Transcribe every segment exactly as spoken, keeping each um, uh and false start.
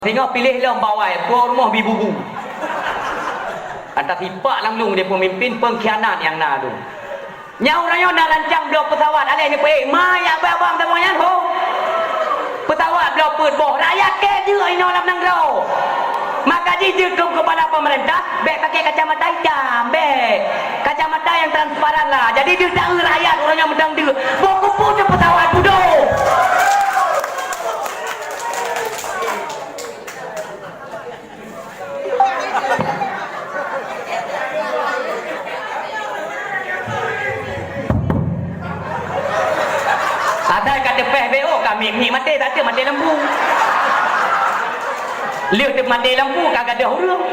Singoh piléh lom bawai, tuan rumoh bi bubu. Ata sipak lam lôn di peumimpin pengkhianat nyang na tu. Nyang uroe nyoe na rancang bloe pesawat, alèh neupeuék ma yak bak abang teuma nyan ho. Pesawat bloe peuet boh, rakyat kèe jeuet inoe lam nanggroe. Maka jih jeuet keu kepala pemerintah, bèk pakai kacamata hitam, bèk. Kacamata nyang transparan lah. Jadi deuh taeu rakyat uroe nyoe meudang deuh. Boh keupeue teu pesawat budok. Asai ka teupéh B O, ka miek-miek maté, tak ada maté lampu. Lheueh teumaté lampu, ka gadôh ureueng.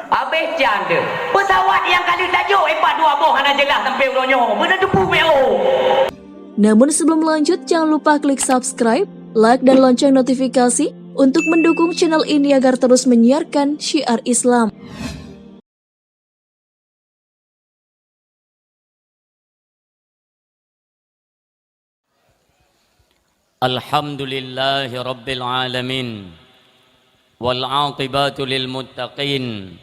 Habéh can deuh. Pesawat nyang ka lheueh tajok, eh, pat dua boh hana jeulaih sampai uroe nyoe. Beuna teupeu B O. Namun sebelum lanjut, jangan lupa klik subscribe, like, dan lonceng notifikasi untuk mendukung channel ini agar terus menyiarkan syiar Islam. Alhamdulillahirabbil alamin. Wal aqibatu lil muttaqin.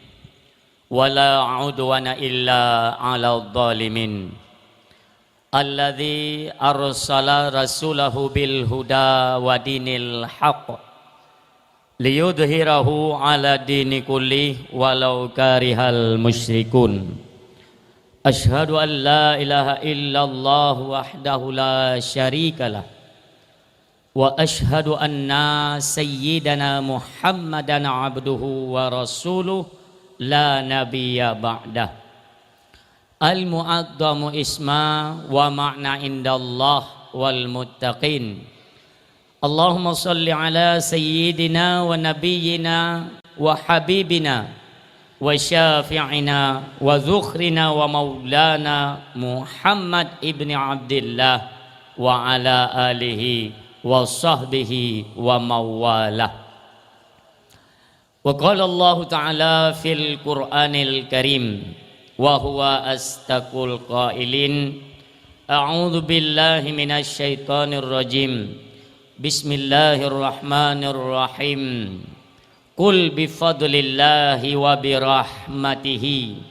Wala udwana illa 'alal zalimin. Alladzi arsala rasulahu bil huda wa dinil haqq liyudhhirahu 'ala dini kullih walau karihal musyrikun. Asyhadu an la ilaha illallah wahdahu la syarikalah. Wa asyhadu anna sayyidana Muhammadan abduhu wa rasuluh la nabiyya ba'dah. Al-mu'azzamu isma wa ma'na indallah wal muttaqin. Allahumma shalli ala sayyidina wa nabiyyina wa habibina wa syafi'ina wa dzukhrina wa maulana Muhammad ibni Abdillah wa ala alihi wa sahbihi wa mawalah. Wa qala Allahu ta'ala fil Qur'anil Karim, wa huwa asdaqul qailin, a'udzu billahi minasy syaithanir rajim. Bismillahirrahmanirrahim. Qul bi fadlillahi wa bi rahmatihi,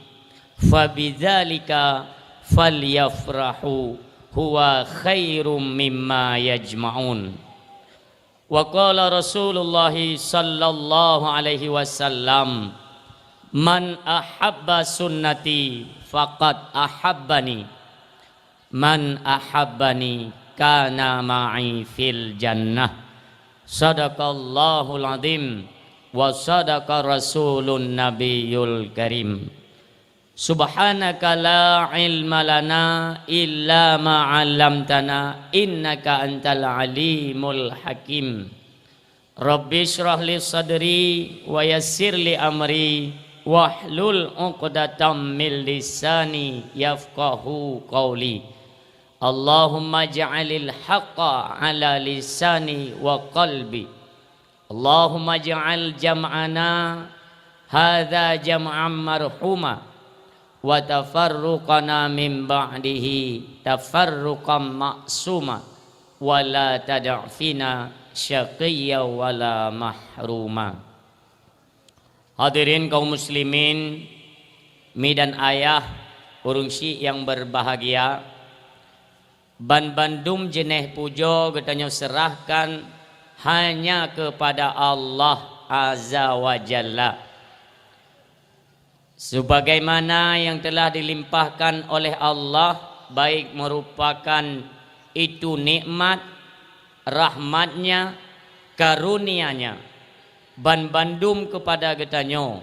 fa bidzalika falyafrahu, huwa khairum mimma yajma'un. Wa qala Rasulullah sallallahu alaihi wasallam, "Man ahabba sunnati faqad ahabbani, man ahabbani kana ma'i fil jannah." Sadaqallahul azim wa sadaqa rasulun nabiyul karim. Subhanaka la ilma lana illa ma 'allamtana, innaka antal alimul hakim. Rabbi shrah li sadri wa yassir li amri wahlul 'uqdatam min lisani yafqahu qauli. Allahumma ja'alil haqqa 'ala lisani wa qalbi. Allahumma ja'al jam'ana hadza jam'an marhuma, wa tafarruqana min ba'dihi tafarruqan ma'suma, wa la tada' fina syaqiyya wa la mahruma. Hadirin kaum muslimin, mi dan ayah, ureuëng syiek nyang berbahagia, banbandum jeuneh pujoe geutanyoe seurahkan hanya keupada Allah Azza wa Jalla. Sebagaimana nyang teulah dilimpahkan oleh Allah, baik meurupakan itu nikmat, rahmat-Nya, karunia-Nya, banbandum keupada geutanyoe,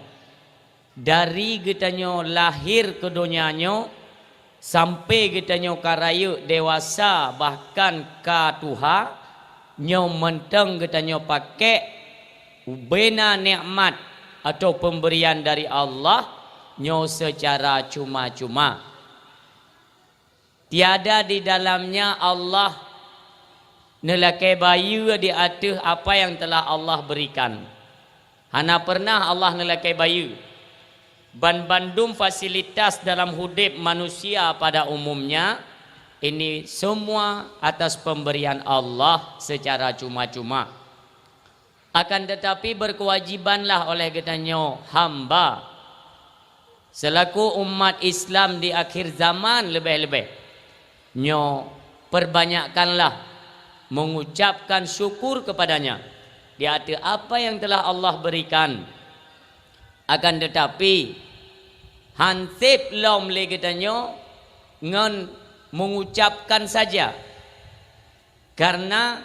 dari geutanyoe lahé keu donya nyoe, sampoe geutanyoe ka rayeuk dewasa bahkan ka tuha, nyoe mantong geutanyoe pakék ubena nikmat atau pemberian dari Allah nyoe seucara cuma-cuma. Tiada di dalamnya Allah neulakée bayeue di ateueh apa nyang telah Allah berikan. Hana pernah Allah neulakée bayeue. Banbandum fasilitas dalam udeb manusia pada umumnya, ini semua atas pemberian Allah secara cuma-cuma. Akan tetapi, berkewajibanlah oleh geutanyoe hamba, selaku umat Islam di akhir zaman leubeh-leubeh, nyoe perbanyakkanlah mengucapkan syukur kepada-Nya di atas apa yang telah Allah berikan. Akan tetapi, han seb lom lé geutanyoe ngon mengucapkan saja. Karena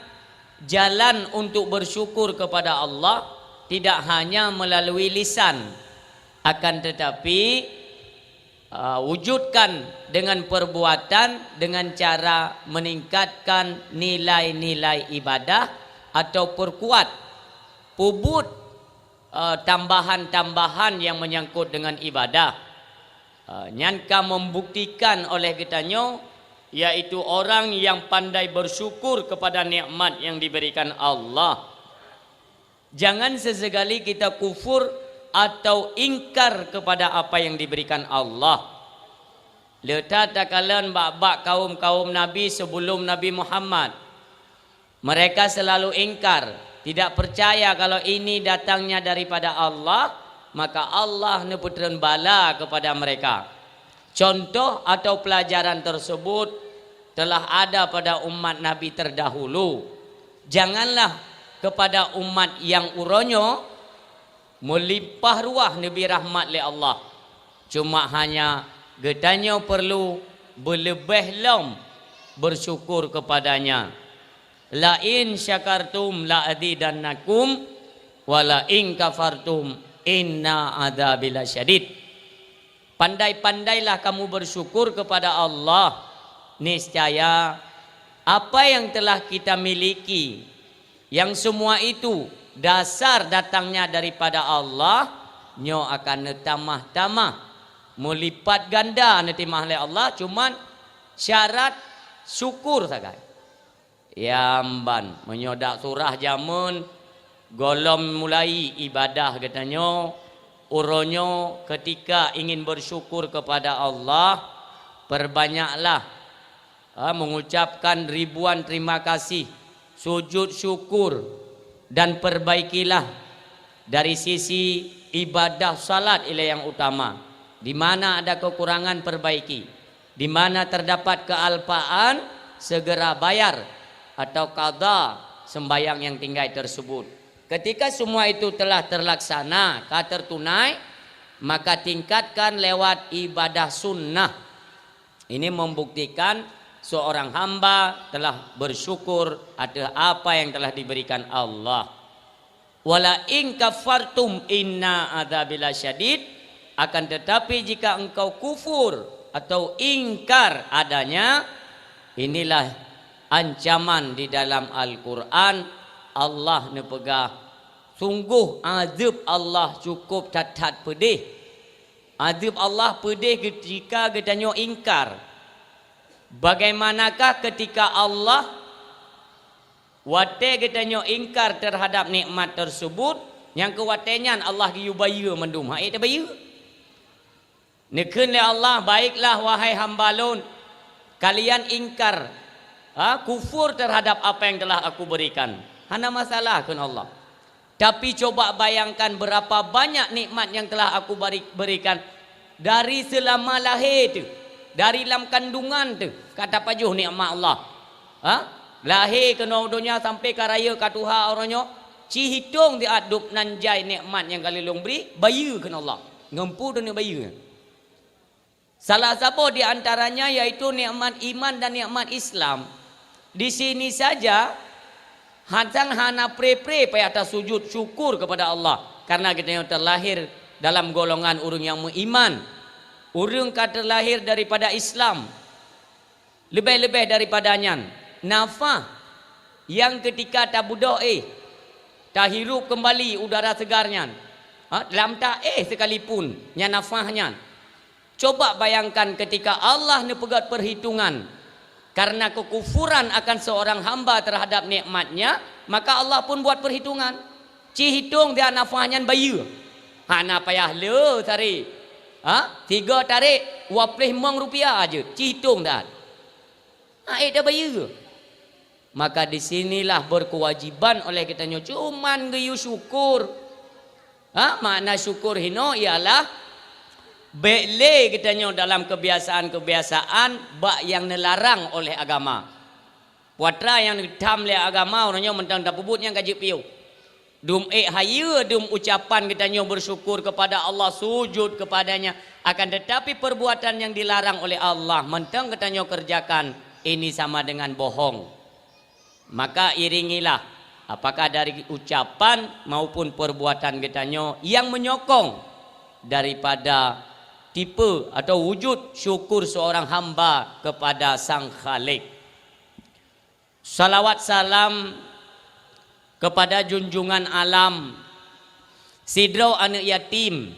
jalan untuk bersyukur kepada Allah tidak hanya melalui lisan, akan tetapi, uh, wujudkan dengan perbuatan, dengan cara meningkatkan nilai-nilai ibadah atau perkuat, peubuet, uh, tambahan-tambahan yang menyangkut dengan ibadah. Ah, nyan ka membuktikan oleh geutanyoe, yaitu orang yang pandai bersyukur kepada nikmat yang diberikan Allah. Jangan sesekali kita kufur atau ingkar kepada apa yang diberikan Allah. Le that takalon bak-bak kaum-kaum nabi sebelum Nabi Muhammad. Mereka selalu ingkar, tidak percaya kalau ini datangnya daripada Allah, maka Allah neupeutreun bala kepada mereka. Contoh atau pelajaran tersebut telah ada pada umat Nabi terdahulu. Janganlah kepada umat yang uroe nyoe meulimpah ruah neubri rahmat lé Allah. Cuma hanya geutanyoe perlu beuleubeh lom bersyukur kepada-Nya. "La in syakartum la azidannakum, wa la in kafartum inna adzabi lasyadid." Pandai-pandailah kamu bersyukur kepada Allah. Niscaya apa yang telah kita miliki, yang semua itu dasar datangnya daripada Allah, nyoe akan neutamah-tamah, meulipat ganda neutimah lé Allah, cuman syarat syukur sagai. Nyang ban, meunyoe dak surah jameun, gohlom mulai ibadah geutanyoe, uroe nyoe ketika ingin bersyukur kepada Allah, perbanyaklah, ha, mengucapkan ribuan terima kasih, sujud syukur, dan perbaikilah dari sisi ibadah salat ilée nyang utama. Di mana ada kekurangan, perbaiki. Di mana terdapat kealpaan, segera bayar atau qadha sembahyang yang tinggai tersebut. Ketika semua itu telah terlaksana, ka tertunai, maka tingkatkan lewat ibadah sunnah. Ini membuktikan seorang hamba telah bersyukur atas apa yang telah diberikan Allah. "Wa la in kafartum inna adzabi lasyadid," akan tetapi jika engkau kufur atau ingkar adanya, inilah ancaman di dalam Al-Quran. Allah neupeugah, "Sungguh azeueb Allah cukup that-that peudeh." Azeueb Allah peudeh ketika geutanyoe ingkar. Bagaimanakah ketika Allah, watée geutanyoe ingkar terhadap nikmat tersebut, nyang keu watée nyan Allah geuyue bayeue mandum, han ék tabayeue. Neukheun lé Allah, "Baiklah, wahai hamba Lôn, kalian ingkar, ha, kufur terhadap apa yang telah Aku berikan. Hana masalah," kheun Allah. Tapi coba bayangkan berapa banyak nikmat yang telah Aku bari-, berikan dari seulama lahé teuh, dari lam kandungan teuh, ka tapajoh nikmat Allah. Ha? Lahé keunoe donya sampai ka rayeuk ka tuha uroe nyoe, ci hitong siat dub nan jai nikmat nyang ka lôn bri, bayeue kheun Allah. Ngon peue droeneuh bayeue? Salah saboh di antaranya yaitu nikmat iman dan nikmat Islam. Di sini saja, hantang hana pre-pre payah tasujud syukur kepada Allah karena geutanyoe terlahir dalam golongan ureuëng nyang meuiman. Ureuëng ka terlahir daripada Islam. Leubeh-leubeh daripada nyan, nafah nyang keutika tabeudôh éh, tahirup keumbali udara seugar nyan, ha, lam taéh sekalipun nyan nafah nyan. Coba bayangkan keutika Allah neupeugét peurhitungan karena keukufuran akan seurang hamba teuhadab nikmat-Nya, maka Allah pun buet peurhitungan. Ci hitong siat nafah nyan bayeue. Hana payah le tarek. Ha? Tiga tarek, dua ploh limong rupiah jeuet. Ci hitong siat. Ha, ék tabayeue. Maka di sinilah berkewajiban oleh geutanyoe cuman geuyue syukur. Ha, makna syukur hino ialah bék lé geutanyoe dalam kebiasaan-kebiasaan bak nyang neularang oleh agama. Peue atra nyang neutham lé agama, uroe nyoe mantong tapeubuet nyang ka jeuet piôh. Dum ék hayeue, dum ucapan geutanyoe bersyukur kepada Allah, sujud kepada-Nya, akan tetapi perbuatan yang dilarang oleh Allah mantong geutanyoe kerjakan, ini sama dengan bohong. Maka iringilah, apakah dari ucapan maupun perbuatan geutanyoe yang menyokong daripada tipe atau wujud syukur seorang hamba kepada Sang Khalik. Salawat salam kepada junjungan alam, sidroe aneuëk yatim,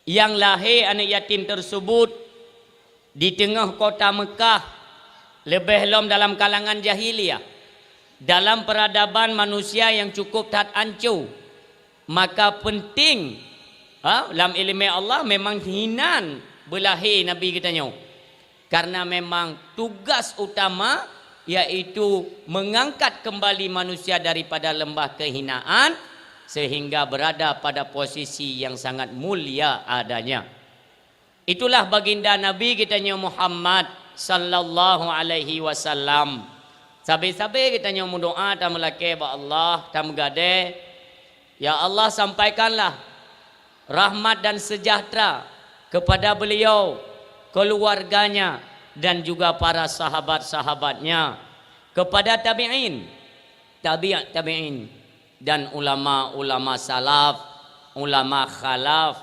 nyang lahé aneuëk yatim tersebut di teungoh kota Meukah, leubeh lom dalam kalangan jahiliyah, dalam peradaban manusia nyang cukup that anco. Maka penting, ha, lam iéleumé Allah memang hinan beulahé Nabi geutanyoe. Karena memang tugas utama yaitu mengangkat kembali manusia daripada lembah kehinaan sehingga berada pada posisi yang sangat mulia adanya. Itulah baginda Nabi geutanyoe Muhammad sallallahu alaihi wasallam. Sabe-sabe geutanyoe meudoá tameulakée bak Allah, tameugadée, "Ya Allah, sampaikanlah rahmat dan sejahtera kepada beliau, keluarganya, dan juga para sahabat-sahabatnya, kepada tabi'in, tabi' tabi'in, dan ulama-ulama salaf, ulama khalaf,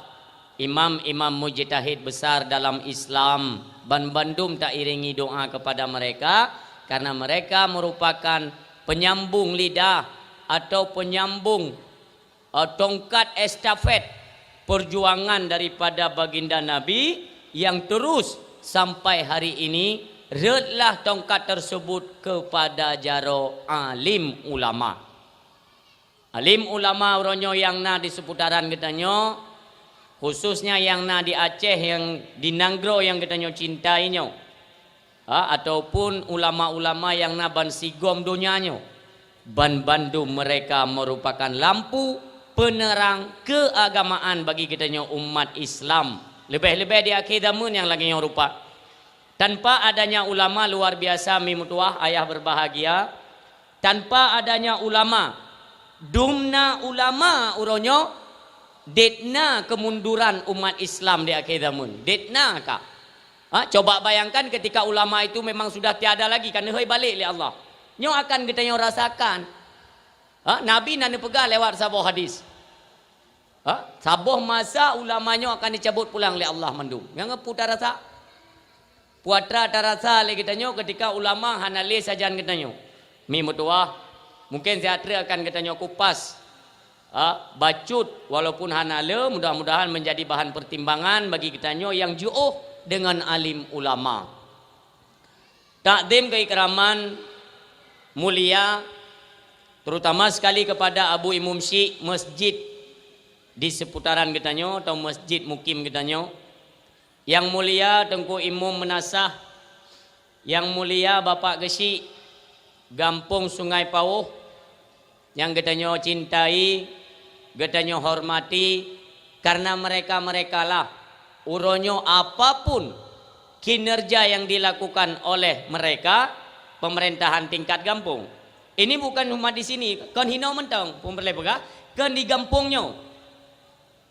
imam-imam mujtahid besar dalam Islam, ban bandum tairingi doa kepada mereka, karena mereka merupakan penyambung lidah atau penyambung, eh, tongkat estafet perjuangan daripada baginda Nabi yang terus sampai hari ini, rhötlah tongkat tersebut kepada jaroe alim ulama." Alim ulama uroe nyoe nyang na di seputaran geutanyoe, khususnya nyang na di Aceh, nyang di nanggroe nyang geutanyoe cintai nyoe, ha, ataupun ulama-ulama nyang na ban sigom donya nyoe, ban bandum mereka merupakan lampu penerang keagamaan bagi geutanyoe umat Islam, leubeh-leubeh di akhé zameun nyang lagée nyoe rupa. Tanpa adanya ulama, luar biasa, mi meutuwah, ayah berbahagia, tanpa adanya ulama, dumna ulama uroe nyoe, detna kemunduran umat Islam di akhé zameun. Detna ka. Ha, coba bayangkan ketika ulama itu memang sudah tiada lagi, ka neuhôi balek lé Allah. Nyoe akan geutanyoe rasakan. Ha, Nabi na neupeugah lewat saboh hadis. Ha, saboh masa ulama nyoe akan dicabut pulang lé Allah mandum. Nyang peue tarasa? Peue atra tarasa lé geutanyoe ketika ulama hana lé sajan geutanyoe. Mi meutuwah, mungkin siat treuk akan geutanyoe kupas, ha, bacut, walaupun hana le, mudah-mudahan menjadi bahan pertimbangan bagi geutanyoe nyang jiôh deungon alim ulama. Takzim keikraman mulia, terutama sekali kepada Abu Imum Syik masjid di seputaran geutanyoe atau masjid mukim geutanyoe. Yang mulia Teungku Imum Meunasah, yang mulia Bapak Geuchik Gampông Sungai Pawôh, nyang geutanyoe cintai, geutanyoe hormati, karena mereka-merekalah uroe nyoe apapun kinerja yang dilakukan oleh mereka, pemerintahan tingkat gampông. Ini bukan cuma di sini, kon hinoe mantong, peue peureulée peugah, kon di gampông nyoe.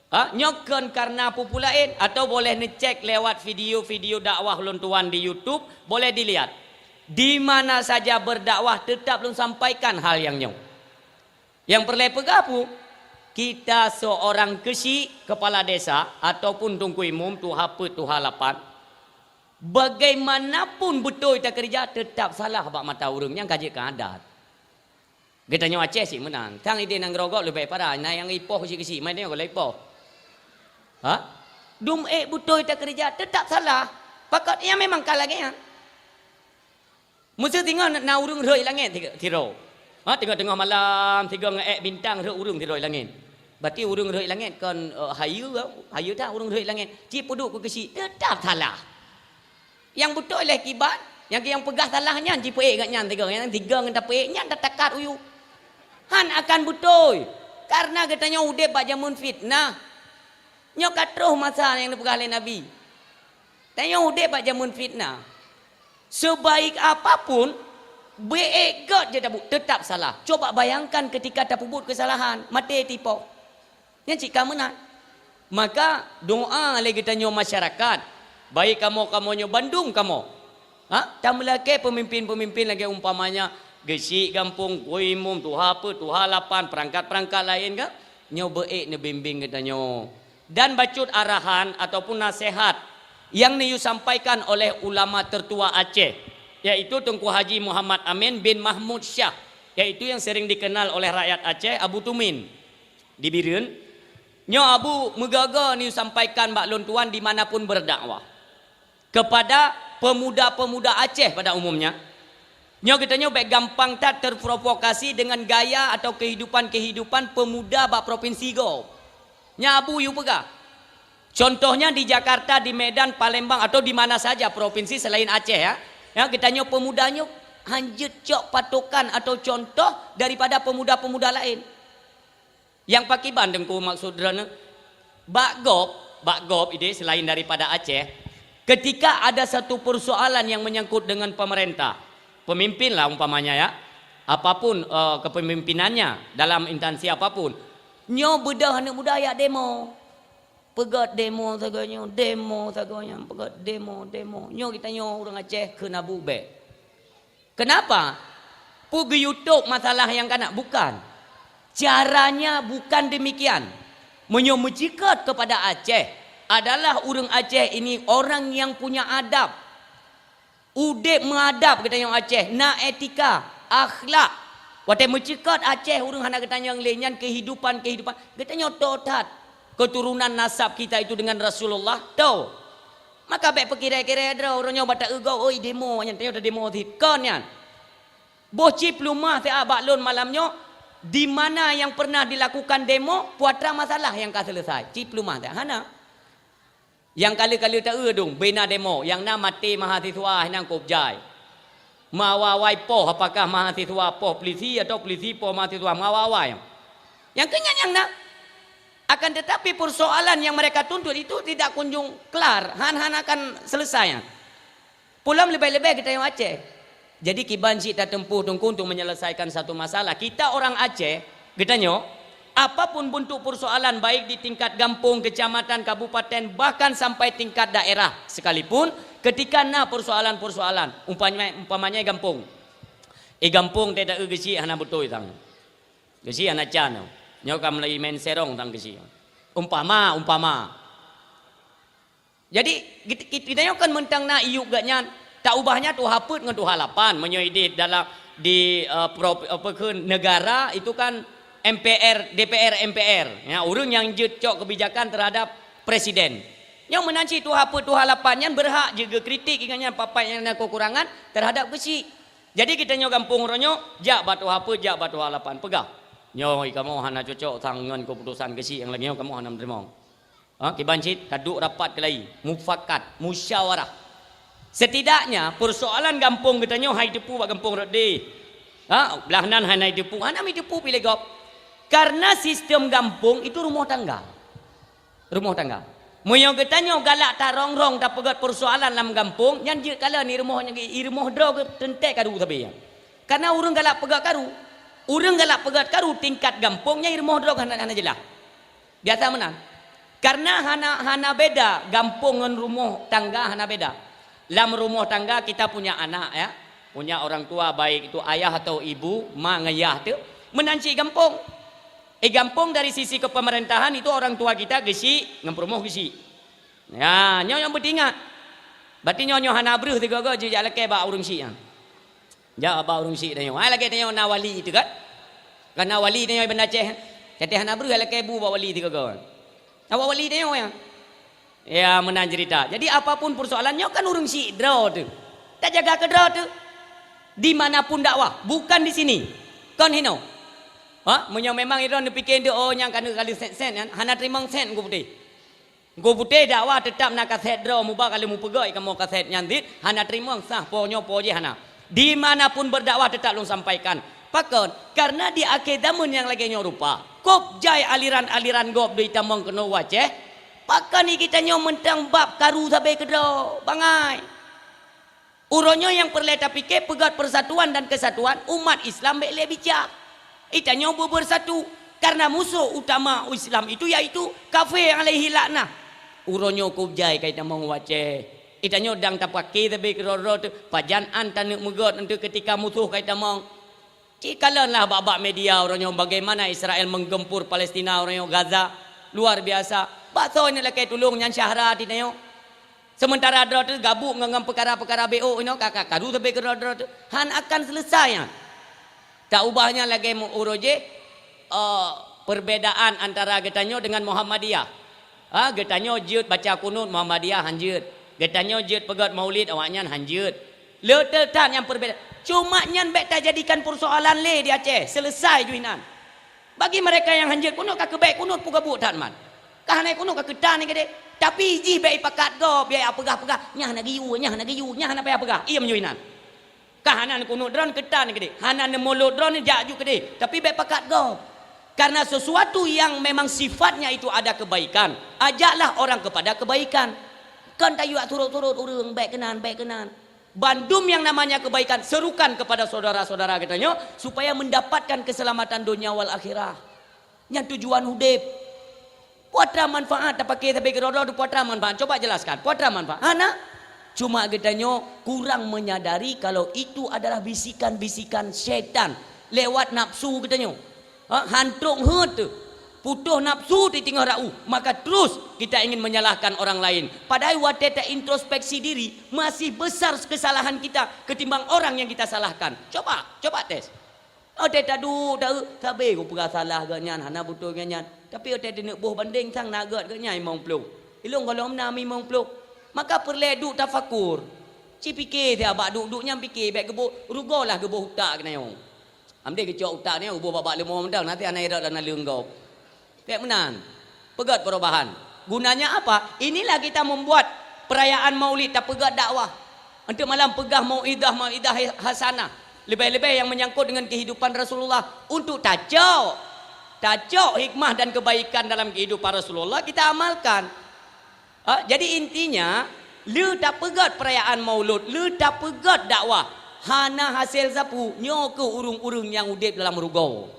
Ha, nyoe kon karena peue-peue laén, atau boleh neucek lewat video-video dakwah ulôn tuan di YouTube, boleh dilihat. Di mana saja berdakwah, tetap lôn sampaikan hal nyang nyoe. Nyang peureulée peugah peue? Kita seorang keuchik, kepala desa, ataupun teungku imum, tuha peuet, tuha lapan, bagaimanapun beutôi takeureuja, tetap salah bak mata ureuëng nyang ka jeuet keu adat. Geutanyoe Aceh cit meunan. Tang idéh nanggroe gob leubeh parah, na nyang ipoh keuchik-keuchik, mai tanyoe gohlom ipoh. Ha? Dum ék beutôi takeureuja, tetap salah. Pakon nyan memang ka lagée nyan. Meuseu singoh na ureuëng rhot i langét tiga-, sidroe. Ha, teungoh-teungoh malam, sigoe ngon ék bintang rhot ureuëng sidroe i langét. Berarti ureuëng rhot i langét kon, eh, hayeue, hayeue that ureuëng rhot i langét. Cit peuduek keu keuchik, tetap salah. Nyang beutôi lé kiban, Nyang, nyang peugah salah nyan jipeuék geuh nyan tiga. Nyang tiga ngon tapeuék nyan tatakat u yup. Han akan beutôi. Karena geutanyoe udeb bak jameun fitnah. Nyoe ka troh masa nyang neupeugah lé Nabi. Tanyoe udeb bak jameun fitnah. Sebaik apapun, beuék gét jeuet tabu-, teutap salah. Coba bayangkan ketika tapeubuet keusalahan, maté tipoh. Nyan cit ka meunan. Maka doa lé geutanyoe masyarakat, baik kamoe-kamoe nyoe bandum kamoe. Ha? Tameulakée peumimpén-peumimpén lagée umpamanya geuchik gampông, gui imum, tuha peuet, tuha lapan, peurangkat-peurangkat laén ka? Nyoe beuék neubimbéng geutanyoe. Dan bacut arahan ataupun naseuhat nyang neuyue sampaikan oleh ulama teutua Aceh, yaitu Teungku Haji Muhammad Amin bin Mahmud Syah, yaitu yang sering dikenal oleh rakyat Aceh Abu Tumin di Bireuen. Nyoe Abu meugaga neuyue sampaikan bak lôn tuan di mana pun berdakwah. Kepada pemuda-pemuda Aceh pada umumnya, nyoe geutanyoe bék gampang that terprovokasi dengan gaya atau kehidupan-kehidupan pemuda bak provinsi gob. Nyan Abu yue peugah. Contohnya di Jakarta, di Medan, Palembang, atau di mana saja provinsi selain Aceh, ya. Ya, geutanyoe pemuda nyoe hanjeuet cok patokan atau contoh daripada pemuda-pemuda laén. Nyang pakriban Teungku maksud droeneuh? Bak gob, bak gob idéh selain daripada Aceh, ketika ada satu persoalan yang menyangkut dengan pemerintah, pemimpin lah umpamanya ya, apapun, eh, kepemimpinannya dalam instansi apapun, nyoe beudôh aneuk muda jak demo. Peugét demo sagoe nyoe, demo sagoe nyan, peugét demo, demo. Nyoe geutanyoe ureuëng Aceh kheun Abu bék. Kenapa? Peue geuyue tôb masalah nyang kana? Bukan. Caranya bukan demikian. Meunyoe meuceukeut kepada Aceh, adalah ureuëng Aceh ini orang yang punya adab. Udeb meuadab geutanyoe Aceh, na etika, akhlak. Watée meuceukeut Aceh ureuëng hana geutanyong lé nyan kehidupan-kehidupan. Geutanyoe toe that. Keturunan nasab kita itu dengan Rasulullah, toe. Maka bék peukirée-kirée droe, uroe nyoe bak ta-eu gob, oi demo nyan, tanyoe tademo cit. Kon nyan. Boh cit peuleumah siat bak lôn malam nyoe, di mana yang pernah dilakukan demo, peue atra masalah nyang ka seuleusai. Cit peuleumah siat, hana. Nyang ka lheueh-ka lheueh ta-eu dong, bina demo, nyang na maté mahasiswa, nyang kôb jai. Meuawai-awai poh, apakah mahasiswa poh pulisi atau pulisi poh mahasiswa, meuawai-awai. Nyang keu nyan nyang na. Akan tetapi persoalan yang mereka tuntut itu tidak kunjung kelar, han-han akan selesai. Peue lom leubeh-leubeh geutanyoe Aceh. Jadi kiban cit tateumpuh Teungku untuk menyelesaikan satu masalah. Kita orang Aceh, geutanyoe, apapun bentuk persoalan baik di tingkat gampông, kecamatan, kabupaten, bahkan sampai tingkat daerah sekalipun, ketika na persoalan-persoalan, umpamanya, umpamanya gampông. Eh gampông teuh ta-eu geuchik hana beutôi sang. Geuchik hana can. Nyoe ka mulai main serong sang geuchik. Umpama, umpama. Jadi git-, git-, geutanyoe kan meuntang na iyup geuh nyan, ta ubahnya tuha peuet ngon tuha lapan. Meunyoe idéh dalam di, eh, pro-, apa kheun, negara itu kan M P R, D P R, M P R. Ya, ureuëng nyang jeuet cok kebijakan terhadap presiden. Nyoe meunan cit tuha peuet tuha lapan nyan berhak jeuet geukritik ingat nyan papai nyang na kekurangan terhadap geuchik. Jadi geutanyoe gampông uroe nyoe jak bak tuha peuet, jak bak tuha lapan peugah. Nyoe kamoe hana cocok sang ngon keputusan geuchik nyang lagée nyoe kamoe hana meuteurimong. Ha, kiban cit, taduek rapat keulai, mufakat, musyawarah. Setidaknya, persoalan gampông geutanyoe hai teupeu bak gampông rot deh. Ha, blah nan hana teupeu, hana mi teupeu piléh gob. Karena sistem gampông itu rumoh tangga. Rumoh tangga. Meunyoe geutanyoe galak tarong-rong tapeugét persoalan lam gampông, nyan jeuet kalon i rumoh, i rumoh droe teuntée karu sabe nyan. Karena ureuëng galak peugét karu, ureuëng galak peugét karu tingkat gampông nyan i rumoh droe hana, hana jeulaih. Biasa meunan. Karena hana, hana beda gampông ngon rumoh tangga, hana beda. Lam rumoh tangga kita punya anak, ya. Punya orang tua, baik itu ayah atau ibu, ma ngon yah tu, meunan cit gampông. Eh gampông dari sisi kepemerintahan itu orang tua kita geuchik, ngon peurumoh geuchik. Ya, nyoe nyang beutingat. Berarti nyoe, nyoe hana breuh sigoe-goe jijak lakée bak ureuëng chik nyan. Jak bak ureuëng chik tanyoe. Hai lagée tanyoe na wali itu kan? Kan na wali tanyoe i Banda Aceh. Jadi hana breuh lakée bu bak wali sigoe-goe. Awak wali tanyoe ya. Ya, meunan cerita. Jadi apapun persoalan nyoe kan ureuëng chik droe tu. Tajaga keu droe tu. Di mana pun dakwah, bukan di sini. Kon hino. Ha, meunyoe memang droe neupike ndeuk oh nyang ka neukaleuh sen-sen nyan, hana teurimong sen ku putéh. Teungku Putéh dakwah teutap na kaset droe, muba ka lheueh mupeugét kamoe kaset nyan cit, hana teurimong sah po nyoe po jih hana. Di mana pun berdakwah tetap lôn sampaikan. Pakon? Karena di akhé zaman nyang lagée nyoe rupa, kôb jai aliran-aliran gob di tamong keunoe u Aceh, pakon geutanyoe mantong bab karu sabe keudroe, bangai. Uroe nyoe nyang peureulée tapike peugét persatuan dan kesatuan umat Islam bék lé bica. Geutanyoe beubersatu, karena musoh utama Islam itu yaitu kafé alaihi laknah. Uroe nyoe kôb jai ka itamong u Aceh. Geutanyoe dang tapake sabe keudroe-droe teuh, pajan an taneuk meugét enteuk keutika musoh ka itamong. Cikalonlah bak-bak media uroe nyoe bagaimana Israel menggempur Palestina uroe nyoe Gaza. Luar biasa. Bak soe nyang lakée tulông nyan syahra geutanyoe. Sementara droe teuh gabuk ngon, ngon peukara-peukara B O inoe ka, ka karu sabe keudroe-droe teuh. Han akan selesai nyan. Taubah nyan lagée mu-, uroe jih, eh, perbedaan antara geutanyoe dengan Muhammadiyah. Ha, geutanyoe jeuet baca kunut, Muhammadiyah han jeuet. Geutanyoe jeuet peugét maulid, awaknyan han jeuet. Le teuh that nyang perbeda. Cuma nyan bék tajadikan persoalan lé di Aceh, selesai ju inan. Bagi mereka nyang han jeuet kunut, ka keuh bék kunut peugabuk that man. Ka hana kunut ka keuh tan keudeh. Tapi jih bék ipakat gob, bék ipeugah-peugah, nyan hana geuyue, nyan hana geuyue, nyan hana payah peugah. Iem ju inan. Ka hana neukunut droe keuh tan keudeh, hana neumulot droe jak ju keudeh, tapi bék pakat gob. Karena sesuatu yang memang sifatnya itu ada kebaikan, ajaklah orang kepada kebaikan. Kon tayue surot-surot ureuëng, bék keunan, bék keunan. Bandum yang namanya kebaikan, serukan kepada saudara-saudara geutanyoe supaya mendapatkan keselamatan dunia wal akhirah. Nyan tujuan udeb. Peue atra manfaat tapake sabe keudroe-droe, peue atra manfaat? Coba jelaskan, peue atra manfaat? Hana. Cuma geutanyoe kurang menyadari kalau itu adalah bisikan-bisikan syaitan lewat nafsu geutanyoe. Ha, han trok heuet teuh. Putôh nafsu di teungoh rau, maka terus kita ingin menyalahkan orang lain. Padahal watée ta introspeksi diri, masih besar kesalahan kita ketimbang orang yang kita salahkan. Coba, coba tes. Watée taduek, taeu, sabe kupeugah salah geuh nyan, hana beutôi geuh nyan. Tapi watée taneuk boh bandeng sang na gét geuh nyan limong ploh. Ilôn gohlom na limong ploh. Maka peureulée duek tafakur. Ci pike siat bak duek-duek nyan pike bék geuboh, rugoe lah geuboh utak keunoe. Amdeh geucok utak nyoe geuboh bak-bak leumo mantong, nanti hana irot lam naleueng gob. Bék meunan. Peugét perubahan. Gunanya apa? Inilah kita membuat perayaan Maulid, tapeugét dakwah. Untuk malam peugah mauidhah, mauidhah hasanah. Lebih-lebih yang menyangkut dengan kehidupan Rasulullah. Untuk tacok. Tacok hikmah dan kebaikan dalam kehidupan Rasulullah, kita amalkan. Ha, jadi intinya, le tapeugét perayaan Maulud, le tapeugét dakwah, hana hasé sapeue, nyoe keuh ureuëng-ureuëng nyang udeb dalam rugoe.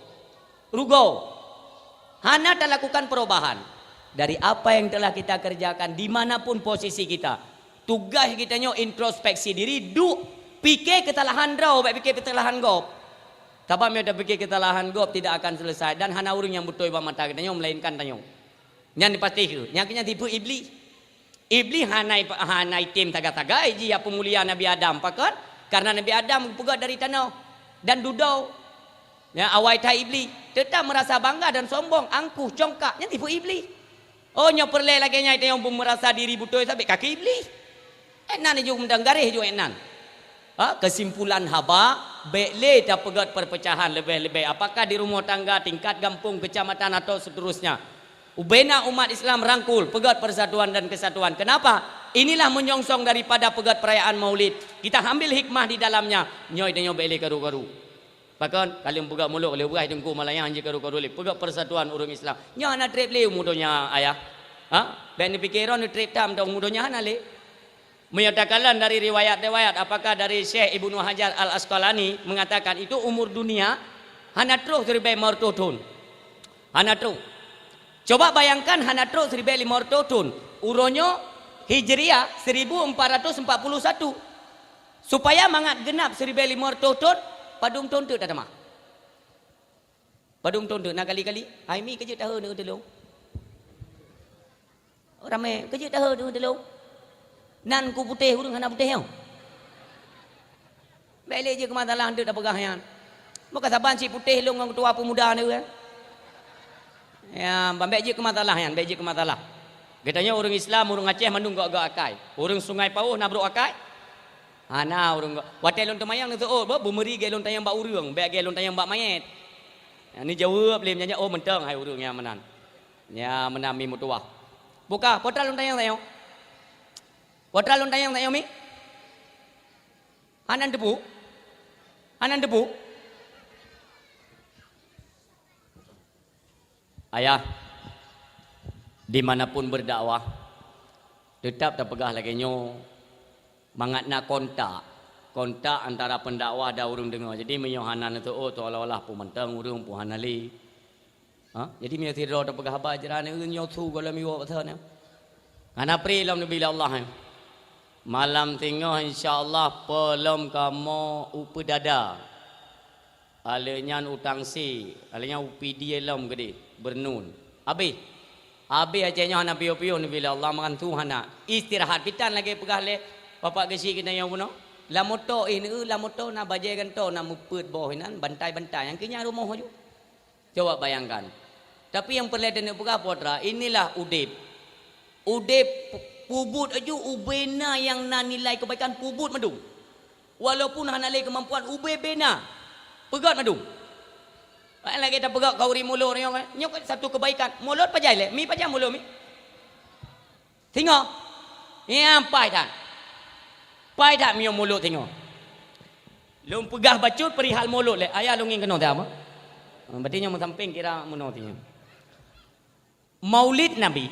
Rugoe. Hana talakukan perubahan. Dari apa yang telah kita kerjakan, di mana pun posisi kita, tugaih geutanyoe introspeksi diri, duek pike keusalahan droe, bék pike keusalahan gob. Sabab meunyoe tapike keusalahan gob, tidak akan selesai dan hana ureuëng nyang beutôi bak mata geutanyoe, melainkan tanyoe. Nyan pasti kheueh. Nyang keu nyan tipu Iblih. Iblih hana i-, hana item sagai-sagai jih ya peumulia Nabi Adam. Pakon? Karena Nabi Adam geupeugét dari tanoh dan dudoe. Ya, awai that Iblih. Teutap meurasa bangga dan sombong, angkuh, congkak. Nyan tipu Iblih. Oh, nyoe peureulée lagée nyan, tanyoe beumeurasa diri beutôi sabe kaki Iblih. Ék nan ju meudan garéh ju ék nan. Ha, kesimpulan haba, bék lé tapeugét perpecahan leubeh-leubeh apakah di rumoh tangga, tingkat gampông, kecamatan atau seterusnya. Ubena umat Islam rangkul, peugét persatuan dan kesatuan. Kenapa? Inilah menyongsong daripada peugét perayaan Maulid. Kita ambil hikmah di dalamnya. Nyoe tanyoe bék lé karu-karu. Pakon? Ka lheueh peugah mulok lé beurah teungku malayang jih karu-karu lé. Peugah persatuan ureuëng Islam. Nyoe hana treb lé umu donya ayah. Ha? Bék neupike droe neutreb tam umu donya hana lé. Meunyoe takalon dari riwayat-riwayat, apakah dari Syekh Ibnu Hajar Al-Asqalani mengatakan itu umur dunia hana troh siribée lima reutôh thon. Hana troh. Coba bayangkan hana troh siribée lima reutôh thon. Uroe nyoe Hijriah seribu empat ratus empat puluh satu. Supaya mangat geunap siribée lima reutôh thon, padum thon teuk tatamah? Padum thon teuk na kali-kali? Hai mi keujeuet tahe neu teulông. Ramé keujeuet tahe neu teulông. Nan ku putéh ureuëng hana putéh nyoe. Bék lé jeuet keu masalah nteuk tapeugah nyan. Meuka saban si putéh lông ngon keutua peumuda neu kan. Ya, ban bék jeuet keu masalah nyan, bék jeuet keu masalah. Geutanyoe ureuëng Islam, ureuëng Aceh mandum gok-gok akai. Ureuëng Sungai Pauh na brok akai? Hana ureuëng gok. Watée lôn teumayang neuseuôt, beumeuri gée lôn tanyong bak ureuëng, bék gée lôn tanyong bak manyét. Nyan neujaweueb lé meunyan, oh mantong hai ureuëng nyang meunan. Nya meunan mi meutuwah. Buka, peue teuma lôn tanyong tanyoe. Peue teuma lôn tanyong tanyoe mi? Hana teupeu? Hana teupeu? Ayah, di mana pun berdakwah, tetap tapeugah lagée nyoe, mangat na kontak. Kontak antara pendakwah dan ureuëng deungoe. Jadi, meunyoe hana neuteuôt, seolah-olah peue mantong ureuëng peue hana lé. Ha? Jadi, meunyoe sidroe tapeugah haba, jih nyoe su gohlom iwoe pasal nyoe. Hana pri lom neubi lé Allah, eh. Malam singoh, insya Allah, peulom kamoe u Peudada. Aleuh nyan u Tangse, aleuh nyan u Pidie lom keudeh, Beurnun. Abéh. Abéh Aceh nyoe hana piôh-piôh neubi lé Allah, makan su hana. Istirahat pitan lagée peugah lé Bapak Geuchik geutanyoe bunoe. Lam moto, eh, neu, lam moto na bajée gantoe, na meupeuet boh inan, bantai-bantai. Nyang keu nyan rumoh aju. Coba bayangkan. Tapi nyang peureulée taneuk peugah, putra, inilah udeb. Udeb pu-, peubuet aju ubena nyang na nilai keubaikan, peubuet mandum. Walaupun hana lé keumampuan, ubé bena. Peugét mandum. Lagée tapeugét khanduri mulod nyoe, eh. Nyoe kan satu keubaikan. Mulod pajan lé, mi pajan mulod mi. Singoh. Nyang pai that. Pai that meunyoe mulod singoh. Lôn peugah bacut perihal mulod lé. Ayah lôn ngieng keunoe sama. Berarti nyoe meusampéng kira meunoe singoh. Maulid Nabi,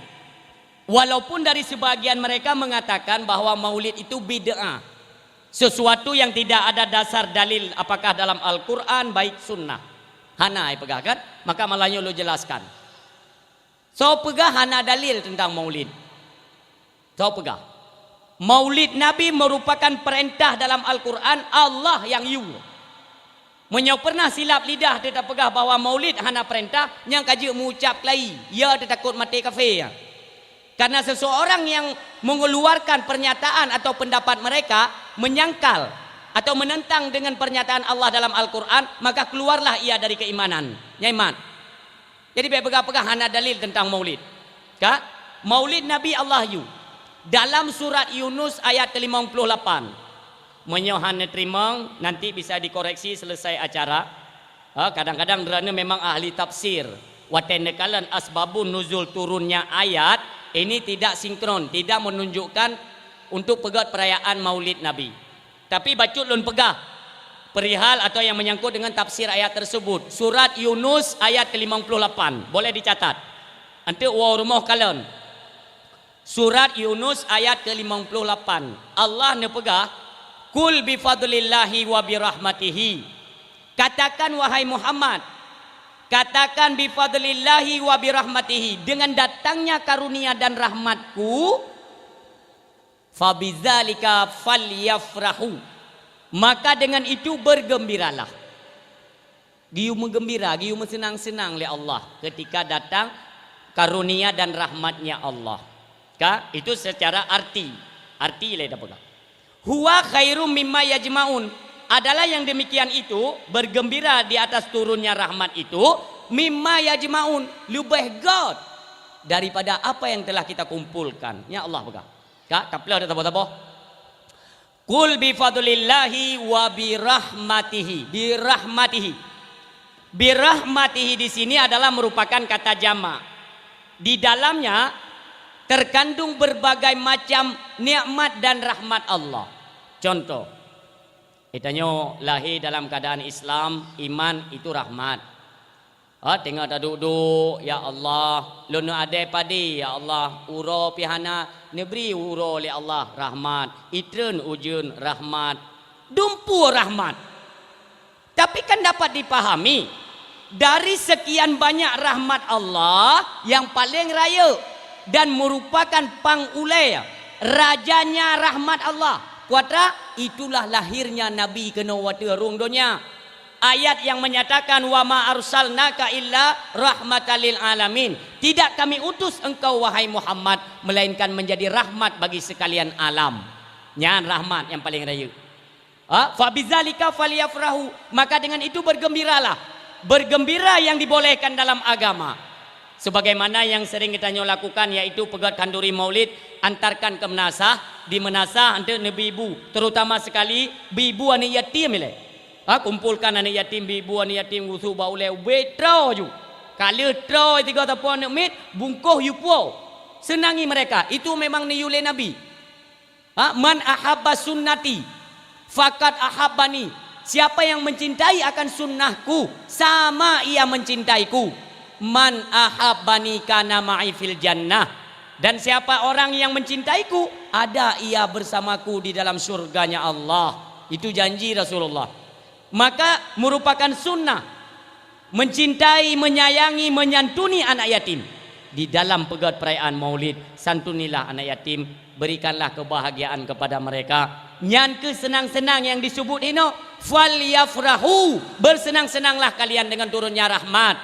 walaupun dari sebagian mereka mengatakan bahwa maulid itu bid'ah, sesuatu yang tidak ada dasar dalil apakah dalam Al-Quran baik sunnah. Hana ai peugah kan? Maka malah nyoe lôn jelaskan. Soe peugah hana dalil tentang maulid? Soe peugah? Maulid Nabi merupakan perintah dalam Al-Quran, Allah yang yue. Meunyoe pernah silap lidah teuka peugah bahwa maulid hana perintah, nyang ka jeuet meuucap keuhai, ya teutakot maté kafé. Karena seseorang yang mengeluarkan pernyataan atau pendapat mereka menyangkal atau menentang dengan pernyataan Allah dalam Al-Quran, maka keluarlah ia dari keimanan. Nyaimat. Jadi, bék peugah-peugah hana dalil tentang maulid. Ka? Maulid Nabi Allah yue. Dalam surat Yunus ayat ke lima puluh lapan. Meunyoe hana teurimong, nanti bisa dikoreksi selesai acara. Ha, kadang-kadang droeneuh memang ahli tafsir. Watée neukalon asbabun nuzul turunnya ayat, ini tidak sinkron, tidak menunjukkan untuk peugét perayaan Maulid Nabi. Tapi bacut lôn peugah perihal atau yang menyangkut dengan tafsir ayat tersebut. Surat Yunus ayat ke lima puluh lapan. Boleh dicatat. Anteuk woe rumoh kalon. Surat Yunus ayat ke lima puluh lapan. Allah neupeugah, "Qul bi fadlillahi wa bi rahmatihi." Katakan, wahai Muhammad, katakan, "Bi fadlillahi wa bi rahmatihi," dengan datangnya karunia dan rahmatku, "Fabidzalika falyafrahu." Maka dengan itu bergembiralah. Geuyue meugembira, geuyue meuseunang-seunang lé Allah ketika datang karunia dan rahmatnya Allah. Ka? Itu secara arti. Arti lé dah peugah. "Huwa khairum mimma yajma'un." Adalah yang demikian itu, bergembira di atas turunnya rahmat itu, "mimma yajma'un," leubeh göt daripada apa yang telah kita kumpulkan. Nya Allah peugah. Ka, tapeuleueh dah saboh-saboh. "Qul bi fadlillahi wa bi rahmatihi." Bi rahmatihi. Bi rahmatihi di sini adalah merupakan kata jamak. Di dalamnya terkandung berbagai macam nikmat dan rahmat Allah. Contoh, geutanyoe lahé dalam keadaan Islam, iman itu rahmat. Ha, teungoh taduek-duek, "Ya Allah, lôn neuadai padé, ya Allah, uroe pih hana neubri uroe lé Allah, rahmat, itreun ujeuen, rahmat." Dumpeue rahmat. Tapi kan dapat dipahami, dari sekian banyak rahmat Allah, yang paling rayeuk dan merupakan pang ulée rajanya rahmat Allah, putra, itulah lahirnya Nabi keunoe watée rhueng donya. Ayat yang menyatakan, "Wa ma arsalnaka illa rahmatal lil alamin." Tidak Kami utus engkau, wahai Muhammad, melainkan menjadi rahmat bagi sekalian alam. Nyan rahmat nyang paleng rayeuk. Ha? "Fabidzalika falyafrahu." Maka dengan itu bergembiralah. Bergembira yang dibolehkan dalam agama. Sebagaimana yang sering geutanyoe lakukan, yaitu peugét khanduri maulid, antarkan ke meunasah, di meunasah anteuk neubi bu, terutama sekali bi bu aneuk yatim ilée. Ha, kumpulkan aneuk yatim, bi bu aneuk yatim, geusu bak ulée, ubé troh ju. Ka lheueh troh tiga sapo aneuk miet, bungkôh yue puwoe. Senangi mereka, itu memang niyup lé Nabi. Ha, "Man ahabba sunnati, faqad ahabbani." Siapa yang mencintai akan sunnahku, sama ia mencintaiku. "Man ahabbani kana ma'i fil jannah." Dan siapa orang yang mencintaiku, ada ia bersamaku di dalam surganya Allah. Itu janji Rasulullah. Maka merupakan sunnah mencintai, menyayangi, menyantuni anak yatim. Di dalam peugét perayaan Maulid, santunilah anak yatim, berikanlah kebahagiaan kepada mereka. Nyan keuh seunang-seunang nyang disebut inoe, "Falyafrahu", bersenang-senanglah kalian dengan turunnya rahmat.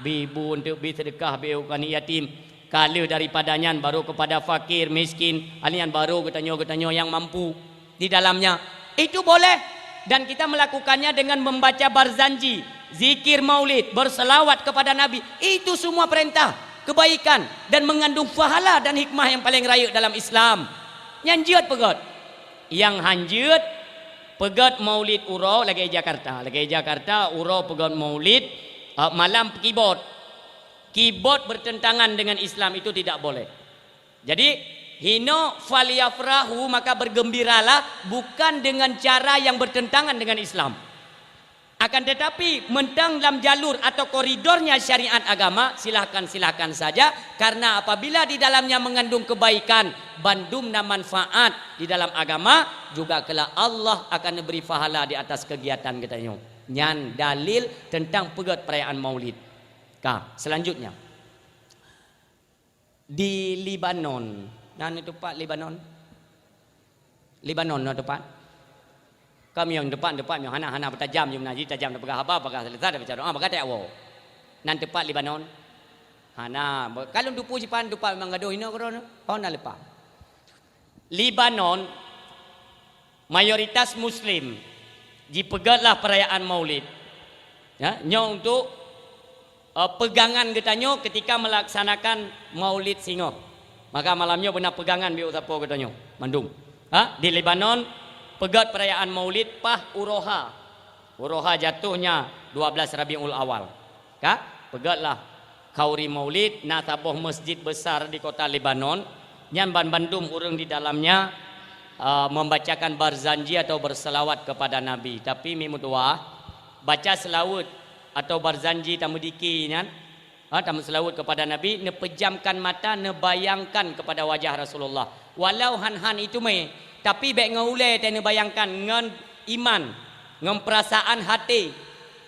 Bi bu eunteuk bi seudeukah bi u keu aneuk yatim. Ka lheueh daripada nyan baru kepada fakir, miskin, nyan baru geutanyoe-geutanyoe nyang mampu di dalamnya. Itu boleh. Dan kita melakukannya dengan membaca barzanji, zikir maulid, berselawat kepada Nabi. Itu semua perintah kebaikan dan mengandung pahala dan hikmah yang paling rayeuk dalam Islam. Nyan jeuet peugét. Nyang han jeuet, peugét maulid uroe lagée Jakarta. Lagée Jakarta, uroe peugét maulid, eh, malam keyboard. Keyboard bertentangan dengan Islam, itu tidak boleh. Jadi, hinoe, "Falyafrahu", maka bergembiralah, bukan dengan cara yang bertentangan dengan Islam. Akan tetapi, mantong lam jalur atau koridornya syariat agama, silahkan-silahkan saja, karena apabila di dalamnya mengandung kebaikan, bandum na manfaat di dalam agama, juga kelak Allah akan bri pahala di atas kegiatan geutanyoe. Nyan dalil tentang peugét perayaan Maulid. Ka, selanjutnya. Di Lebanon. Na neutupat Lebanon? Lebanon na tupat? Ka meunyoe tupat, tupat meunyoe hana, hana beutajam jih meunan jih, tajam tapeugah haba, peugah seuleusoe, tabaca doa, peugah tajak woe. Na tupat Lebanon? Hana. Ka lôn tupeu sipan tupat memang gadôh inoe keudroe. Oh, na leupah. Lebanon mayoritas Muslim, jipeugét lah perayaan Maulid. Ya, nyoe untuk, eh, pegangan geutanyoe ketika melaksanakan Maulid singoh. Maka malam nyoe beuna pegangan beu sapo geutanyoe mandum. Ha, di Lebanon peugét perayaan Maulid paih uroe ha. Uroe ha jatuhnya dua belas Rabiul Awal. Ka? Peugét lah khauri Maulid, na saboh masjid besar di kota Lebanon, nyan banmandum ureuëng di dalamnya, eh, membacakan barzanji atau berselawat kepada Nabi. Tapi mi meutuwah, baca selawat atau barzanji tameudiki nyan, ha, tameuselawat kepada Nabi, neupejamkan mata, neubayangkan kepada wajah Rasulullah. Walau han-han iteumé, tapi bék ngon ulée teuh neubayangkan, ngon iman, ngon peurasaan haté,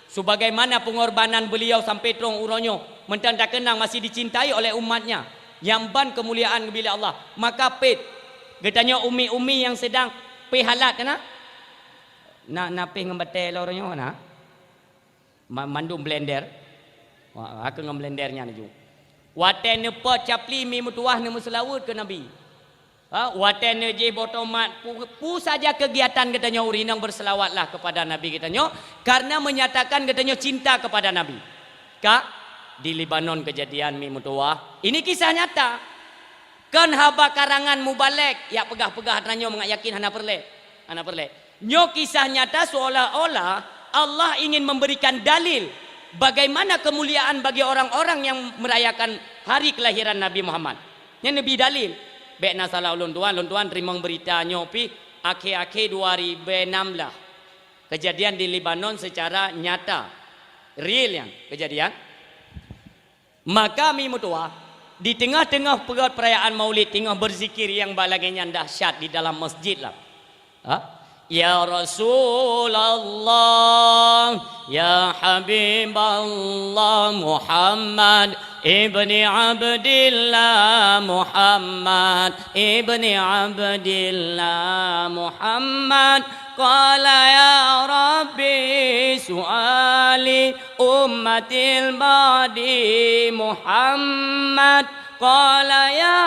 sebagaimana pengorbanan beliau sampai troh uroe nyoe, mantong takeunang masih dicintai oleh umatnya, nyang ban keumuliaan geubri lé Allah. Maka pét, geutanyoe umi-umi nyang seudang pih halat kana? Na, na pih ngon batée lom uroe nyoe na? Ma-, mandum blender. Wah, ka ngon blender nyan laju. Watée neupot capli mi meutuwah neumeuseulaweuet keu Nabi. Ha, watée neujih boh tomat, pu-, peue saja keugiatan geutanyoe ureuëng inong, beuseulawatlah keupada Nabi geutanyoe, karena menyatakan geutanyoe cinta keupada Nabi. Ka, di Lebanon keujadian mi meutuwah. Ini kisah nyata. Kon haba karangan mubalek, jak peugah-peugah tanyoe mangat yakin hana peureulée. Hana peureulée. Nyoe kisah nyata seolah-olah Allah ingin memberikan dalil bagaimana kemuliaan bagi orang-orang yang merayakan hari kelahiran Nabi Muhammad. Nyan neubi dalil. Bék na salah ulôn tuan, ulôn tuan teurimong beurita nyoe pih akhé-akhé dua ribée nam blah. Keujadian di Lebanon secara nyata. Real nyan keujadian. Maka mi meutuwah, di teungoh-teungoh peugét peurayaan Maulid, teungoh beuzikir nyang ba lagée nyan dahsyat di dalam masjid lah. Ha? Ya Rasulullah, ya Habiballah, Muhammad ibni Abdillah, Muhammad ibni Abdillah, Muhammad. Qala ya Rabbi su'ali ummatil ba'di Muhammad. Qala ya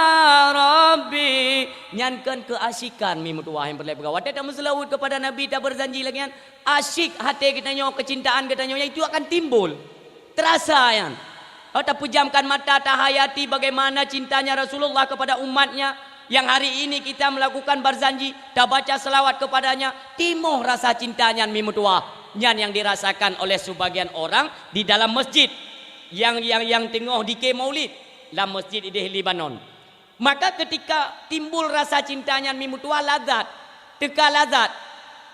Rabbi. Nyan kon keuasyikan mi meutuwah nyang peureulée peugah. Watée tameuseulaweuet keupada Nabi, tabeurzanji lagée nyan, asyik haté geutanyoe, keucintaan geutanyoe, nyan itu akan timbul. Terasa nyan. Oh, tapeujamkan mata, tahayati bagaimana cintanya Rasulullah kepada umatnya, yang hari ini kita melakukan barzanji, tabaca selawat kepadanya, timoh rasa cinta nyan mi meutuwah. Nyan yang dirasakan oleh sebagian orang di dalam masjid yang, yang, yang teungoh dike maulid lam masjid ideh Lebanon. Maka ketika timbul rasa cinta nyan mi meutuwah, lazat, teuka lazat.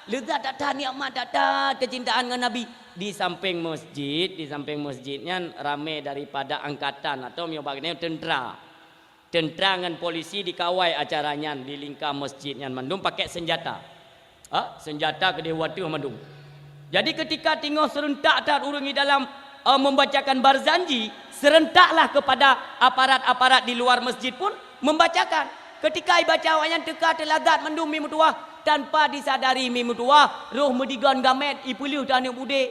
Leuzat that-that, nikmat that-that keucintaan ngon Nabi. Di sampéng masjid, di sampéng masjid nyan ramé daripada angkatan atau meunyoe bak geutanyoe teuntra. Teuntra ngon polisi dikawai acara nyan di lingka masjid nyan mandum pakai senjata. Ha, senjata keudeh u ateueh mandum. Jadi ketika teungoh seurentak that ureuëng di dalam, eh, membacakan barzanji, seurentaklah kepada aparat-aparat di luar masjid pun membacakan. Ketika ibaca awaknyan teuka teulazat mandum mi meutuwah, tanpa disadari mi meutuwah, roh meudigon gamét ipeuleueh teuh aneuëk budé.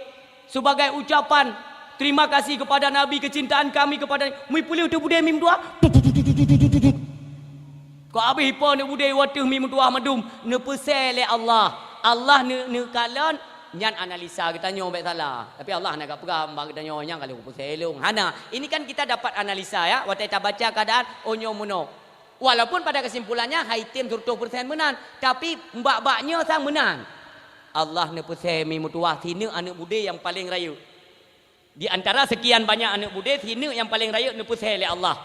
Sebagai ucapan terima kasih kepada Nabi, kecintaan kami kepada, mi peuleueh teuh budé mi meutuwah. Kok habéh ipo aneuëk budé wateuh mi meutuwah mandum, neupeusé lé Allah. Allah neu-, neukalon, nyan analisa geutanyoe bék salah. Tapi Allah hana geupeugah bak geutanyoe nyan ka lheueh peusé lôn. Hana. Ini kan kita dapat analisa ya, watée tabaca keadaan, oh nyoe meunoe. Walaupun pada kesimpulannya hai tem siratoh persen meunan, tapi bak-bak nyoe sang meunan. Allah neupeusé mi meutuwah sineuk aneuëk budé nyang paleng rayeuk. Di antara sekian banyak aneuëk budé, sineuk nyang paleng rayeuk neupeusé lé Allah.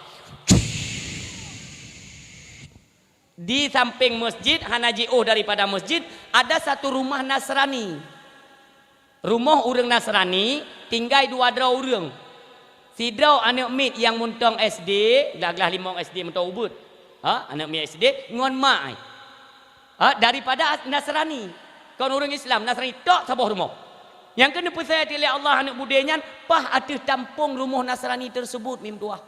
Di sampéng masjid, hana jiôh daripada masjid, ada satu rumah Nasrani. Rumoh ureuëng Nasrani tinggai dua droe ureuëng. Sidroe aneuëk miet nyang mantong S D, glah-glah limong S D mantong ubeut. Ha, aneuëk miet S D ngon mak ai. Ha, daripada Nasrani. Kon ureuëng Islam, Nasrani tok saboh rumoh. Nyang keuneuk peusé lé Allah aneuëk budé nyan paih ateueh tampong rumoh Nasrani tersebut mi meutuwah.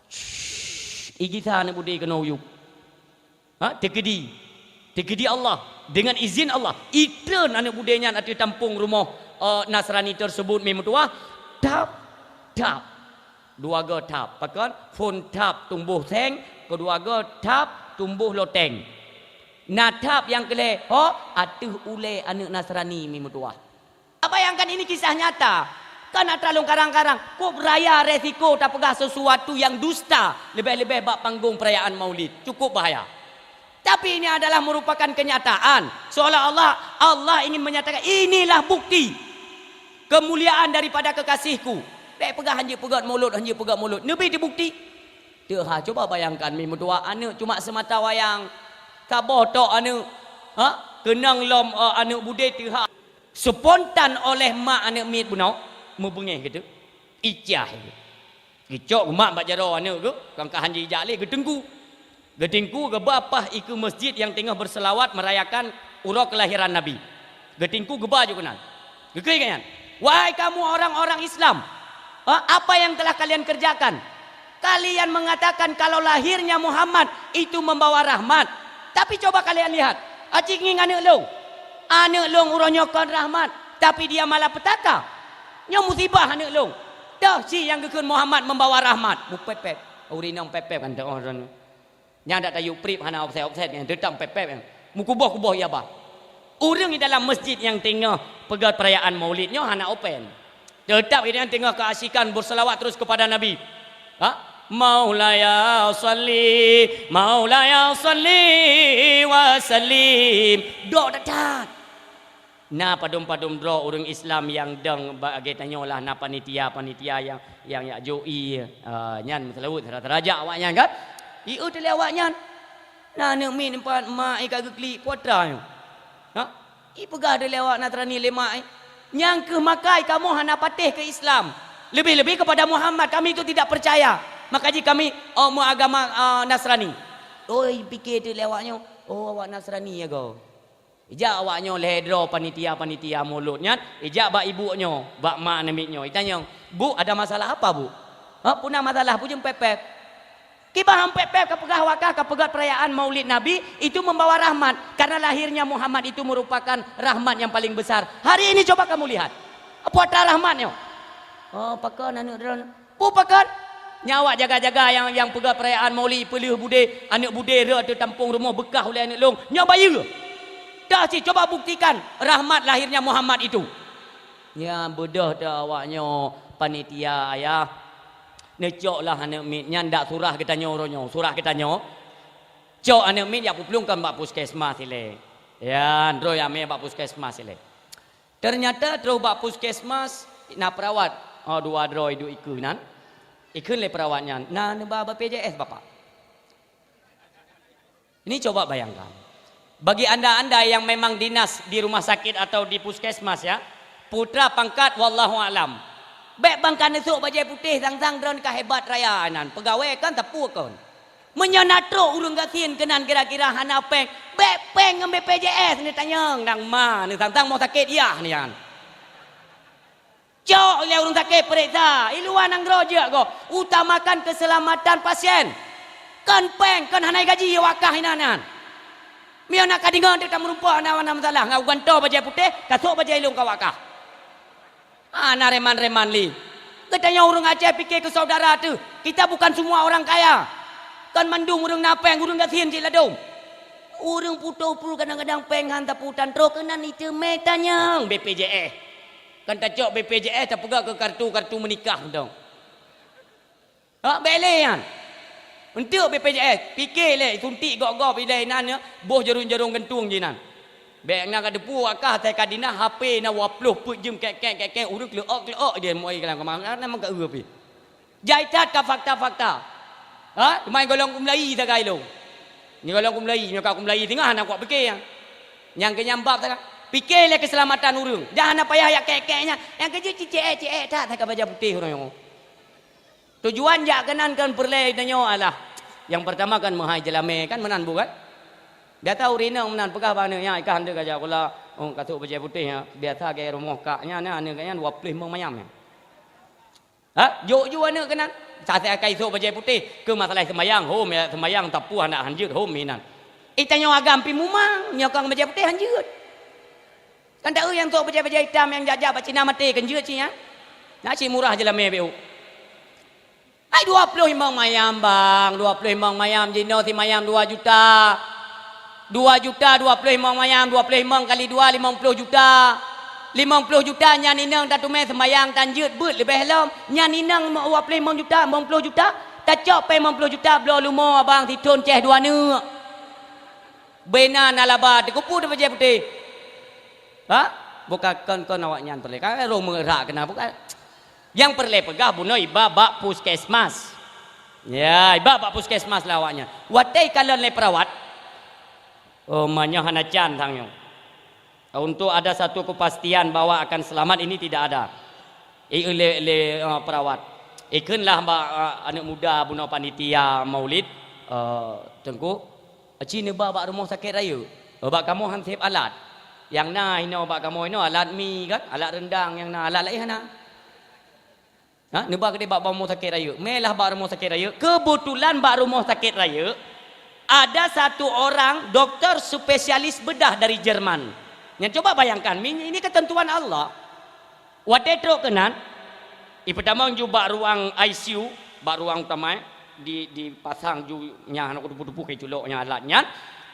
Shh, igisa aneuëk budé keunoe u yup. Ha, teukeudi. Teukeudi Allah. Dengan izin Allah, itreun aneuëk budé nyan ateueh tampong rumoh, eh, Nasrani tersebut mi meutuwah. Tap, tap. Dua goe tap. Pakon? Phon tap tumboh seng, keudua goe tap tumboh loteng. Na tap nyang keulhée, ho, ateueh ulée aneuëk Nasrani mi meutuwah. Bayangkan, ini kisah nyata. Kan atra lôn karang-karang, kok raya resiko tapeugah sesuatu yang dusta, leubeh-leubeh bak panggong perayaan Maulid. Cukup bahaya. Tapi ini adalah merupakan kenyataan. Seolah-olah Allah ingin menyatakan, "Inilah bukti kemuliaan daripada kekasihku." Bék peugah hanjeuet peugét mulod, hanjeuet peugét mulod. Neubi teubukti. Teuha, cuba bayangkan, mi meutuwah aneuëk cuma seumata wayang. Saboh tok aneuëk. Ha? Keunong lom, eh, aneuëk budé teuha. Spontan oleh mak aneuëk miet bunoe, meubeungéh geutu. Icah geutu. Geucok geumat bak jaroe aneuëk geuh, kangkahan jih ijak lé, geuteungku. Geuteungku geuba paih ikeue masjid nyang teungoh beuseulawat merayakan uroe keulahiran Nabi. Geuteungku geuba jih keunan. Geukheun gobnyan, "Wahai kamu orang-orang Islam, eh, apa yang telah kalian kerjakan? Kalian mengatakan kalau lahirnya Muhammad itu membawa rahmat. Tapi coba kalian lihat, aci ngieng aneuëk lôn. Aneuëk lôn uroe nyoe kon rahmat, tapi dia malapetaka. Nyoe musibah aneuëk lôn. Toh si nyang geukheun Muhammad membawa rahmat." Mupép-pép. Ureuëng inong pép-pép kan teuh droeneuh. Nyang dak tayue prip hana offset-offset nyan, teutap pép-pép nyan. Meukuboh-kuboh ia bah. Ureuëng di dalam masjid nyang teungoh peugét perayaan Maulid nyoe hana open. Teutap gobnyan teungoh keuasikan beuseulawat terus kepada Nabi. Ha? "Maulaya salli, Maulaya salli wa sallim." Dok that-that. Na padum-padum droe ureuëng Islam nyang dong bak lagée tanyoe lah, na panitia-panitia nyang, nyang jak jok ie, ah, nyan meuseulaweuet sira-sira jak awaknyan kan? Ieu teuh lé awaknyan. Na aneuëk miet nyoe pat mak ie ka geuklik, peue atra nyoe. Ha? Ipeugah teuh lé awak Nasrani lé mak ie, "Nyang kheueh makai kamoe hana patéh keu Islam. Lebih-lebih kepada Muhammad, kami itu tidak percaya. Maka jih kami, oh, meuagama, ah, Nasrani." Oh, ipike teuh lé awak nyoe, "Oh, awak Nasrani ya goe." Ijak awak nyoe lhée droe panitia-panitia mulod nyan, ijak bak ibu nyoe, bak mak aneuëk miet nyoe. Itanyong, "Bu, ada masalah apa, Bu?" "Ha, peue na masalah, peue jeuem pép-pép?" "Kiban han pép-pép kapeugah awak kah kapeugét perayaan Maulid Nabi itu membawa rahmat, karena lahirnya Muhammad itu merupakan rahmat yang paling besar. Hari ini coba kamu lihat. Peue atra rahmat nyoe?" "Oh, pakon aneuëk droeneuh?" "Peue pakon? Nyan awak jaga-jaga nyang, nyang peugét perayaan Maulid peuleueh budé, aneuëk budé rhot ateueh tampong rumoh beukah ulée aneuëk lôn. Nyoe bayeue. Dah cit coba buktikan rahmat lahirnya Muhammad itu." Nyan beudôh teuh awak nyoe panitia ayah. Neucok lah aneuëk miet nyan dak surah geutanyoe uroe nyoe, surah geutanyoe. Cok aneuëk miet jak peuplueng kon bak puskesmas ilée. Ya, droe amé bak puskesmas ilée. Teunyata troh bak puskesmas na perawat, oh, dua droe duek ikeue nan. Ikheun lé perawat nyan, "Na neuba B P J S, Bapak?" Ini coba bayangkan. Bagi anda-anda yang memang dinas di rumah sakit atau di puskesmas, ya, putra pangkat wallahu alam. Bèk bang ka neusok bajèe putéh, sang-sang droen ka hebat raya nan. Peugawée kon, teupeu kon. Meunyoe na trok ureueng gasien keunan kira-kira hana péng, bèk péng ngon B P J S neutanyong, nang ma neusang-sang moh sakét yah nyan. Cok ilèe ureueng sakét peuriksa, i luwa nanggroe jeuet gob, utamakan keuseulamatan pasien. Kon péng, kon hana gaji wakah inan nyan. Meunyoe na ka deungoe teuk tameurumpok hana, hana masalah, ngon gantoe bajèe putéh, ka sok bajèe ilong ka wakah. Hana reman-reman lé. Geutanyoe ureueng Aceh pike keu saudara teuh. Kita bukan semua orang kaya. Kon mandum ureueng na péng, ureueng gasien cit ladôm. Ureueng putôh pruet kadang-kadang péng han tapeutan trok keunan iteumé tanyong B P J S. Kan tacok B P J S tapeugah keu kartu-kartu meunikah dong. Ha, bèk lé nyan. Enteuk B P J S, pike lé suntik gob-gob ilèe inan nyoe, boh jarông-jarông gantung jih nan. Bèk na ka deupeu wakah asai ka dinah H P na dua ploh peuet jeuem kèk-kèk kèk-kèk ureueng kleuok-kleuok dia muai kalam kamar. Nama ka eu pih. Jai that ka fakta-fakta. Ha? Teuma golom kumulai sagai lôn. Nyoe golom kumulai, nyoe ka kumulai teungoh hana kuat pike nyan. Nyang keu nyan bab sagai. Pike lé keuseulamatan ureueng. Dah hana payah jak kèk-kèk nyan. Nyang keujeuet cicék-cicék that sagai bajèe putéh ureueng nyoe. Tujuan jak keunan kan peureulèe tanyoe alah. Nyang peurtama kan meuhai jeulamèe kan meunan bu kan? Biasa ureueng inong meunan peugah bak aneuk nyan, "Ikah hana ka jak sikula, oh, ka sok bajèe putéh nyan." Biasa gaya rumoh kak nyan, aneuk kak nyan dua ploh limong mayam nyan. Ha? Jok ju aneuk keunan. Saat akai sok bajèe putéh, keu masalah seumayang, hom ya, seumayang tapuh aneuk hanjeuet, hom inan. Eh, tanyoe agam pih mumang, nyoe kang bajèe putéh hanjeuet. Kan taeu nyang sok bajèe-bajèe itam nyang jak-jak bak Cina maté kan jeuet cit nyan. Nak cit murah jeulamèe B U. Hai dua ploh limong mayam, bang, dua ploh limong mayam jinoe simayam dua juta. Dua juta dua ploh limong mayam, dua ploh limong kali dua, limong ploh juta. Limong ploh juta nyan inong tateumé seumayang tan jeuet beuet leubeh lom. Nyan inong dua ploh limong juta, limong ploh juta. Tacok pèng limong ploh juta bloe leumo abang sithon ceh dua neuk. Bena na laba teukupu teupajai putéh. Ha? Bukan kon-kon awaknyan peureulèe. Ka rhong meurak keunan bukan. Nyang peureulèe peugah bunoe iba bak puskesmas. Ya, iba bak puskesmas lah awaknyan. Watèe ikalon lé perawat. Oh, meunyoe hana can tanyoe. Untuk ada satu kepastian bahwa akan selamat ini tidak ada. Eh, lé, lé, eh, perawat. Ikheun lah bak, eh, aneuk muda bunoe panitia maulid, eh, Teungku, Aci neuba bak rumoh sakét rayeuk. Bak kamoe han sép alat. Nyang na inoe bak kamoe inoe alat mi kan, alat rendang nyang na, alat laén hana. Ha, neuba keudéh bak, bak rumoh sakét rayeuk. Meulah bak rumoh sakét rayeuk. Keubeutulan bak rumoh sakét rayeuk ada satu orang doktor spesialis bedah dari Jerman. Nyang coba bayangkan, mi-, ini ketentuan Allah. Watèe trok keunan, ipeutamong ju bak ruang I C U, bak ruang utama, di, dipasang ju nyang hana kuteupeu-teupeu keu culok nyang alat nyan,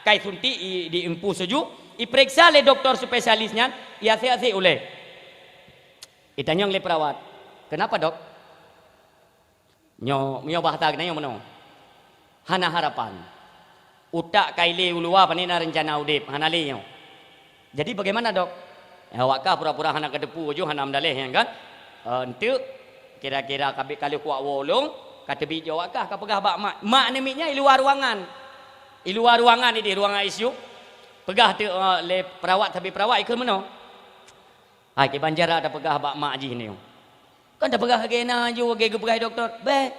kai suntik i, diimpus ju, ipeuriksa lé doktor spesialis nyan, iasèk-asèk ulèe. Itanyong lé perawat, "Kenapa, Dok?" Nyoe, nyoe bahasa geutanyoe meunoe. Hana harapan. Utak ka ilé u luwa pane na reuncana udép, hana lé nyoe. Jadi bagaimana, Dok? Eh, awak kah pura-pura hana kateupeu ju hana meudaléh nyan kan? Eh, enteuk kira-kira ka bit ka lheueh kuak woe lôn, ka teubiet ju awak kah ka peugah bak mak. Mak nyan miet nyan i luwa ruangan. I luwa ruangan idéh ruangan I C U. Peugah teuk, eh, lé perawat, tapi perawat ikheun meunoe. Hai, kiban cara tapeugah bak mak jih nyoe. Kan tapeugah lagèe na ju, lagèe geupeugah doktor. Bèk.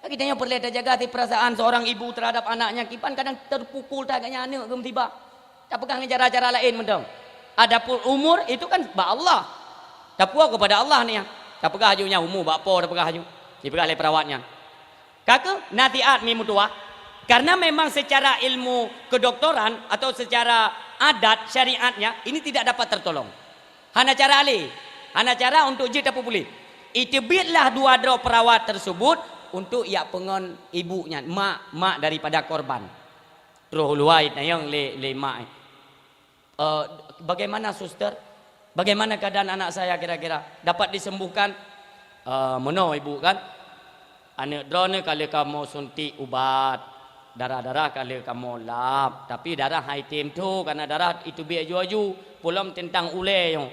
Geutanyoe peureulèe tajaga si perasaan seorang ibu terhadap anaknya. Kiban kadang terpukul that geutanyoe aneuk geumusibah. Tapeugah ngon cara-cara laén mantong. Adapun umur itu kan bak Allah. Tapuwoe kepada Allah nyan. Tapeugah ju nyan umur bak po tapeugah ju. Dipeugah lé perawat nyan. Ka keuh nasihat mi meutuwah, karena memang secara ilmu kedokteran atau secara adat syariatnya ini tidak dapat tertolong. Hana cara lé, hana cara untuk jeuet tapeupuléh. Iteubietlah dua droe perawat tersebut untuk jak peungon ibu nyan, mak, mak daripada korban. Troh u luwa itanyong lé, lé mak. "Eh, bagaimana, Suster? Bagaimana keadaan anak saya kira-kira? Dapat disembuhkan?" "Eh, meunoe, Ibu, kan. Aneuk droeneuh ka lheueh kamoe suntik ubat. Darah-darah ka lheueh kamoe lap. Tapi darah han item tho, karena darah iteubiet aju-aju. Peulom teuntang ulèe nyoe.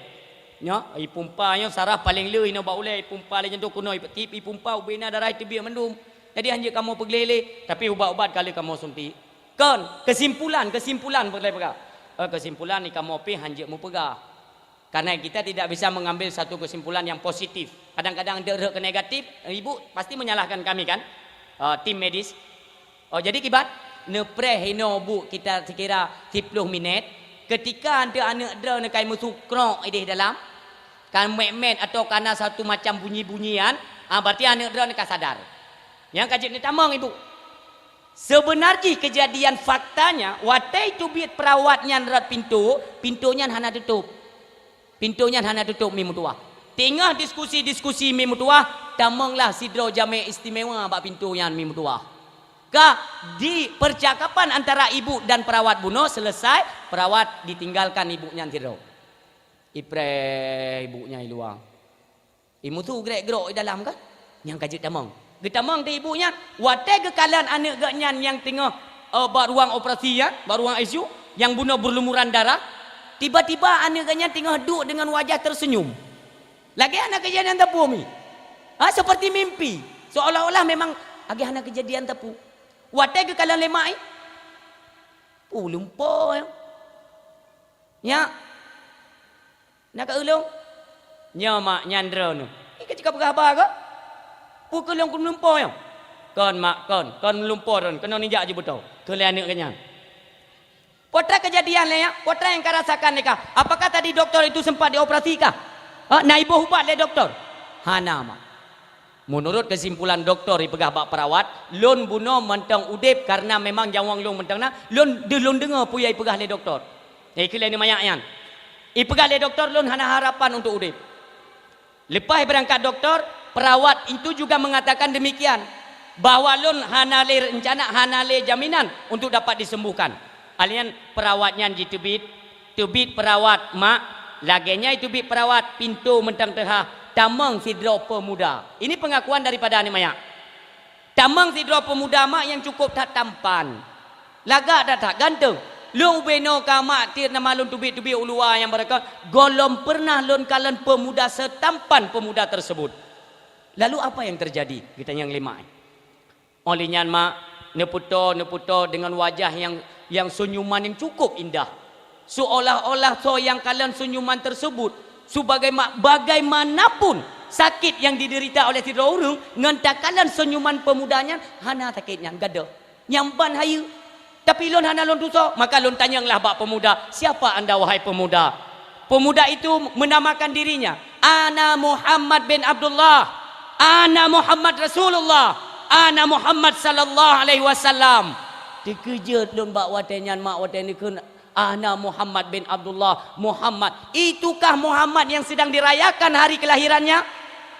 Nyoe, ipumpa nyoe saraf paleng le inoe bak ulèe, ipumpa lé nyan tho keunoe, ip-, ip-, ipumpa ubena darah iteubiet mandum. Jadi, han jeuet kamoe peugleh lé, tapi ubat-ubat ka lheueh kamoe suntik." Kon, keusimpulan, keusimpulan boleh peugah. Eh, keusimpulan ni kamoe pih hanjeuet mupeugah. Karena kita tidak bisa mengambil satu kesimpulan yang positif. Kadang-kadang deuh rhot ke negatif, ibu pasti menyalahkan kami kan? Eh, tim medis. Oh, jadi kiban? Neupreh inoe bu kita sekira siplôh minit. Ketika aneuk droe neukai meusukrok ideh dalam, ka mèt-mèt atau kana satu macam bunyi-bunyian, ah, berarti aneuk droe neuka sadar. Nyang ka jeuet neutamong ibu. Seubeuna jih keujadian faktanya, watèe teubiet peurawat nyan rot pintoe, pintoe nyan hana tutôp. Pintoe nyan hana tutôp mi meutuwah. Teungoh diskusi-diskusi mi meutuwah, tamonglah sidroe jamèe istimewa bak pintoe nyan mi meutuwah. Ka di percakapan antara ibu dan peurawat bunoe selesai, peurawat ditinggalkan ibu nyan sidroe. Ipreh ibu nyan i luwa. Imusu grek-grok i dalam kan? Nyang ka jeuet tamong. Geutamong di ibu nyan, watèe geukalon aneuk geuh nyan nyang teungoh, eh, bak ruang operasi nyan, bak ruang I C U, nyang bunoe beulumuran darah, tiba-tiba aneuk geuh nyan teungoh duek deungon wajah terseunyum. Lagèe hana keujadian teupeu mi. Ha, seperti mimpi. Seolah-olah memang lagèe hana keujadian teupeu. Watèe geukalon lé mak i, "Peue lumpoe nyan?" Nyak, na ka ulôn? Nyoe mak, nyan droeneuh. Nyan ka jika peugah haba kah? Peue keu lôn keuneuk lumpoe nyoe? Kon mak, kon, kon lumpoe droeneuh, keunoe nijak jibeutôi. Keu lé aneuk geuh nyan. Peue treuk keujadian lé nyak, peue treuk nyang ka rasakan lé kah? Apakah tadi doktor itu sempat dioperasi kah? Ha, na iboh ubat lé doktor? Hana mak. Meunurot keusimpulan doktor ipeugah bak peurawat, lôn bunoe mantong udép karena memang nyawöng lôn mantong na, lôn deuh lôn deungoe peue nyang ipeugah lé doktor. Nyang ikheun lé aneuk manyak nyan. Ipeugah lé doktor lôn hana harapan untuk udép. Lepas ibeurangkat doktor, peurawat itu juga mengatakan demikian, bahwa lôn hana lé reuncana, hana lé jaminan untuk dapat disembuhkan. Alèh nyan peurawat nyan jiteubiet, teubiet peurawat mak, lagèe nyan teubiet peurawat pintoe mantong teuhah, tamong sidroe peumuda. Ini pengakuan daripada aneuk manyak. Tamong sidroe peumuda mak nyang cukup that tampan. Lagak that-that, ganteng. Lôn ubé noe ka mak tiep nama lôn teubiet-teubiet u luwa nyang beureukat, gohlom pernah lôn kalon peumuda setampan peumuda tersebut. Lalu apa yang terjadi? Geutanyong lé mak. Óh lheueh nyan mak, neupeutoe, neupeutoe deungon wajah nyang, nyang seunyuman nyang cukup indah. Seolah-olah soe nyang kalon seunyuman tersebut, sebagaima-, bagaimanapun sakit yang diderita oleh sidroe ureueng, ngon takalon seunyuman peumuda nyan, hana sakét nyan, gadôh. Nyang ban hayeue. Tapi lôn hana lôn tusoe, maka lôn tanyonglah bak peumuda, "Siapa anda, wahai peumuda?" Peumuda itu menamakan dirinya, "Ana Muhammad bin Abdullah, ana Muhammad Rasulullah, ana Muhammad sallallahu alaihi wasallam." Teukeujot lôn bak watèe nyan mak watèe neukheun, "Ana Muhammad bin Abdullah, Muhammad. Itukah Muhammad yang sedang dirayakan hari kelahirannya?"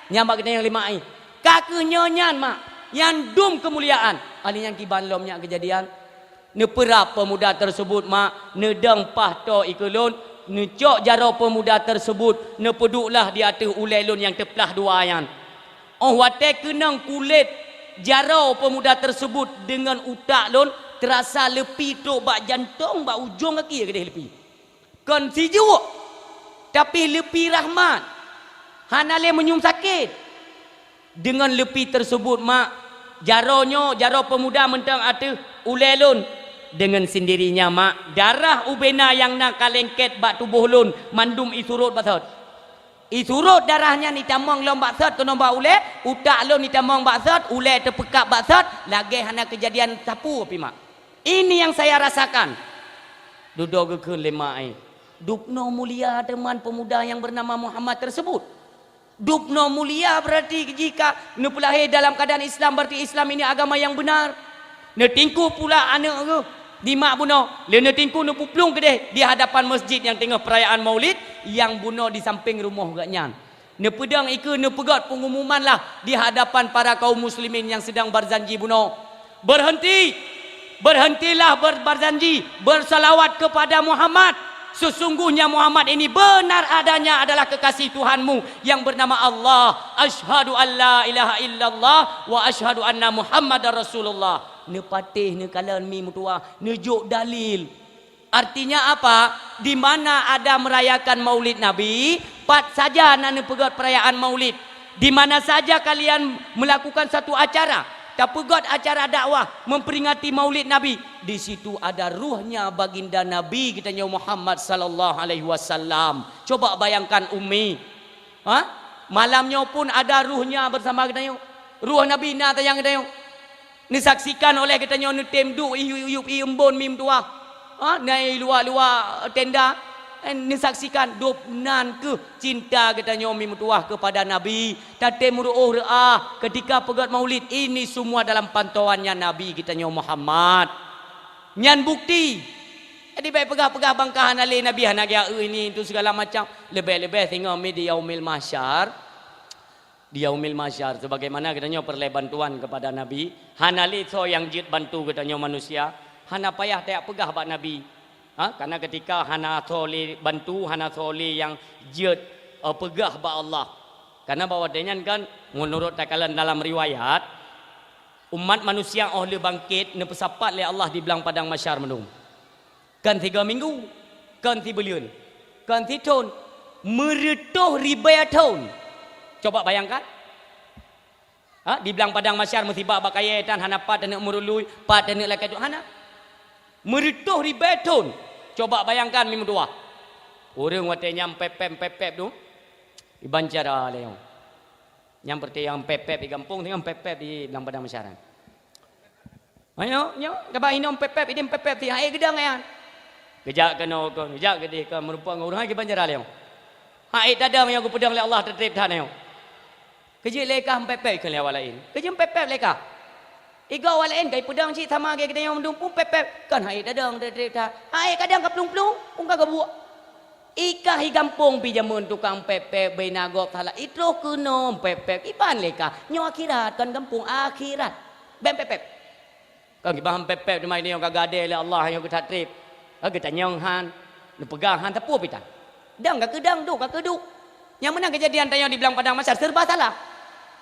Nyan bak geutanyoe lé mak i. Ka kheueh nyoe nyan mak, nyang dum keumuliaan. Alèh nyan kiban lom nyak keujadian. Neupeurab peumuda tersebut mak, neudong paih toe ikeue lôn, neucok jaroe peumuda tersebut, neupeudueklah di ateueh ulèe lôn nyang teuplah dua nyan. Óh watèe keunong kulét jaroe peumuda tersebut deungon utak lôn, teurasa leupi trôk bak jantông, bak ujông gaki keudéh leupi. Kon sijuek, tapi leupi rahmat. Hana lé meunyum sakét. Deungon leupi tersebut mak, jaroe nyoe, jaroe peumuda mantong ateueh ulèe lôn. Deungon sendirinya mak, darah ubena nyang na ka lengket bak tuboh lôn mandum isurot bak sot. Isurot darah nyan itamong lom bak sot keunoe bak ulèe, utak lôn itamong bak sot, ulèe teupeukab bak sot, lagèe hana keujadian sapeue pih mak. Ini yang saya rasakan. Dudoe geukheun lé mak i. Dubnoe mulia teuma peumuda yang bernama Muhammad tersebut. Dubnoe mulia berarti jika neupeulahé dalam keadaan Islam, berarti Islam ini agama yang benar. Neutingku pula aneuk geuh di mak bunoe, lé neutingku neupeuplueng keudéh di hadapan masjid nyang teungoh peurayaan Maulid nyang bunoe di sampéng rumoh geuh nyan. Neupeudong ikeue, neupeugöt pengumumanlah di hadapan para kaum muslimin nyang sedang berjanji bunoe. Berhenti! Berhentilah ber-, berjanji, bersalawat kepada Muhammad. Sesungguhnya Muhammad ini benar adanya adalah kekasih Tuhanmu yang bernama Allah. Asyhadu an la ilaha illallah wa asyhadu anna Muhammadar Rasulullah. Neupatéh, neukalon mi meutuwah, neujok dalil. Artinya apa? Di mana ada merayakan Maulid Nabi, pat saja na neupeugöt perayaan Maulid. Di mana saja kalian melakukan satu acara, Tapeugét acara dakwah memperingati Maulid Nabi, di situ ada ruhnya baginda Nabi geutanyoe Muhammad sallallahu alaihi wasallam. Coba bayangkan, Ummi. Ha? Malam nyoe pun ada ruhnya bersama geutanyoe. Ruh Nabi na tanyong geutanyoe. Neusaksikan oleh geutanyoe neutem duek i yup-yup i embon mi meutuwah. Ha? Na i luwa-luwa tenda. Eh, neusaksikan dub nan keuh cinta geutanyoe mi meutuwah kepada Nabi. Tatem reuôh reuah ketika peugét Maulid, ini semua dalam pantauannya Nabi geutanyoe Muhammad. Nyan bukti. Jadi, bék peugah-peugah bangka hana lé Nabi, hana geujak eu ini itu segala macam. Leubeh-leubeh singoh mi di Yaumil Mahsyar. Di Yaumil Mahsyar, sebagaimana geutanyoe peureulée bantuan kepada Nabi, hana lé soe nyang jeuet bantu geutanyoe manusia, hana payah tajak peugah bak Nabi. Ha, karena ketika hana soe lé bantu, hana soe lé nyang jeuet, eh, peugah bak Allah. Karena bak watée nyan kan, menurut takalon dalam riwayat, umat manusia óh lheueh bangkét neupeusapat lé Allah di blang padang mahsyar meunung. Kon sigoe minggu, kon sibuleuen, kon sithon, meureutôh ribée thon. Coba bayangkan. Ha, di blang padang mahsyar musibah bak kayée tan hana pat taneuk meurului, pat taneuk lakée tu hana. Meureutôh ribée thon. Coba bayangkan mi meutuwah. Ureuëng watée nyan pép-pép, pép-pép tu, iban cara lé nyoe. Nyang peureuté nyang pép-pép di gampông, nyang pép-pép di blang padang mahsyar. Nyoe, nyoe, gaba inong pép-pép, idin pép-pép, si hai geudong nyan. Geujak keunoe kon, geujak keudeh kon, meurumpok ngon ureuëng hai kiban cara lé nyoe. Hai tadong nyang geupeudong lé Allah teutreb that nyoe. Keujeuet lé kah pép-pép keu lé awak laén. Keujeuet pép-pép lé kah. Igoe awak laén kai peudong cit sama lagée geutanyoe mandum pun pép-pép. Kon hai tadong teutreb that. Hai kadang ka plueng-plueng, pun ka geubuek. Ikah i gampông pi jameun tukang pép-pép, bina gob salah. Itroh keunoe pép-pép, iban lé kah. Nyoe akhirat, kon gampông, akhirat. Bék pép-pép. Kon kiban pép-pép teuma ini nyang ka gadée lé Allah nyang geutat treb. Ka geutanyong han, neupeugah han, teupeu pih tan. Dang ka keudang, duek ka keuduek. Nyang meunan keujadian tanyoe di blang padang mahsyar serba salah.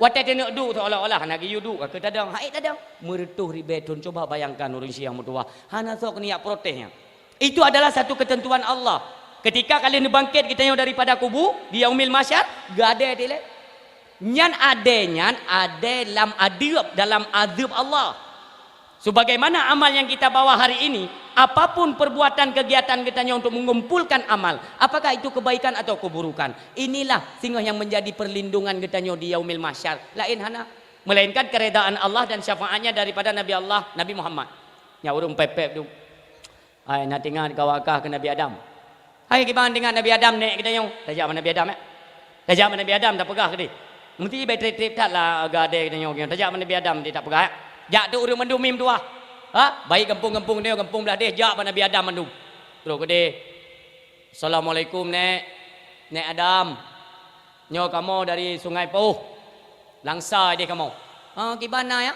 Watée taneuk duek seolah-olah hana geuyue duek ka keutadong, hai tadong. Meureutôh ribée thon, coba bayangkan ureuëng siang meutuwah. Hana sok niat protes nyan. Itu adalah satu ketentuan Allah. Ketika ka lheueh neubangkét geutanyoe daripada kubu, di Yaumil Mahsyar, gadée dilée. Nyan adée nyan, adée lam adeueb, dalam adeueb Allah. Sebagaimana amal yang kita bawa hari ini, apapun perbuatan kegiatan geutanyoe untuk mengumpulkan amal, apakah itu kebaikan atau keburukan, inilah singoh yang menjadi perlindungan geutanyoe di Yaumil Mahsyar. Laén hana, melainkan keredaan Allah dan syafaatnya daripada Nabi Allah, Nabi Muhammad. Nyan ureuëng pép-pép tu. Hai, na teuingat kawakah keu Nabi Adam. Hai, kiban teuingat Nabi Adam, nék geutanyoe. Tajak bak Nabi Adam, eh. Tajak bak Nabi Adam, tapeugah keudeh. Meusti bék treb-treb that lah gadée geutanyoe. Tajak bak Nabi Adam, di tapeugah, eh. Jak tu ureuëng mandum mi meutuwah. Ha? Baik gampông-gampông nyoe, gampông blah deh, jak bak Nabi Adam mandum. Troh keudeh. Assalamualaikum, Nék. Nék Adam. Nyoe kamoe dari Sungai Pauh. Langsa ideh kamoe. Ha, kiban na, ya?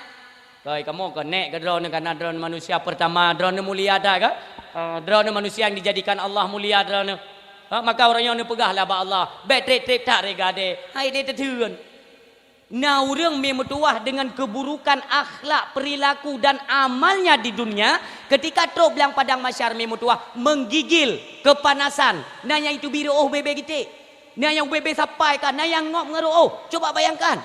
Koi, kamoe keu nék keu droeneuh, kana droeneuh manusia pertama, droeneuh mulia that, kan? Ha, droeneuh manusia yang dijadikan Allah mulia droeneuh. Ha, maka uroe nyoe neupeugah lah bak Allah, bék treb-treb that ré gadée. Hai deh teuteun. Na ureuëng mi meutuwah dengan keburukan akhlak, perilaku, dan amalnya di dunia, ketika troh blang padang mahsyar mi meutuwah menggigil, kepanasan. Na nyang itu biru, oh, bebe gitek. Na nyang ubé-bé sapai ka, na nyang ngop ngon reuôh. Coba bayangkan.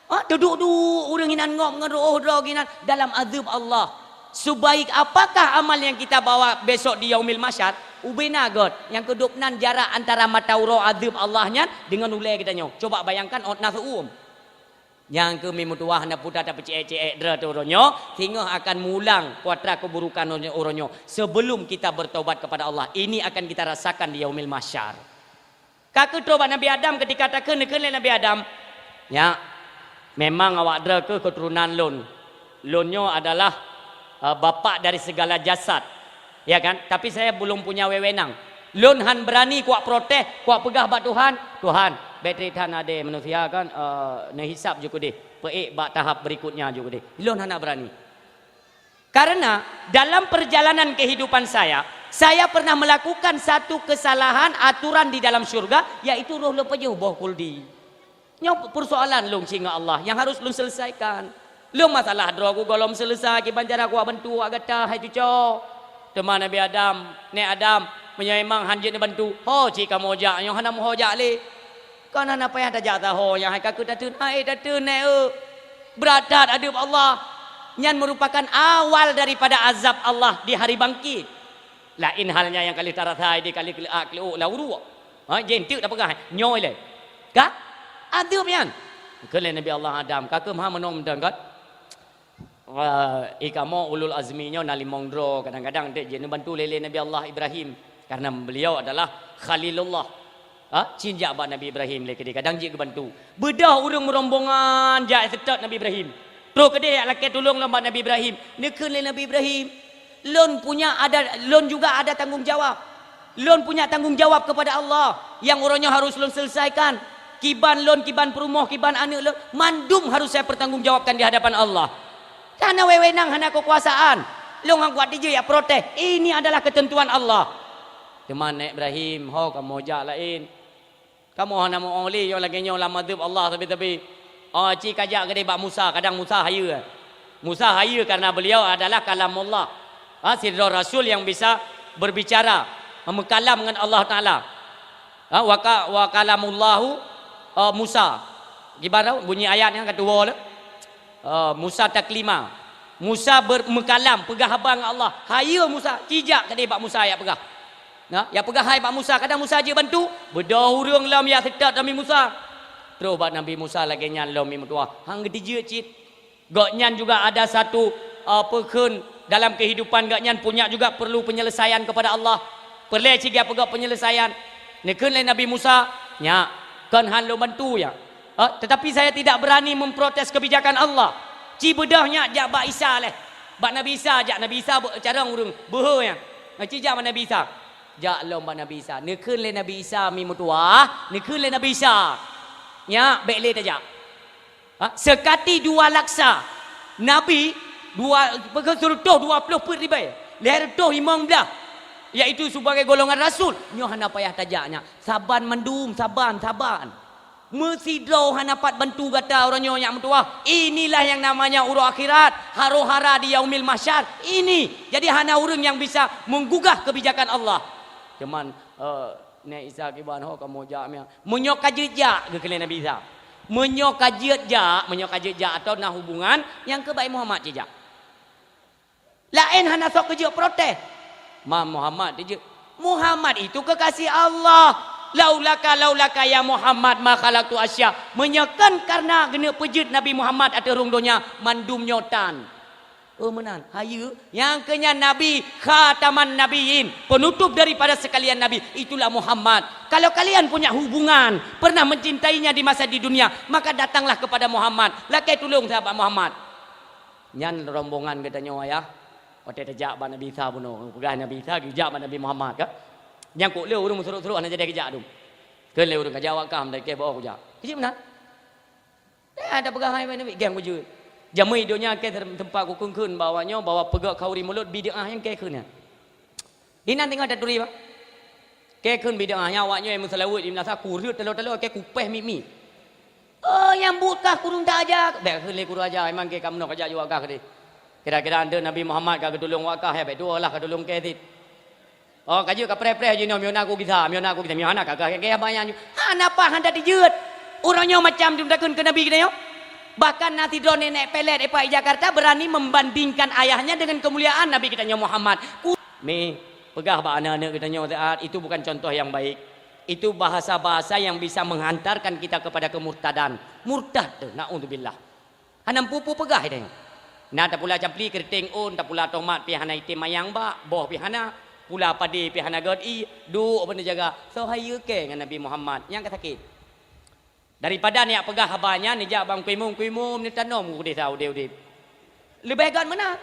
Ha, teuduek-duek ureuëng inan ngop ngon reuôh droe inan dalam azeueb Allah. Sebaik apakah amal yang kita bawa besok di Yaumil Mahsyar? Ubé na göt, nyang keudop nan jarak antara mata uroe azeueb Allah nyan dengan ulée geutanyoe. Coba bayangkan ôt na seuuem. Nyang keu mi meutuwah na puta tapeucék-cék droe teuh uroe nyoe, singoh akan mulang kuatra keburukan uroe nyoe, uroe nyoe. Sebelum kita bertobat kepada Allah, ini akan kita rasakan di Yaumil Mahsyar. Ka keutroh bak Nabi Adam, ketika takheun, neukheun lé Nabi Adam, "Ya, memang awak droe keuh keuturonan lôn. Lôn nyoe adalah, eh, bapak dari segala jasad." Ya kan? Tapi saya belum punya wewenang. Lôn han beurani kuwak protes, kuwak peugah bak Tuhan, "Tuhan, bék treb that adé manusia kan, eh, neuhisab ju keudeh, peuék bak tahap berikutnya ju keudeh." Lôn hana beurani. Karena dalam perjalanan kehidupan saya, saya pernah melakukan satu kesalahan aturan di dalam syurga, yaitu roh lôn pajoh boh kuldi. Nyoe persoalan lôn cit ngon Allah nyang harus lôn selesaikan. Lôn masalah droe ku gohlom selesai, kiban cara kuwak bantu awak gata, hai cuco. Teuma Nabi Adam, "Nék Adam, meunyoe memang han jeuet neubantu, ho cit kamoe jak, nyoe hana meuho jak lé." Kon hana payah tajak saho nyang hai ka keuh tateun, hai tateun, Nék, eu. Brat that adeueb Allah. Nyan meurupakan awal daripada azab Allah di Hari Bangkit. Laén halnya nyang ka lheueh tarasa, di ka lheueh kleuak-kleuok lam uruek. Ha, jén teuk tapeugah, nyoe lé. Ka? Adeueb nyan. Kheun lé Nabi Allah Adam, ka keuh meunoe mantong kan? Wah, i kamoe ulul azmi nyoe na limong droe, kadang-kadang teuk jeuet neubantu lé, lé Nabi Allah Ibrahim, karena beliau adalah Khalilullah. Ha, cit jak bak Nabi Ibrahim lé keudeh, kadang jeuet geubantu. Beudôh ureuëng meurombongan jak seutôt Nabi Ibrahim. Troh keudeh jak lakée tulông lom bak Nabi Ibrahim. Neukheun lé Nabi Ibrahim, "Lôn punya ada, lôn juga ada tanggung jawab." Lôn punya tanggung jawab kepada Allah. Nyang uroe nyoe harus lôn selesaikan. Kiban lôn, kiban peurumoh, kiban aneuëk lôn, mandum harus saya pertanggungjawabkan di hadapan Allah. Hana wewenang, hana kekuasaan. Lôn han kuat dijeuet jak protes. Ini adalah ketentuan Allah. Teuma Nabi Ibrahim, ho kamoe jak laén. Kamoe hana meu lé nyoe lagée nyoe lam adeueb Allah sabe-sabe. Oh, ci kajak keudeh bak Musa, kadang Musa hayeue. Musa hayeue karena beliau adalah kalamullah. Ha, sidroe rasul yang bisa berbicara, meukalam ngon Allah Taala. Ha, wa ka-, wa kalamullahu, eh, Musa. Kiban bunyi ayat nyan ka tuwoe lé. Eh, Musa taklima. Musa ber-, meukalam, peugah haba ngon Allah. Hayeue Musa, ci jak keudeh bak Musa jak peugah. Nah, jak peugah hai bak Musa, kadang Musa jeuet bantu, beudôh ureuëng lom jak seutôt Nabi Musa. Troh bak Nabi Musa lagée nyan lom meutuwah, han geutijeuet cit. Gobnyan juga ada satu, eh, peukheun dalam kehidupan gobnyan punya juga perlu penyelesaian kepada Allah. Peureulée cit geupeugah penyelesaian. Neukheun lé Nabi Musa, "Nyak, kon han lôn bantu, ya. Eh, tetapi saya tidak berani memprotes kebijakan Allah." Ci beudôh nyak jak bak Isa lé. Bak Nabi Isa jak, Nabi Isa beu-, carông ureuëng, beuhe nyan. Ci jak bak Nabi Isa. Jak lom bak Nabi Isa. Neukheun lé Nabi Isa meutuwah, neukheun lé Nabi Isa, "Nyak, bék lé tajak." Ha? Seukati dua laksa nabi, dua, sireutôh dua ploh peuet ribée, lhée reutôh limong blaih, yaitu sebagai golongan rasul, nyoe hana payah tajak nyak. Saban mandum, saban, saban. Meusidroe hana pat bantu gata uroe nyoe nyak meutuwah. Inilah yang namanya uroe akhirat, haro-hara di yaumil mahsyar. Ini. Jadi hana ureuëng nyang bisa menggugah kebijakan Allah. Cuman, eh, Nabi Isa kiban, "Ho kamoe jak miang." "Meunyoe ka jeuet jak," geukheun lé Nabi Isa. "Meunyoe ka jeuet jak, meunyoe ka jeuet jak atau na hubungan, nyang keuh bak Muhammad ci jak." Laén hana soe keujeuet protes. Ma Muhammad dijeuet. Muhammad itu kekasih Allah. "Laulaka, laulaka ya Muhammad ma khalaqtu asya." Meunyoe kon karena geuneuk peujeuet Nabi Muhammad ateueh rhueng donya, mandum nyoe tan. Oh, meunan. Hayeue. Nyang keu nyan Nabi khataman nabiyyin, penutup daripada sekalian nabi, itulah Muhammad. Kalau kalian punya hubungan, pernah mencintainya di masa di dunia, maka datanglah kepada Muhammad. Lakée tulông sahabat Muhammad. Nyan rombongan geutanyoe ayah. Watée tajak bak Nabi Isa bunoe, peugah Nabi Isa geujak bak Nabi Muhammad ka. Nyang kok lé ureuëng meusurok-surok hana jadi geujak dum. Kheun lé ureuëng ka jak awak kah, meunan kée bak kujak. Keujieb meunan. Eh, ada peugah hai Nabi, geng bujur. Jamé donya kée teumpat kukheun-kheun bak awak nyoe bahwa peugah khauri mulod bid'ah nyang kée kheun nyan. Inan teungoh taturi bah. Kée kheun bid'ah nyan awak nyoe meuseulaweuet di meunasah kureuet taloe-taloe kée kupéh mi-mi. Oh, nyang buet kah kureueng taja. Bék kheun lé kureueng aja, memang kée ka meunoe kajak jua kah keudeh. Kira-kira ande Nabi Muhammad ka geutulông wak kah, ya bék dua lah ka tulông kée cit. Oh, ka jeuet ka preh-preh jinoe, miyona ku gisa, miyona ku gisa, miyona ka kah kée banyak nyoe. Hana paih hana dijeuet. Ureuëng nyoe macam dum takheun keu Nabi geutanyoe. Bahkan na sidroe nenek pelet ipak di Jakarta berani membandingkan ayahnya dengan kemuliaan Nabi geutanyoe Muhammad. Ku- Mi, peugah bak aneuk-aneuk geutanyoe saat, itu bukan contoh yang baik. Itu bahasa-bahasa yang bisa menghantarkan kita kepada kemurtadan. Murtad tu, naudzubillah. Hana mampu peugah itu. Na tapula campli keuriteng ôn, tapula tomat pi hana item mayang bak, boh pi hana, pula padé pi hana gét ie, duek bak neujaga. Soe hayeue kée ngon Nabi Muhammad, nyang ka sakét. Daripada neujak peugah haba nyan, neujak bang kuimum-kuimum, neutanom u desa udeb-udeb. Leubeh gét meunan.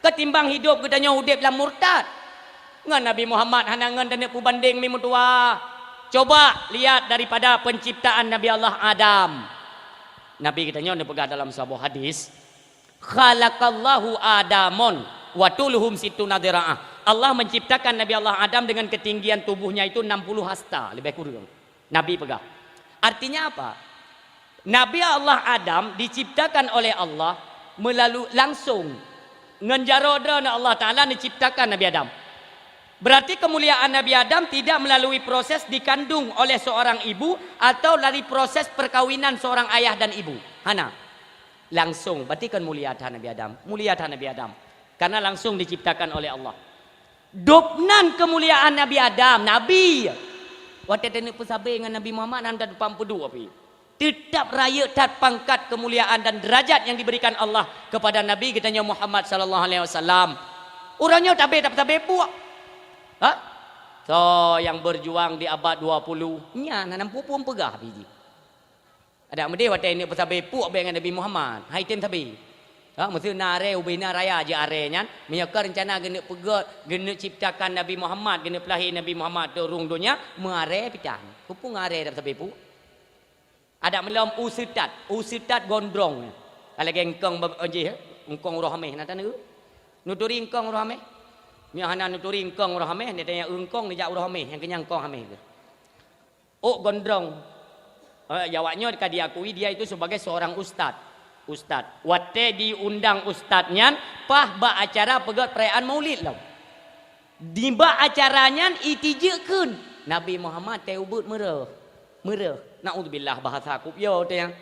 Ketimbang hidup geutanyoe udeb lam murtad. Ngon Nabi Muhammad hana ngon taneuk peubandeng mi meutuwah. Coba lihat daripada penciptaan Nabi Allah Adam. Nabi geutanyoe neupeugah dalam saboh hadis, "Khalaqallahu Adamon wa tuluhum sittuna dhira'ah." Allah menciptakan Nabi Allah Adam dengan ketinggian tubuhnya itu enam puluh hasta, lebih kurang. Nabi peugah. Artinya apa? Nabi Allah Adam diciptakan oleh Allah melalui langsung ngon jaroe droeneuh Allah Taala menciptakan Nabi Adam. Berarti kemuliaan Nabi Adam tidak melalui proses dikandung oleh seorang ibu atau dari proses perkawinan seorang ayah dan ibu. Hana. Langsung, berarti kan mulia that Nabi Adam. Mulia that Nabi Adam. Karena langsung diciptakan oleh Allah. Dubnan kemuliaan Nabi Adam, Nabi. Watée taneuk peusabe ngon Nabi Muhammad, hana teupeu duek pih. Tetap rayeuk that pangkat kemuliaan dan derajat yang diberikan Allah kepada Nabi geutanyoe Muhammad sallallahu alaihi wasallam. Uroe nyoe tabe tapeusabe puek. Ha? Soe nyang berjuang di abad dua puluh, nyan hana peue-peue peugah pih jih. Adak meudeh watée neuk peusabe puek bék ngon Nabi Muhammad, hai tem sabe. Ha, meuseu na aré ubé na raya jeuet aré nyan, meunyoe ka reuncana geuneuk peugét, geuneuk ciptakan Nabi Muhammad, geuneuk peulahé Nabi Muhammad teurung donya, meuaré pitan. Peue-peue ngon aré tapeusabe puek? Adak meulom u seutat, u seutat gondrong. Ka lagée eungkong ba-, jih, eungkong uroe hameh na taneuk. Neuturi eungkong uroe hameh. Meunyoe hana neuturi eungkong uroe hameh, neutanyong eungkong neujak uroe hameh, nyang keunyan eungkong hameh tu. Ôk gondrong. Eh, awak nyoe ka diakui dia itu sebagai seorang ustaz. Ustaz. Watée diundang ustaz nyan, paih bak acara peugét perayaan Maulid lom. Nibak acara nyan itijeuek kheun, Nabi Muhammad tée ubeuet meureuh. Meureuh. Naudzubillah, bahasa kupiôh teuh nyan.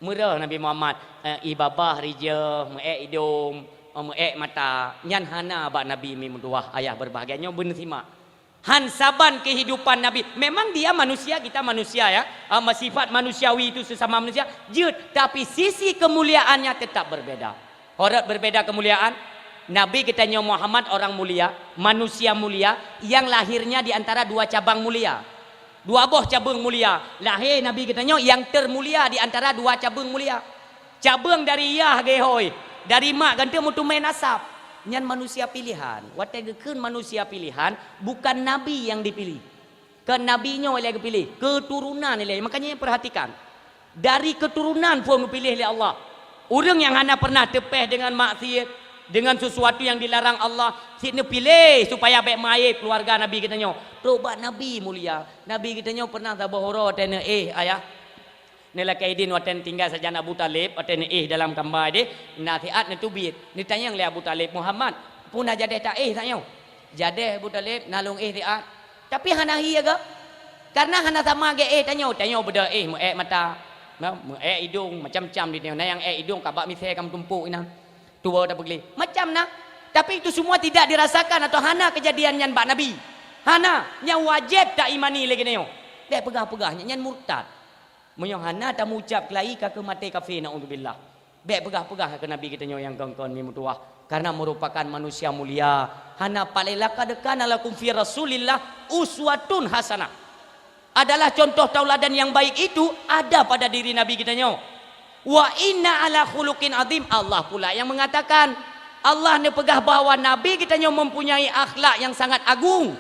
Meureuh Nabi Muhammad, eh, ié babah rijeuh, meuék idong, eh, meuék mata. Nyan hana bak Nabi, mi meutuwah, ayah berbahagia. Nyoe beuneusimak. Han saban kehidupan Nabi. Memang dia manusia, kita manusia, ya. Ah, sifat manusiawi itu sesama manusia. Jeuet, tapi sisi kemuliaannya tetap berbeda. Ho rot berbeda kemuliaan. Nabi geutanyoe Muhammad orang mulia, manusia mulia, yang lahirnya di antara dua cabang mulia. Dua boh cabeueng mulia. Lahé Nabi geutanyoe nyang termulia di antara dua cabeueng mulia. Cabeueng dari yah geuhôi, dari mak geutanyoe meuteumé nasab. Nyan manusia pilihan. Watée geukheun manusia pilihan, bukan Nabi nyang dipilih. Kon Nabi nyoe ilée geupiléh, keuturonan ilée. Makanya perhatikan. Dari keuturonan phon geupiléh lé Allah. Ureuëng nyang hana pernah teupéh deungon maksiat, deungon sesuatu nyang dilarang Allah, cit neupiléh supaya bék meuaéb keuluwarga Nabi geutanyoe. Trok bak Nabi mulia. Nabi geutanyoe pernah saboh uroe watée neuéh ayah. Neulakée idin watée neutinggai sajan Abu Thalib, watée neuéh dalam kamba ideh, na siat neuteubiet. Neutanyong lé Abu Thalib, "Muhammad, peue na jadeh taéh tanyoe?" "Jadeh Abu Thalib, na lôn éh siat." Tapi hana hi agam. Karena hana sama geuéh tanyoe. Tanyoe beudôh éh meuék mata, meuék idong, macam-macam di tanyoe. Na nyang ék idong ka bak misée ka meutumpok inan. Tuwoe tapeugleh. Macam na. Tapi itu semua tidak dirasakan atau hana kejadian nyan bak Nabi. Hana. Nyang wajéb taimani lé geutanyoe. Bék peugah-peugah nyan, nyan murtad. Meunyoe hana tameuucab keulayi ka keuh maté kafé, naudzubillah. Bék peugah-peugah keu Nabi geutanyoe nyang kon-kon mi meutuwah, karena merupakan manusia mulia. Hana paleng, "Laqad kana lakum fi Rasulillah uswatun hasanah." Adalah contoh tauladan yang baik itu ada pada diri Nabi geutanyoe. "Wa inna ala khuluqin azim." Allah pula yang mengatakan, Allah neupeugah bahwa Nabi geutanyoe mempunyai akhlak yang sangat agung.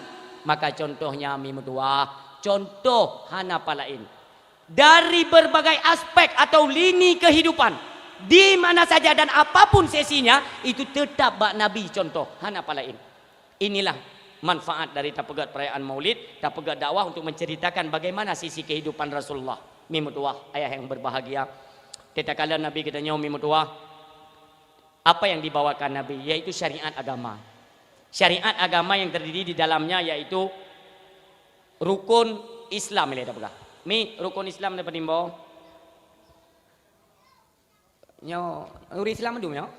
Maka contohnya mi meutuwah, contoh hana palaén. Dari berbagai aspek atau lini kehidupan, di mana saja dan apapun sesinya, itu tetap bak Nabi contoh, hana palaén. Inilah manfaat dari tapeugét perayaan Maulid, tapeugét dakwah untuk menceritakan bagaimana sisi kehidupan Rasulullah. Mi meutuwah, ayah yang berbahagia. Takalon Nabi geutanyoe mi meutuwah, apa yang dibawakan Nabi, yaitu syariat agama. Syariat agama yang terdiri di dalamnya yaitu rukun Islam ilée tapeugah. Mi, rukun Islam na padum boh? Nyoe, ureuëng Islam padum nyoe?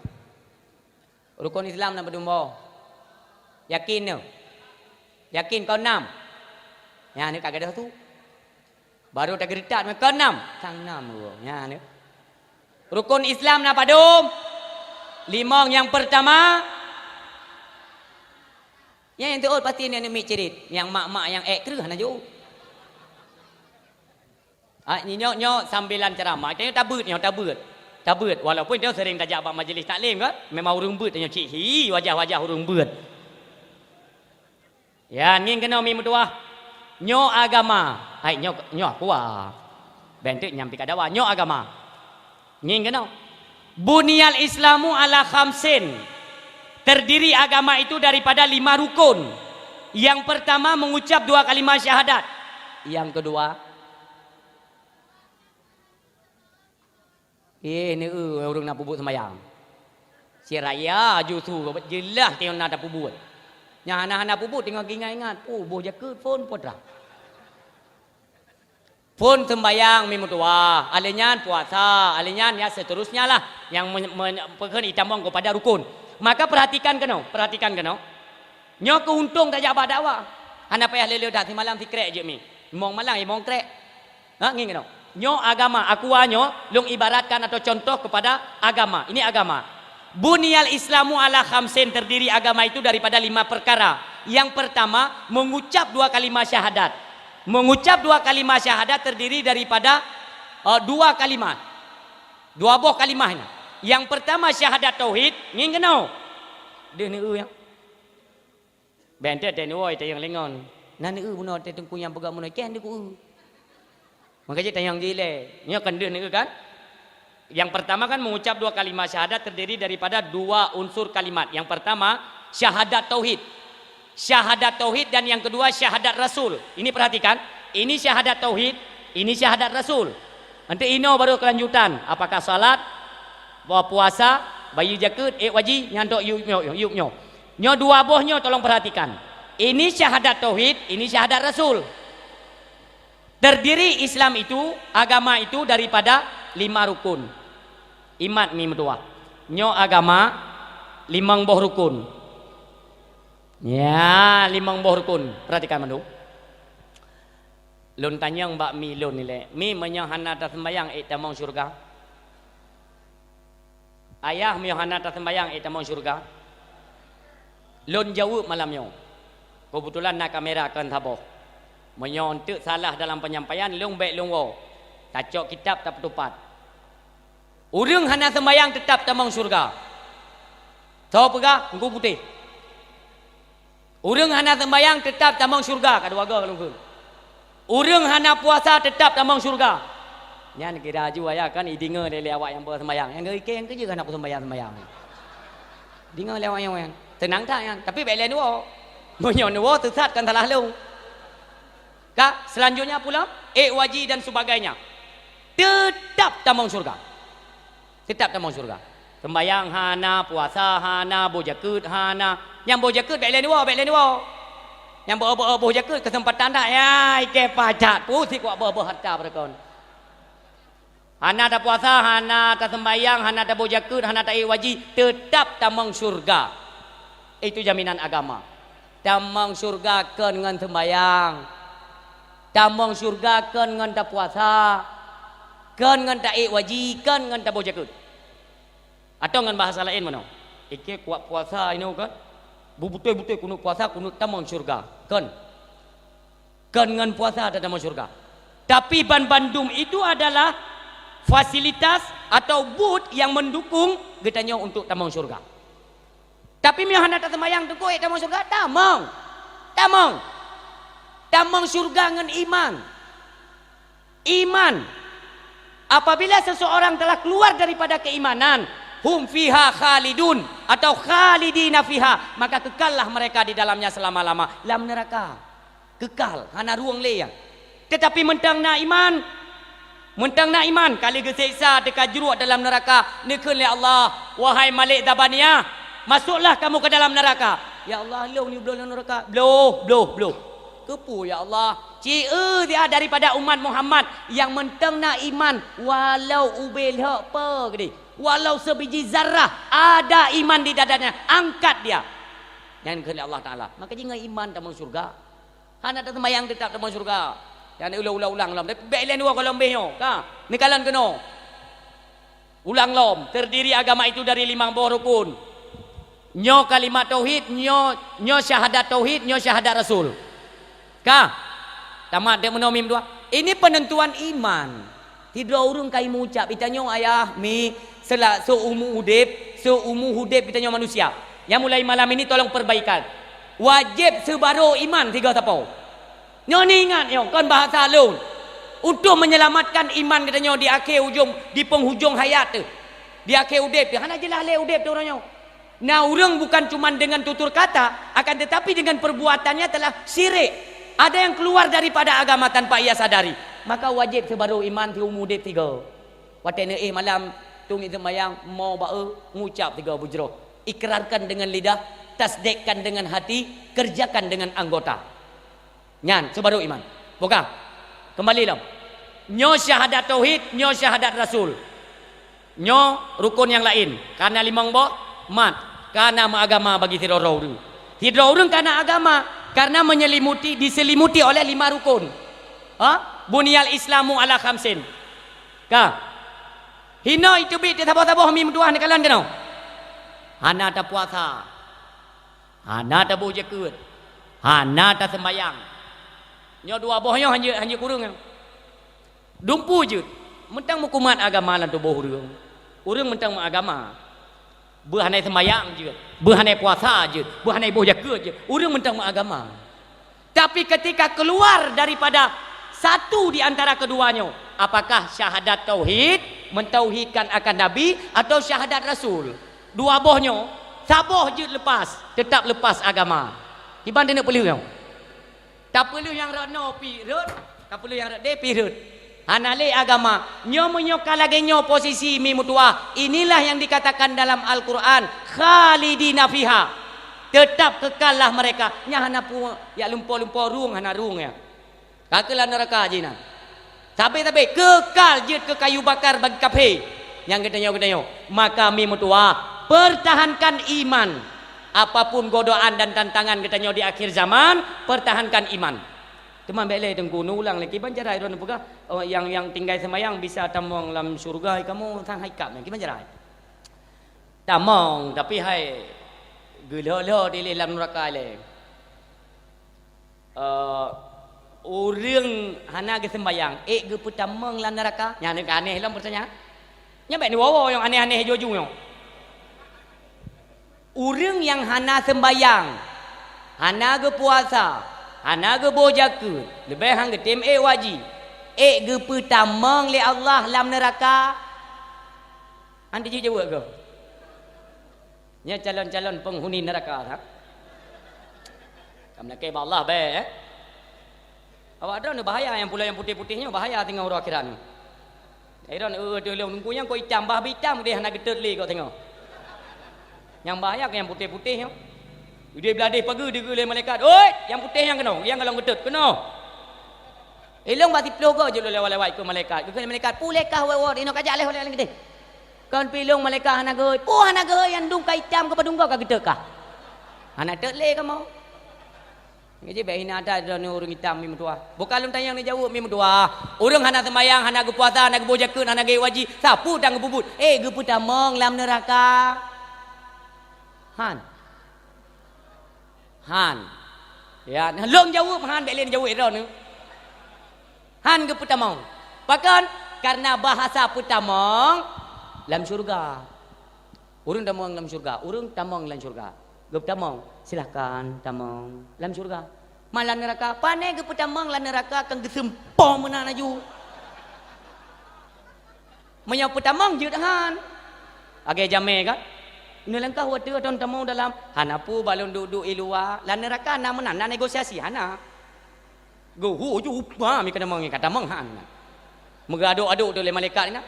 Rukun Islam na padum boh? Yakin nyoe? Yakin kon nam? Nyan nyoe ka gadôh tu. Baru tageureutak nyoe kon nam? Sang nam rukun. Nyan nyoe. Rukun Islam na padum? Limong. Nyang pertama, nyang, nyang teuôt pasti nyoe miet cirit. Nyang mak-mak nyang ék kreueh hana jeuet. Ah, nyoe, nyoe sambilan ceramah, tanyoe tabeuet nyoe, tabeuet. Tabeuet, walaupun tanyoe sering tajak bak majlis taklim kan, memang ureuëng beuet tanyoe cit hi, wajah-wajah ureuëng beuet. Ya, ngieng keunoe mi meutuwah. Nyoe agama. Hai, nyoe, nyoe aku ah. Bentuk nyang pih ka dawa, nyoe agama. Ngieng keunoe. Buniyal Islamu ala khamsin. Terdiri agama itu daripada lima rukun. Yang pertama mengucap dua kalimat syahadat. Yang kedua, eh, neu ureuëng na peubuet sembahyang. Siraya justru jeulaih teuh na tapeubuet. Nyang hana-hana peubuet teungoh ingat-ingat, oh, boh jakeuet phon potra. Phon seumbahyang mi meutuwah, alèh nyan puasa, alèh nyan ya seterusnya lah nyang me-, me-, peukheun itamong keupada rukun. Maka perhatikan keunoe, perhatikan keunoe. Nyoe keuuntông tajak bak dakwah. Hana payah lé-lé that simalam sikrek jeuet mi. Imong malam, imong krek. Ha, ngieng keunoe. Nyoe agama, aqua nyoe lôn ibaratkan atau contoh kepada agama. Ini agama. Buniyal Islamu ala khamsin, terdiri agama itu daripada lima perkara. Yang pertama, mengucap dua kalimah syahadat. Mengucap dua kalimah syahadat terdiri daripada, eh, dua kalimah. Dua boh kalimah nyan. Yang pertama syahadat tauhid, ngieng keunoe. Deuh ni eu nyang. Bèk teuh teuh neuwoe tayang lingon. Na neu-eu bunoe teuh teungku nyang peugah bunoe, cen deuh ku-eu. Maka jih tayang jih lé. Nyoe kan deuh neu-eu kan? Yang pertama kan mengucap dua kalimat syahadat terdiri daripada dua unsur kalimat. Yang pertama, syahadat tauhid. Syahadat tauhid dan yang kedua syahadat rasul. Ini perhatikan, ini syahadat tauhid, ini syahadat rasul. Nanti inoe baru kelanjutan, apakah salat, puasa, bayeue jakeuet, ék waji, nyan tok yub nyoe, yub nyoe. Nyoe dua boh nyoe tolong perhatikan. Ini syahadat tauhid, ini syahadat rasul. Terdiri Islam itu, agama itu daripada lima rukun. Imat mi meutuwah. Nyoe agama limong boh rukun. Ya, limong boh rukun. Perhatikan mandum. Lôn tanyong bak mi lôn ilèe, "Mi, meunyoe hana taseumbahyang ék tamong syeuruga?" Ayah, meunyoe hana taseumbahyang ék tamong syeuruga? Lôn jaweueb malam nyoe. Keubeutulan na kamera kon saboh. Meunyoe eunteuk salah dalam peunyampaian, lôn bèk lôn woe. Tacok kitab tapeutupat. Ureueng hana seumbahyang teutap tamong syeuruga. Soe peugah? Teungku Putéh. Ureueng hana seumbahyang teutap tamong syeuruga, ka dua goe lôn kheun. Ureueng hana puasa teutap tamong syeuruga. Nyan kira aju ayah kan ideungoe lé, lé awak nyang beuseumbahyang. Nyang geukheun keujeuh hana kuseumbahyang-seumbahyang. Deungoe lé awak nyang, teunang that nyan, tapi bèk lé neuwoe. Meunyoe neuwoe teusat kan salah lôn. Ka, selanjutnya pula, ék waji dan sebagainya. Teutap tamong syeuruga. Teutap tamong syeuruga. Seumbahyang hana, puasa hana, boh jakeuet hana. Nyang boh jakeuet bèk lé neuwoe, bèk lé neuwoe. Nyang boh-boh boh jakeuet keuseumpatan that, ya, ikei pacat. Pusing keu boh-boh hareuta beureukon. Hana tapuasa, hana taseumbahyang, hana taboh jakeuet, hana taék waji, teutap tamong syeuruga. Itu jaminan agama. Tamong syeuruga kon ngon seumbahyang. Tamong syeuruga kon ngon tapuasa, kon ngon taék waji, kon ngon taboh jakeuet. Atau ngon bahasa laén meunoe, ikei kuat puasa inoe kan, beubeutôi-beutôi kunut puasa, kunut tamong syeuruga. Kon. Kon ngon puasa tatamong syeuruga. Tapi banmandum itu adalah fasilitas atau buet nyang meundukung geutanyoe untuk tamong syeuruga. Tapi meunyoe hana taseumbahyang teungku ék tamong syeuruga, tamong. Tamong. Tamong syeuruga ngon iman. Iman. Apabila seseorang telah keluar daripada keimanan, hum fiha khalidun atau khalidina fiha, maka kekallah mereka di dalamnya selama-lama, lam neuraka. Keukal, hana rueng lé nyan. Teutapi mantong na iman, mantong na iman, ka lheueh geuseksa teuka jruek dalam neuraka, neukheun lé Allah, "Wahai Malik Zabaniah, masuklah kamu ke dalam neraka." "Ya Allah, lôn neubloe lam neuraka." "Bloh, bloh, bloh." "Keupeue ya Allah?" "Ci eu dia daripada umat Muhammad nyang mantong na iman, walau ubé lhok peue keudeh, walau sebiji zarah ada iman di dadanya, angkat dia." Nyan kheun lé Allah Taala. Maka jih ngon iman tamong syeuruga. Hana taseumbahyang teutap tamong syeuruga. Nyan ulang-ulang lom. Tapi bèk lé neuwoe goh lom beh nyoe. Ka, neukalon keunoe. Ulang lom, terdiri agama itu dari limong boh rukun. Nyoe kalimat tauhid, nyoe, nyoe syahadat tauhid, nyoe syahadat rasul. Ka, tamat dek meunoe mim dua. Ini penentuan iman. Sidroe ureueng ka imeucap, "Itanyoe ayah mi, seula-, seumu udeb, seumu udeb geutanyoe manusia." Nyang mulai malam ini tolong perbaikan. Wajéb seubarô iman sigoe sapo. Nyoe neuingat nyoe, kon bahasa lôn. Untuk menyelamatkan iman geutanyoe di akhé ujong, di penghujung hayat teuh, di akhé udeb teuh, hana jeulaih lé udeb teuh uroe nyoe. Na ureueng bukan cuman dengan tutur kata, akan tetapi dengan perbuatannya telah syirik. Ada yang keluar daripada agama tanpa ia sadari. Maka wajéb seubarô iman siumu udeb sigoe. Watée neuéh malam, tueng seumbahyang, mo ba-e, ngucap sigoe beujroh. Ikrarkan dengan lidah, tasdikkan dengan hati, kerjakan dengan anggota. Nyan seubarô iman. Buka. Kembali lom. Nyoe syahadat tauhid, nyoe syahadat rasul. Nyoe rukon nyang laén, kana limong boh, mat, kana meuagama bagi sidroe ureuëng. Sidroe ureuëng kana agama, karena menyelimuti, diselimuti oleh lima rukon. Ha? Buniyal Islamu ala khamsin. Ka. Hinoe teubiet teusaboh-saboh mi meutuah neukalon keunoe. Hana tapuasa. Hana taboh jakeuet. Hana taseumbayang. Nyoe dua boh nyoe hanjeuet, hanjeuet kureueng. Dumpeue jeuet, mantong meukumat agama lam tuboh ureuëng. Ureuëng mantong meuagama. Beuhana seumbayang jeuet, beuhana puasa jeuet, beuhana boh jakeuet jeuet, ureuëng mantong meuagama. Tapi ketika keluar daripada satu di antara keduanya, apakah syahadat tauhid, mentauhidkan akan Nabi, atau syahadat Rasul? Dua boh nyoe, saboh jeuet lepas, tetap lepas agama. Kiban teuneuk peuleueh nyoe. Tapeuleueh nyang rot noe pih rhot, tapeuleueh nyang rot deh pih rhot. Hana lé agama. Nyoe meunyoe ka lagée nyoe posisi mi meutuah, inilah yang dikatakan dalam Al-Quran, "Khalidina fiha." Tetap kekallah mereka. Nyan hana pu-, jak lumpo-lumpo rueng hana rueng nyan. Ka keuh lam neuraka jih nyan. Sabe-sabe kekal jeuet keu kayu bakar bagi kafé nyang geutanyoe-geutanyoe. Maka mi meutuah, pertahankan iman. Apapun godaan dan tantangan geutanyoe di akhir zaman, pertahankan iman. Teuma bék lé Teungku, neuulang lé, kiban cara droeneuh peugah, oh, nyang, nyang tinggai seumayang bisa tamong lam syeuruga, kamoe sang hai kab nyan, kiban cara? Tamong, tapi hai geulho-lho dileh lam neuraka lé. Eh, ureuëng hana geuseumbayang, ék geupeutamong lam neuraka? Nyan ka aneh lom peutanyaan. Nyan bék neuwoe-woe nyang aneh-aneh juju nyoe. Ureuëng nyang hana seumbayang, hana geupuasa, hana geuboh jakeuet, leubeh han geutem ék wajéb, ék geupeutamong lé Allah lam neuraka? Han teuh jeuet jaweueb keuh? Nyan calon-calon penghuni neraka, ha? Ka meulakée bak Allah bèe, eh? Awak droeneuh bahaya, nyang pulo nyang putéh-putéh nyoe bahaya teungoh uroe akhirat nyoe. Ai droeneuh, eh, eh, teuh lôn nunggu nyang kok itam, bah beuitam udeh hana geutot lé kok teungoh. Nyang bahaya keu nyang putéh-putéh nyoe. Udeh bladeh pageue digeu lé malaikat, "Oi, nyang putéh nyang keunoe, nyang golom geutot, keunoe." Ilong bak siplôh goe jeuet lôn lewat-lewat keu malaikat. Geukheun malaikat, "Pu lé kah woe-woe, inoe kajak lé ho lé nyan keudeh." Kon pi ilong malaikat hana geuhôi. "Pu hana geuhôi, nyang dum ka itam keu padum goe ka geutot kah?" Hana tot lé kamoe. Ngeujih bèk hina that droeneuh ureueng itam mi meutuah. Bukon lôn tanyong neujaweueb mi meutuah. Ureueng hana seumayang, hana geupuasa, hana geuboh jakeuet, hana geuék wajéb, sapeue tan geupeubuet? Eh, geupeutamong lam neuraka. Han. Han. Ya, lôn jaweueb han, bèk lé neujaweueb droeneuh. Han geupeutamong. Pakon? Karena bahasa peutamong lam syeuruga. Ureueng tamong lam syeuruga, ureueng tamong lam syeuruga. Geupeutamong, silahkan tamong lam syeuruga. Ma lam neuraka, pane geupeutamong lam neuraka kan geuseumpom meunan laju. Meunyoe peutamong jeuet han. Lagèe jamèe kan? Neuh langkah watèe atau tamong dalam, hana peue bak lôn duek-duek i luwa. Lam neuraka na meunan, na negosiasi, hana. Geuhu ju upah mi ka tamong, ka tamong han. Meugadôk-adôk tu lé malaikat na.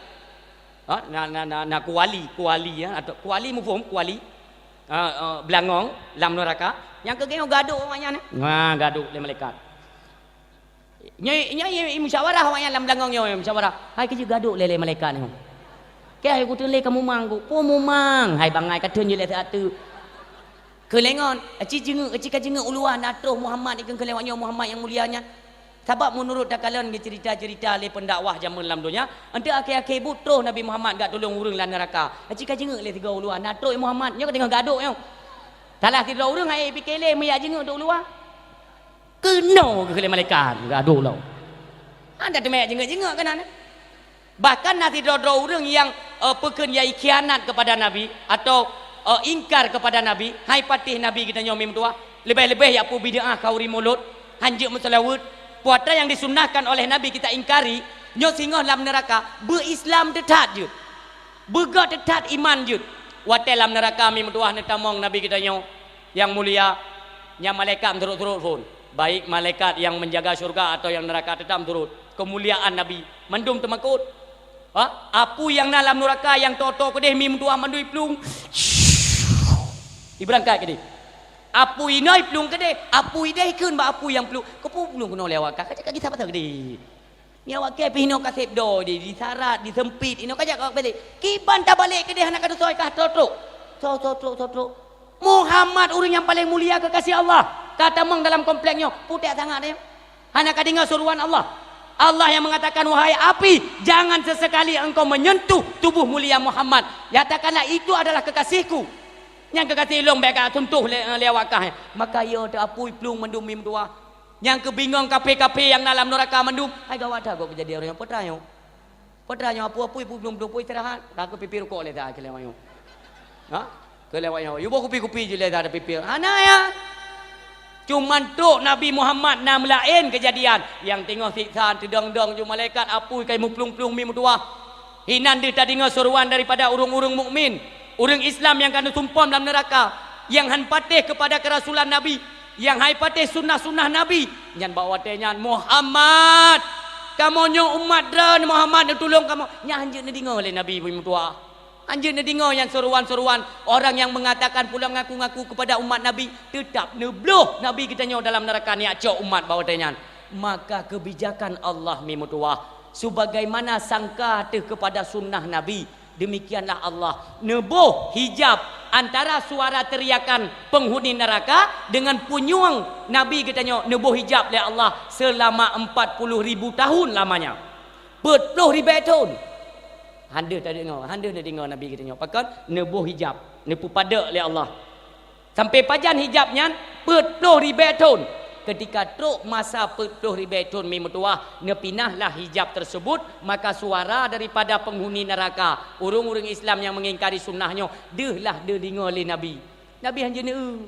Ha, na, na, na, na kuali, kuali, ya, atau kuali muphom, kuali. Ha, ha, beulangong lam neuraka. Nyang keu geuh gadôk awaknyan. Ha, gadôk lé malaikat. Nyoe, nyoe, nyoe musyawarah awaknyan lam beulangong nyoe, musyawarah. Hai keujeuet gadôk lé, lé malaikat nyoe. Keu hai kuteun lé ka mumang ku, peue mumang, hai bangai ka theun jeuet lé siat teuk. Keu lé ngon, aci jeungeuk, aci ka jeungeuk u luwa na troh Muhammad ikheun keu lé awaknyoe Muhammad nyang mulia nyan. Sabab meunurot takalon geuceurita-ceurita lé peundakwah jameun lam donya, eunteuk akhé-akhé buet troh Nabi Muhammad gak tulông ureueng lam neuraka. Aci ka jeungeuk lé sigoe u luwa na troh Muhammad, nyoe ka teungoh gadôk nyoe. Salah sidroe ureueng hai pike lé meujak jeungeuk dok u luwa. Keunoe geukheun lé malaikat, gadôk lom. Hana teumé jingeuk-jingeuk keunan. Bahkan na sidroe-droe ureueng nyang, eh, peukheun jai khianat keupada Nabi atau, eh, ingkar keupada Nabi, hai patéh Nabi geutanyoe mi meutuah, leubeh-leubeh jak peubid'ah khauri mulod, hanjeuet meuseulaweuet, puasa nyang disunnahkan oleh Nabi kita ingkari, nyoe singoh lam neuraka, beu-Islam teuthat jeuet. Beugét teuthat iman jeuet. Watée lam neuraka mi meutuah neutamong Nabi geutanyoe nyang mulia, nyang malaikat meusurot-surot phon. Baik malaikat nyang menjaga syurga atau nyang neuraka teutap meusurot. Keumuliaan Nabi mandum teumakot. Ha? Apui nyang na lam neuraka nyang toe-toe keudeh mi meutuah mandum iplueng. Ibeurangkat keudeh. Apui inoe iplueng keudeh, apui deh ikheun bak apui nyang plueng. Keupeue plueng keunoe lé awak ka, ka gisa mata keudeh. Nyoe awak kèe pih hinoe ka sép doe di, disarat, disempit, hinoe ka jak keu balik. Kiban tabalek keudeh hana ka tusoe kah trok-trok. Trok-trok, trok-trok. Muhammad ureueng nyang paleng mulia kekasih Allah. Ka tamong dalam komplek nyoe, putéh sangat nyoe. Hana ka deungö suruhan Allah. Allah yang mengatakan, "Wahai api, jangan sesekali engkau menyentuh tubuh mulia Muhammad." Nyatakanlah, "Itu adalah kekasihku." Nyang kekasih lôn bèk ka tuntoh lé, lé awak kah. Maka yo teuapui plueng mandum mi meutuwah. Nyang keubingong kaphé-kaphé nyang na lam neuraka mandum, hai gawat that gob keujadian ureueng nyoe. Peue teuma nyoe? Peue teuma nyoe, apui-apui, peue, peue, peue istirahat. Ka keu pipi rukok lé that keu lewat nyoe. Ha? Keu lewat nyoe. Yue boh kupi-kupi jih lé that pipi. Hana ya. Cuman trok Nabi Muhammad na meulaén keujadian. Nyang teungoh siksa teudong-dong ju malaikat apui kai meuplueng-plueng mi meutuwah. Hinan deuh tadeungö seruan daripada ureueng-ureueng mukmin, ureueng Islam nyang ka neusumpom lam neuraka, nyang han patéh keupada keurasulan Nabi, nyang han patéh sunnah-sunnah Nabi. Nyan bak watèe nyan, "Muhammad, kamoe nyoe umat droeneuh, Muhammad neutulông kamoe." Nyan hanjeuet neudeungö lé Nabi mi meutuwah. Hanjeuet neudeungö nyan seruan-seruan orang nyang meungatakan pulang ngaku-ngaku keupada umat Nabi, teutab neubloh Nabi geutanyoe dalam neuraka nyak cok umat bak watèe nyan. Maka keubijakan Allah mi meutuwah, sebagaimana sangka teuh keupada sunnah Nabi, demikianlah Allah neuboh hijab antara suara teriakan penghuni neraka dengan punyueng Nabi geutanyoe neuboh hijab lé Allah selama empat puluh ribu tahun lamanya. Peuet ploh ribèe thon. Han deuh tadeungö, han deuh neudeungö Nabi geutanyoe. Pakon? Neuboh hijab, neupeupadöt lé Allah. Sampai pajan hijab nyan? Peuet ploh ribèe thon. Ketika trok masa peuet ploh ribèe thon mi meutuwah, neupinahlah hijab tersebut, maka suara daripada penghuni neraka, ureueng-ureueng Islam nyang mengingkari sunnah nyoe, deuh lah deuh deungö lé Nabi. Nabi hanjeuet neueu.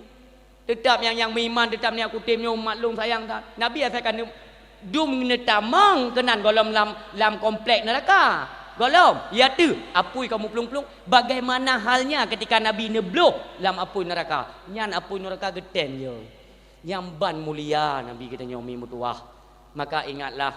Teutab nyang, nyang meuiman, teutab nyak kutem nyoe umat lôn sayang that. Nabi asai ka neu-, dum neutamong keunan gohlom lam, lam komplek neuraka. Gohlom, ya teuh, apui ka meuplueng-plueng. Bagaimana halnya ketika Nabi neubloh lam apui neuraka? Nyan apui neuraka geutém yo. Nyang ban mulia Nabi geutanyoe mi meutuwah. Maka ingatlah,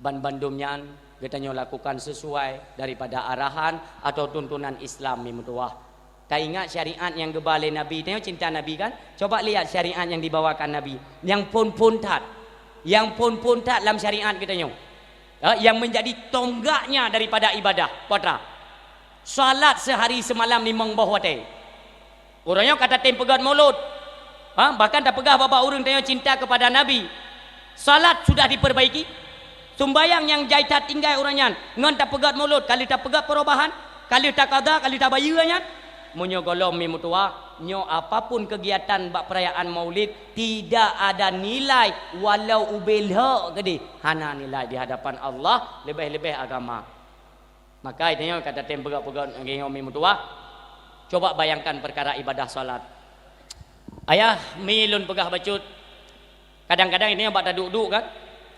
banbandum nyan geutanyoe lakukan sesuai daripada arahan atau tuntunan Islam mi meutuwah. Taingat syariat nyang geuba lé Nabi. Tanyoe cinta Nabi kan? Coba lihat syariat yang dibawakan Nabi. Nyang phôn-phôn that. Nyang phôn-phôn that lam syariat geutanyoe. Ya, yang menjadi tonggaknya daripada ibadah. Peue teuma? Salat sehari semalam limong boh watèe. Uroe nyoe ka tatem peugöt mulod. Ha, bahkan tapeugah bak-bak ureueng tanyoe cinta kepada Nabi. Salat sudah diperbaiki. Sumbayang nyang jai that tinggai uroe nyan ngon tapeugöt mulod, ka lheueh tapeugöt perubahan, ka lheueh takada, ka lheueh tabayeue nyan. Meunyoe gohlom mi meutuwah, nyoe apapun kegiatan bak perayaan Maulid tidak ada nilai walau ubé lhok keudeh, hana nilai di hadapan Allah, leubeh-leubeh agama. Maka tanyoe ka tatem peugöt-peugöt lagèe nyoe mi meutuwah. Coba bayangkan perkara ibadah salat. Ayah mi lôn peugah bacut. Kadang-kadang tanyoe bak taduek-duek kan?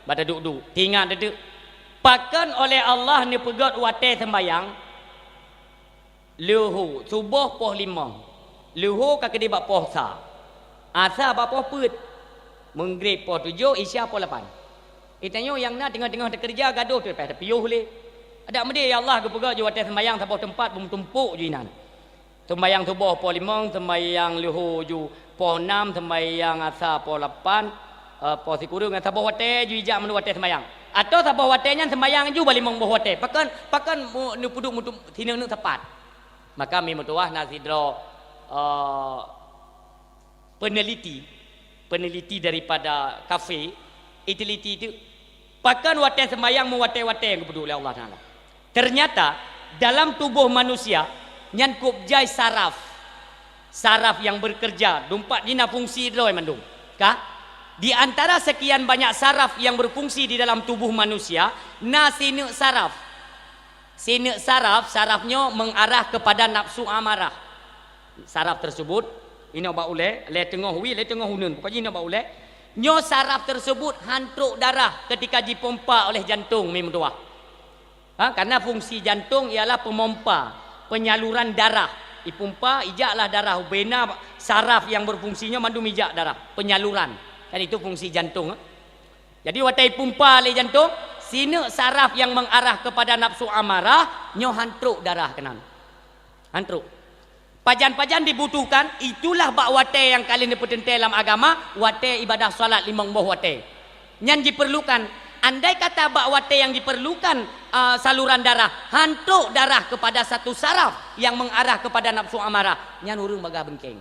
Bak taduek-duek. Teuingat teuk. Pakon oleh Allah neupeugöt watèe sembayang? Luho, suboh poh limong. Luho ka keudeh bak poh sa. Asa bak poh peuet. Meugréb poh tujoh, Isya poh lapan. Geutanyoe nyang na teungoh-teungoh teukeureuja gadôh teuh payah tapiôh lé. Adak meudeh, ya Allah, geupeugöt ju watèe seumayang saboh teumpat beumeutumpôk ju inan. Seumayang suboh poh limong, seumayang luho ju poh nam, seumayang asa poh lapan, eh, poh sikureueng ngon saboh watèe ju ijak mandum watèe seumayang. Atau saboh watèe nyan seumayang ju bak limong boh watèe. Pakon, pakon mu-, neupeuduek meutum-, sineuk-neuk sapat. Maka mi meutuwah na sidroe, eh, peneliti, peneliti daripada kafé, iteliti teuk, pakon watèe seumayang meuwatèe-watèe nyang geupeuduek lé Allah Taala. Ternyata, dalam tuboh manusia nyan kôb jai saraf. Saraf nyang bekerja, dumpat jih na fungsi droe mandum. Ka? Di antara sekian banyak saraf yang berfungsi di dalam tubuh manusia, na sineuk saraf. Sineuk saraf, saraf nyoe mengarah kepada nafsu amarah. Saraf tersebut, inoe bak ulèe, lé teungoh wie, lé teungoh uneun, pokok jih inoe bak ulèe. Nyoe saraf tersebut han trok darah ketika jipompa oleh jantong mi meutuwah. Ha, karena fungsi jantong ialah pemompa, penyaluran darah. Ipompa, ijaklah darah, ubena saraf yang berfungsi nyoe mandum ijak darah, penyaluran. Kan itu fungsi jantung, eh. Jadi, watèe ipompa lé jantong, sineuk saraf yang mengarah kepada nafsu amarah, nyoe han trok darah keunan. Han trok. Pajan-pajan dibutuhkan, itulah bak watèe nyang ka lheueh neupeuteuntèe lam agama, watèe ibadah salat limong boh watèe. Nyan jipeurlukan Andai kata bak watée nyang diperlukan, eh, saluran darah, hantok darah kepada satu saraf yang mengarah kepada nafsu amarah, nyan ureuëng bagah beungkeng.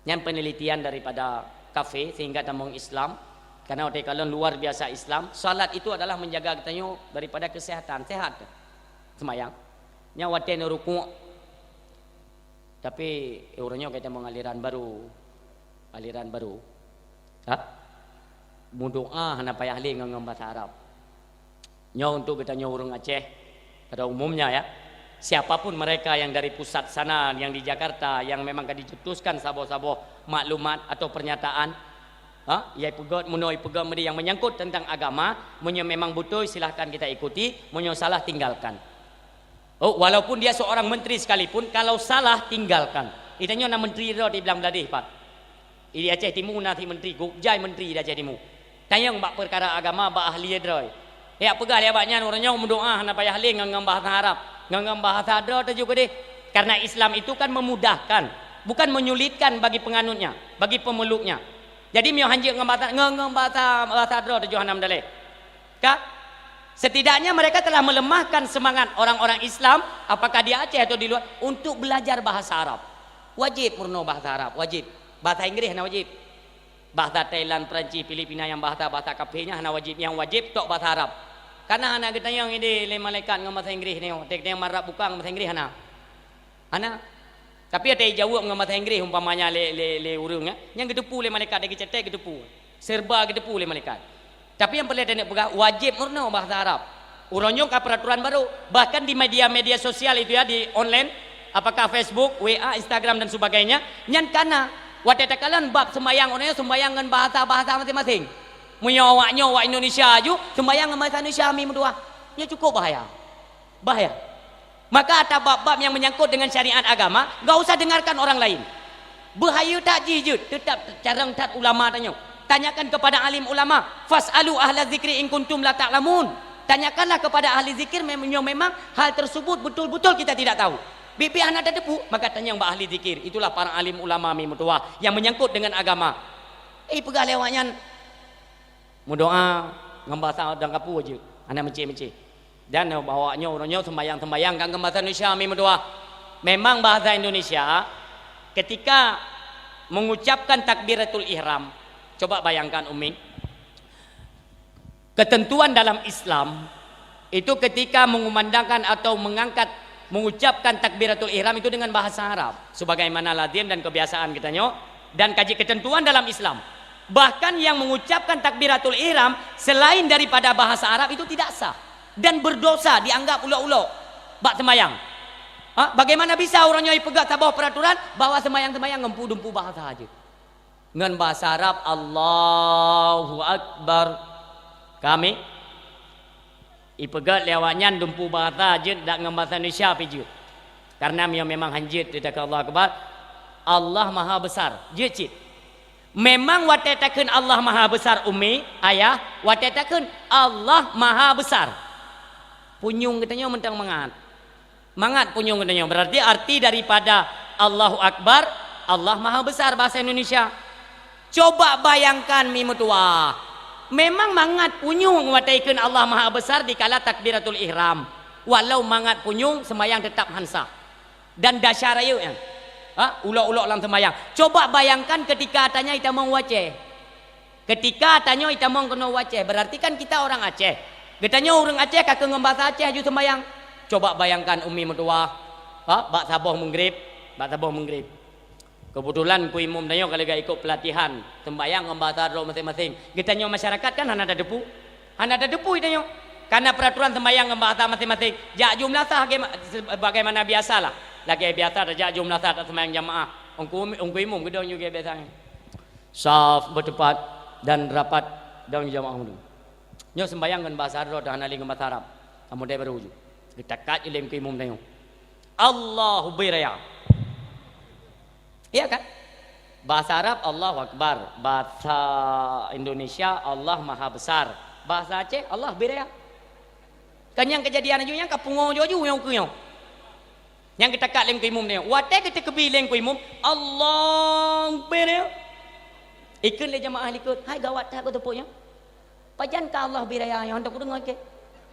Nyan penelitian daripada kafé sehingga tamong Islam. Karena watée kalon luar biasa Islam, salat itu adalah menjaga geutanyoe daripada kesehatan, sehat. Seumayang. Nyan watée neurukuk. Tapi, eh, uroe nyoe ka tamong aliran baru. Aliran baru. Ha? Meudoa hana payah lé ngon, ngon bahasa Arab. Nyoe untuk geutanyoe ureuëng Aceh pada umumnya, ya. Siapapun mereka yang dari pusat sana, yang di Jakarta, yang memang ka dicetuskan saboh-saboh maklumat atau pernyataan, ha, ya, ipeugét meunoe, ipeugét meudéh yang menyangkut tentang agama, meunyoe memang beutôi, silahkan kita ikuti, meunyoe salah, tinggalkan. Oh, walaupun dia seorang menteri sekalipun, kalau salah, tinggalkan. Geutanyoe na menteri droe di Blang Bladeh, Pak. Di Aceh Timu na si menteri, gop jai menteri di Aceh Timu. Tanyong bak peukara agama, bak ahli droe. Jak peugah lé awaknyan, uroe nyoe meudoa hana payah lé ngon, ngon bahasa Arab, ngon, ngon bahasa droe teuh ju keudeh. Karena Islam itu kan memudahkan, bukan menyulitkan bagi penganutnya, bagi pemeluknya. Jadi, meunyoe hanjeuet ngon bahasa, ngon, ngon bahasa, bahasa droe teuh ju hana meudaléh. Ka? Setidaknya mereka telah melemahkan semangat orang-orang Islam, apakah di Aceh atau di luar, untuk belajar bahasa Arab. Wajib meurunoe bahasa Arab, wajib. Bahasa Inggréh hana wajib. Bahasa Thailand, Perancis, Filipina nyang bahasa-bahasa kafé nyan hana wajib, nyang wajib tok bahasa Arab. Karena hana geutanyong idéh lé malaikat ngon bahasa Inggréh nyoe, tek-tek marab bukang bahasa Inggréh hana. Hana. Tapi ada jaweueb ngon bahasa Inggréh umpamanya lé, lé, lé ureuëng, eh, nyang geuteupeue lé malaikat, dan geucetek geuteupeue. Serba geuteupeue lé malaikat. Tapi nyang peureulée taneuk peugah, wajéb meurunoe bahasa Arab. Uroe nyoe ka peuraturan barô, bahkan di media-media sosial itu ya, di online, apakah Facebook, W A, Instagram dan sebagainya, nyan kana. Watée takalon bab seumayang, uroe nyoe seumayang ngon bahasa-bahasa maséng-maséng. Meunyoe awak nyoe, awak Indonesia aju, seumayang ngon bahasa Indonesia mi meutuah. Nyoe cukup bahaya. Bahaya. Maka ata bab-bab nyang menyangkut dengan syariat agama, enggak usah dengarkan orang lain. Bahaya that jih jeuet, tetap carông that ulama tanyoe. Tanyakan kepada alim ulama, "Fas'alu ahla zikri in kuntum la ta'lamun." Tanyakanlah kepada ahli zikir mem-, meunyoe memang hal tersebut betul-betul kita tidak tahu. Biet-biet hana tateupeue, maka tanyong bak ahli zikir. Itulah para alim ulama mi meutuah yang menyangkut dengan agama. Eh, peugah lé awaknyan, meudoa ngon bahasa dan kapu jeuet, hana meucéh-meucéh. Dan awak nyoe, uroe nyoe sembayang-sembayang kan ngon bahasa Indonesia mi meudoa. Memang bahasa Indonesia ketika mengucapkan takbiratul ihram. Coba bayangkan, Umi. Ketentuan dalam Islam itu ketika mengumandangkan atau mengangkat, mengucapkan takbiratul ihram itu dengan bahasa Arab, sebagaimana lazim dan kebiasaan kita nyoe, dan kaji ketentuan dalam Islam. Bahkan yang mengucapkan takbiratul ihram selain daripada bahasa Arab itu tidak sah dan berdosa, dianggap ulok-ulok bak semayang. Ha? Bagaimana bisa orang nyoe peugah saboh peraturan bahwa semayang-semayang ngon dumpu bahasa aja? Ngon bahasa Arab, "Allahu Akbar." Kami ipeugét lé awaknyan dumpu bahasa jeuet, dak ngon bahasa Indonesia pi jeuet. Karena meunyoe memang hanjeuet teuka Allahu Akbar, Allah Maha Besar. Jeuet cit. Memang watée takheun Allah Maha Besar, Umi, Ayah, watée takheun Allah Maha Besar. Punyueng geutanyoe mantong mangat. Mangat punyueng geutanyoe. Berarti arti daripada Allahu Akbar, Allah Maha Besar bahasa Indonesia. Coba bayangkan mi meutuah. Memang mangat punyueng watée kheun Allah Maha Besar dikala takbiratul ihram. Walau mangat punyueng, sembayang tetap han sah. Dan dasar rayeuk nyan. Ha? Ulok-ulok lam sembayang. Coba bayangkan ketika tanyoe itamong u Aceh. Ketika tanyoe itamong keunoe u Aceh, berarti kan kita orang Aceh. Geutanyoe ureuëng Aceh ka keu ngon bahasa Aceh aju sembayang. Coba bayangkan Umi meutuah, ha, bak saboh meugrib, bak saboh meugrib. Kebetulan Teungku Imum tanyoe ka lagak ikut pelatihan sembayang ngon bahasa droe maséng-maséng. Geutanyoe masyarakat kan hana tateupeue. Hana tateupeue tanyoe. Karena peraturan sembayang ngon bahasa maséng-maséng. Jak ju meulasah ge-, sebagaimana biasalah. Lagée biasa tajak ju meulasah tasembayang jamaah. Teungku, Teungku Imum geudong juga biasanya. Saf beuteumpat dan rapat dan jamaah meudu. Nyoe sembayang ngon bahasa droe, hana lé ngon bahasa Arab. Kamoe dai baru ju. Geutakat ilée Teungku Imum tanyoe. Allahu biraya. Iya kan? Bahasa Arab, Allahu Akbar. Bahasa Indonesia, Allah Maha Besar. Bahasa Aceh, Allah biraya. Kan nyang kejadian aju nyang ka pungo ju-aju nyang keu nyoe. Nyang geutakat lé Teungku Imum nyoe. Watée geutakbir lé Teungku Imum, Allahu Akbar. Ikheun lé jamaah likot, hai gawat that beuteupeue nyoe. Pajan ka Allah bri raya nyoe, hana kudeungoe keu.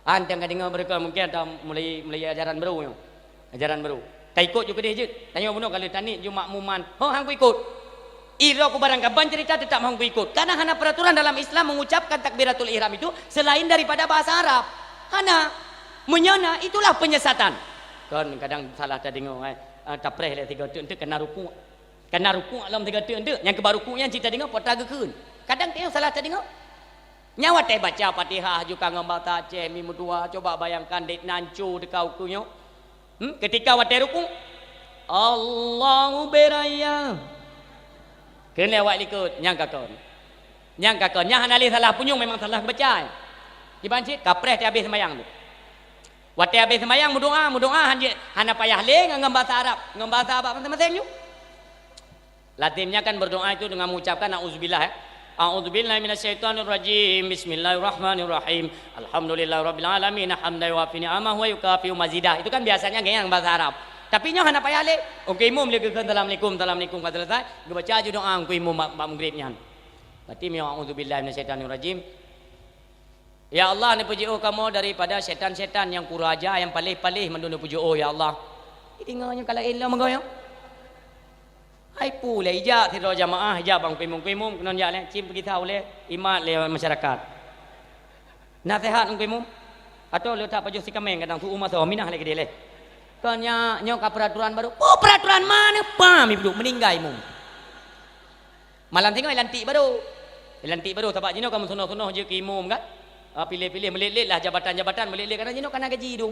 Hana ka deungoe beureukoh mungken ata mulai, mulai ajaran baru nyoe. Ajaran baru. Ka ikot ju keudeh jeuet. Tanyoe bunoe ka lheueh taniet ju makmuman. Ho, hana kuikot. Iro ku barang kaban cerita tetap hana kuikot. Karena hana peraturan dalam Islam mengucapkan takbiratul ihram itu selain daripada bahasa Arab. Hana. Meunyoe na, itulah penyesatan. Kon kadang salah tadeungoe, eh. Ah, tapreh lé tiga teuk, teuk kena rukuk. Kana rukuk lom sigoe teuk, nyang keuba rukuk nyan cit tadeungoe, po ta geukheun. Kadang teuh salah tadeungoe. Nyan watée baca Fatihah ju ka ngon basa Aceh, mi meutuwah, coba bayangkan dek nan co teuka ukeue nyoe. Hmm, ketika watée rukuk, Allahu beraya. Keuneuk awak likot, nyang ka kon. Nyang ka kon, nyang hana lé salah punyueng memang salah baca. Kiban cit, kapreh teuh habéh seumayang tu. Watée habéh seumayang meudoá, meudoá han jeuet, hana payah lé ngon, ngon basa Arab, ngon basa Arab maséng-maséng nyoe. Lazimnya kan berdoa itu dengan mengucapkan auzubillah, ya. A'udzubillahi minasyaitonirrajim. Bismillahirrahmanirrahim. Alhamdulillahirabbil alamin. Hamdan yuwafi ni'amahu wa yukafi'u mazidah. Itu kan biasanya ngon bahasa Arab. Tapi nyoe hana payah lé. Oke, imum lé geukheun assalamualaikum, assalamualaikum ka selesai. Geubaca ju doa oke imum bak, bak maghrib nyan. Berarti miyueb a'udzubillahi minasyaitonirrajim. Ya Allah, neupeujiôh kamoe daripada syaitan-syaitan nyang kuraja, nyang paléh-paléh mandum neupeujiôh, ya Allah. Jadi ngon nyoe kalau ilom meugoyong. Hai pu lé ijak sidroe jamaah, ijak bang pimum-pimum, keunan jak lé, cim peugisa ulée, imat lé masyarakat. Naseuhat ngon pimum. Atau leutak pajoh sikameng kadang su umat minah lé keudeh lé. Kon nyan, nyoe ka peraturan baru. Oh, peraturan mana? Pam ibu meuninggai imum. Malam singoh ilantik baru. Ilantik baru sabab jinoe ka meusunoh-sunoh jeuet keu imum kan. Ah, piléh-piléh, meulet-let lah jabatan-jabatan, meulet-let, karena jinoe kana gaji dum.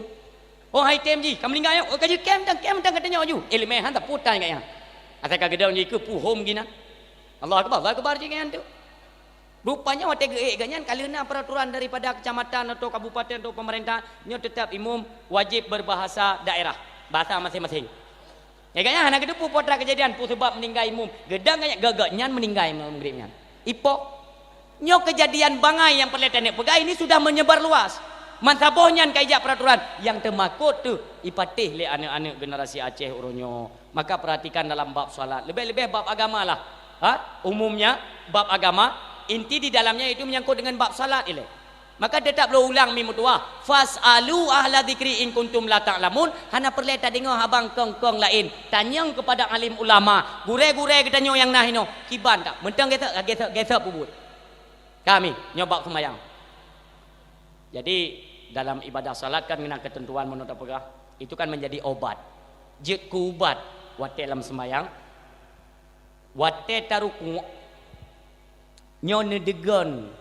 Oh, hai tem jih, ka meuninggai nyoe. Oh, ka jeuet kem tang, kem tang ka tanyoe ju. Ileumèe han tapeutan gobnyan. Asai ka geudong jih keu puhom ginan. Allahu Akbar, Allahu Akbar jih gobnyan tu. Rupanya watèe geuék gobnyan ka lheueh na peraturan daripada kecamatan atau kabupaten atau pemerintah, nyoe tetap imum wajib berbahasa daerah, bahasa masing-masing. Nyan gobnyan hana geuteupeue peue teuma keujadian, peue sabab meuninggai imum. Geudong gobnyan, gobnyan meuninggai imum maghrib nyan. Ipo? Nyoe keujadian bangai nyang peureulèe taneuk peugah ini sudah menyebar luas. Meusaboh nyan ka ijak peraturan nyang teumakot teuh ipatéh lé aneuk-aneuk generasi Aceh uroe nyoe. Maka perhatikan dalam bab salat. Leubeh-leubeh bab agama lah. Ha? Umumnya bab agama, inti di dalamnya itu menyangkut dengan bab salat ilèe. Maka teutap lôn ulang mi meutuwah, "Fas'alu ahla dzikri in kuntum la ta'lamun." Hana peureulèe tadeungö haba kong-kong laén. Tanyong keupada alim ulama, gurèe-gurèe geutanyoe nyang na hinoe. Kiban ka, meuntang gesek, gesek, gesek peubuet. Kami nyoe bab seumayang. Jadi dalam ibadah salat kan meunan keuteuntuan meunoe tapeugah, itu kan menjadi obat. Jeuet keu ubat watèe lam seumayang, watèe tarukuk, nyoe neudeugon,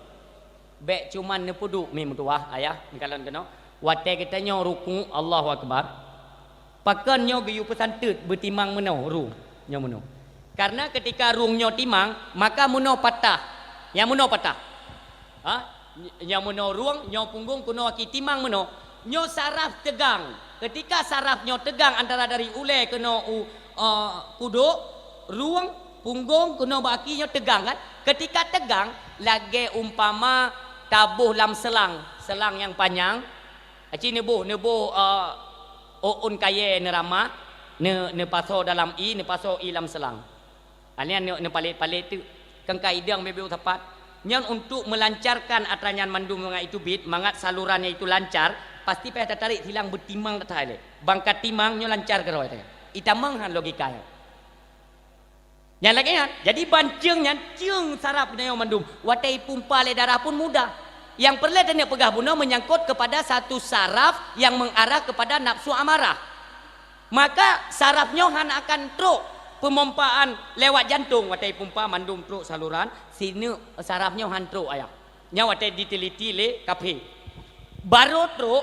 bèk cuman neupeuduek mi meutuwah, ayah, meukalon keunoe. Watèe geutanyoe rukuk, Allahu Akbar, pakon nyoe geuyue peusanteut beutimang meunoe, ru, nyoe meunoe. Karena ketika rung nyoe timang, maka meunoe patah. Nyang meunoe patah. Ha? Nyang meunoe rung, nyoe punggong, keunoe aki timang meunoe. Nyoe saraf teugang. Ketika saraf nyoe teugang antara dari ulèe keunoe u, eh, kudok, rung, punggong, keunoe bak aki nyoe teugang kan? Ketika teugang, lagèe umpama taboh lam seulang, seulang nyang panyang, aci neuboh, neuboh, eh, ôn kayèe neuramah, neu-, neupasoe dalam ie, neupasoe ie lam seulang. Hana neu-, neupalet-palet teuk. Kan ka idong beu-beu sapat. Nyan untuk melancarkan atra nyan mandum mangat iteubiet, mangat saluran nyan itu lancar, pasti payah tatarék silang beutimang that-that ilèe. Ban ka timang nyoe lancar keudroe teuh. Itamong han logika nyan. Nyan lagèe nyan. Jadi ban ceueng nyan, ceueng saraf geutanyoe mandum. Watèe ipumpa lé darah pun mudah. Nyang peureulèe taneuk peugah bunoe menyangkut kepada satu saraf yang mengarah kepada nafsu amarah. Maka saraf nyoe hana akan trok peumompaan lewat jantong, watèe ipumpa mandum trok saluran, sineuk saraf nyoe han trok, ayah. Nyoe watèe diteliti lé kafé. Barô trok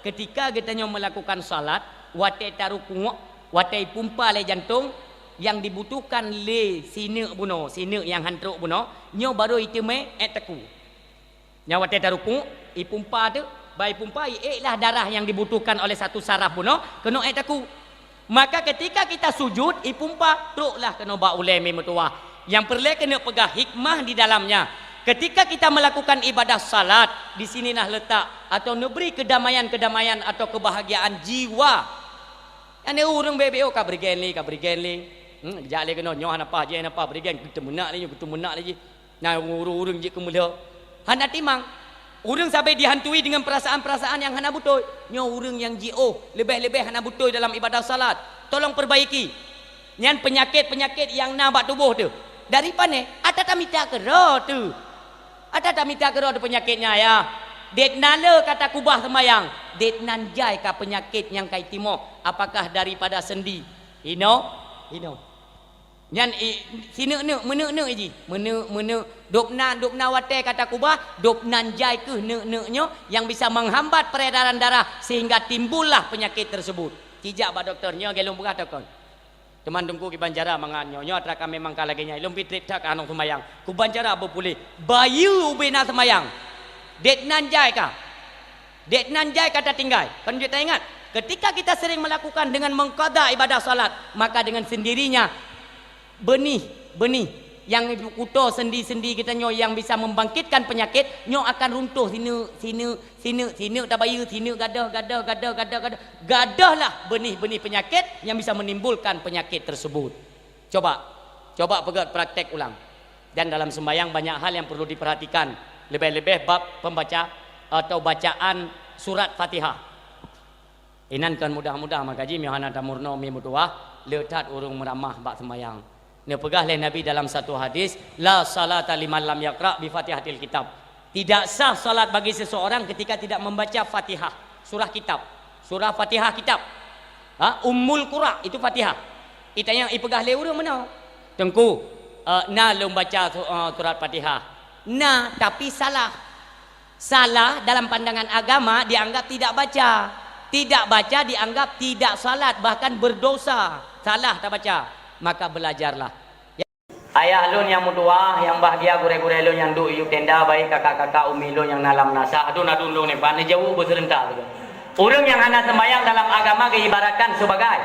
ketika geutanyoe melakukan salat, watèe tarukuk, watèe ipumpa lé jantong, nyang dibutuhkan lé sineuk bunoe, sineuk nyang han trok bunoe, nyoe barô iteumé èk takue. Nyang watèe tarukuk, ipumpa teuk, ban ipumpa, iék lah darah nyang dibutuhkan oleh satu saraf bunoe, keunoe èk takue. Maka ketika kita sujud, ipumpa, troklah keunoe bak ulèe mi meutuwah. Nyang peureulèe keuneuk peugah hikmah di dalamnya. Ketika kita melakukan ibadah salat, di sinilah letak atau neubri keudamaian-keudamaian atau keubahgiaan jiwa. Nyan ureueng beu-beu ka beureugèt lé, ka beureugèt lé. Hmm, jak lé keunoe, nyoe hana paih, jih hana paih, beureugèt, geuteumeunak lé nyoe, geuteumeunak lé jih. Nyan ureueng-ureueng jeuet keu meulhô. Hana timang. Ureuëng sabe dihantui dengan perasaan-perasaan yang hana beutôi. Nyoe ureuëng nyang jiôh, leubeh-leubeh hana beutôi dalam ibadah salat. Tolong perbaiki. Nyan peunyakét-peunyakét nyang na bak tuboh teuh. Dari pane? Ata tamita keudroe teuh. Ata tamita keudroe teuh peunyakét nyan, ya. Det nan le ka takubah seumayang, det nan jai ka peunyakét nyang ka itimoh. Apakah daripada sendi? Hino, hino. Nyan i, sineuk-neuk, meuneuk-neuk jih. Meuneuk, meuneuk. Dôb nan, dôb nan watée ka takubah, dôb nan jai keuh neuk-neuk nyoe nyang bisa menghambat peredaran darah sehingga timbullah penyakit tersebut. Cijak bak dokto, nyoe lôn peugah teuh kon. Teuma Teungku kiban cara mangat nyoe, nyoe atra ka memang ka lagée nyan. Lôn pih treb that ka hana seumayang. Kiban cara beupuléh. Bayeue ubé na seumayang. Det nan jai ka. Det nan jai ka tatinggai. Kan jeuet taingat, ketika kita sering melakukan dengan mengqadha ibadah salat, maka dengan sendirinya benih, benih yang kuto sendi-sendi geutanyoe yang bisa membangkitkan penyakit, nyoe akan runtuh sineuk, sineuk, sineuk, sineuk tabayeue, sineuk gadoh, gadoh, gadoh, gadoh, gadoh. Gadohlah benih-benih penyakit yang bisa menimbulkan penyakit tersebut. Coba, coba peugét praktek ulang. Dan dalam sembahyang banyak hal yang perlu diperhatikan, lebih-lebih bab pembaca atau bacaan surat Fatihah. Inan kon mudah-mudah, maka jih meuhana tamurno mi meutuwah, le that ureuëng meuramah bak sembahyang. Neupeugah lé Nabi dalam satu hadis, "La salata liman lam yaqra bi Fatihatil Kitab." Tidak sah salat bagi seseorang ketika tidak membaca Fatihah, surah kitab. Surah Fatihah kitab. Ha, Ummul Qura itu Fatihah. Itanyong ipeugah lé ureuëng meunoe, "Teungku, eh, na lôn baca su-, eh, surat Fatihah?" Na, tapi salah. Salah dalam pandangan agama dianggap tidak baca. Tidak baca dianggap tidak salat, bahkan berdosa. Salah tabaca. Maka belajarlah. Ayah lôn nyang meutuwah, nyang bahgia gurée-gurée lôn nyang duek yub tenda, baik kakak-kakak umi lôn nyang na lam nasah, adun-adun lôn nyan, ban neujaweueb beuseureuntak tu. Ureuëng nyang hana sembahyang dalam agama geuibaratkan sebagai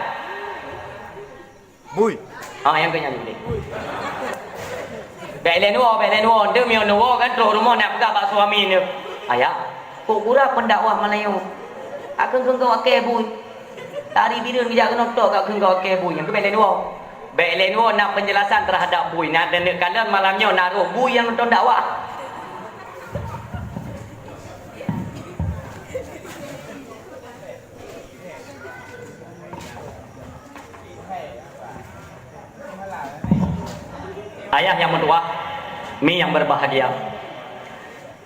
bui. Ah, nyang keu nyan deh. Bèk lé neuwoe, bèk lé neuwoe, deuh meunyoe neuwoe kan troh rumoh nak peugah bak suami neuh, "Ayah, kok gura pendakwah Meulayu? Akeueng-keueng keu akée bui." Tari bireuen geujak keunoe tok ka kheun goe kée bui nyang keubiet lé dua. Bék lé dua na peunjelasan teuhadap bui. Na deuneuek kalon malam nyoe na roh bui nyang nonton dakwah. Ayah nyang meutuwah, mi nyang berbahagia.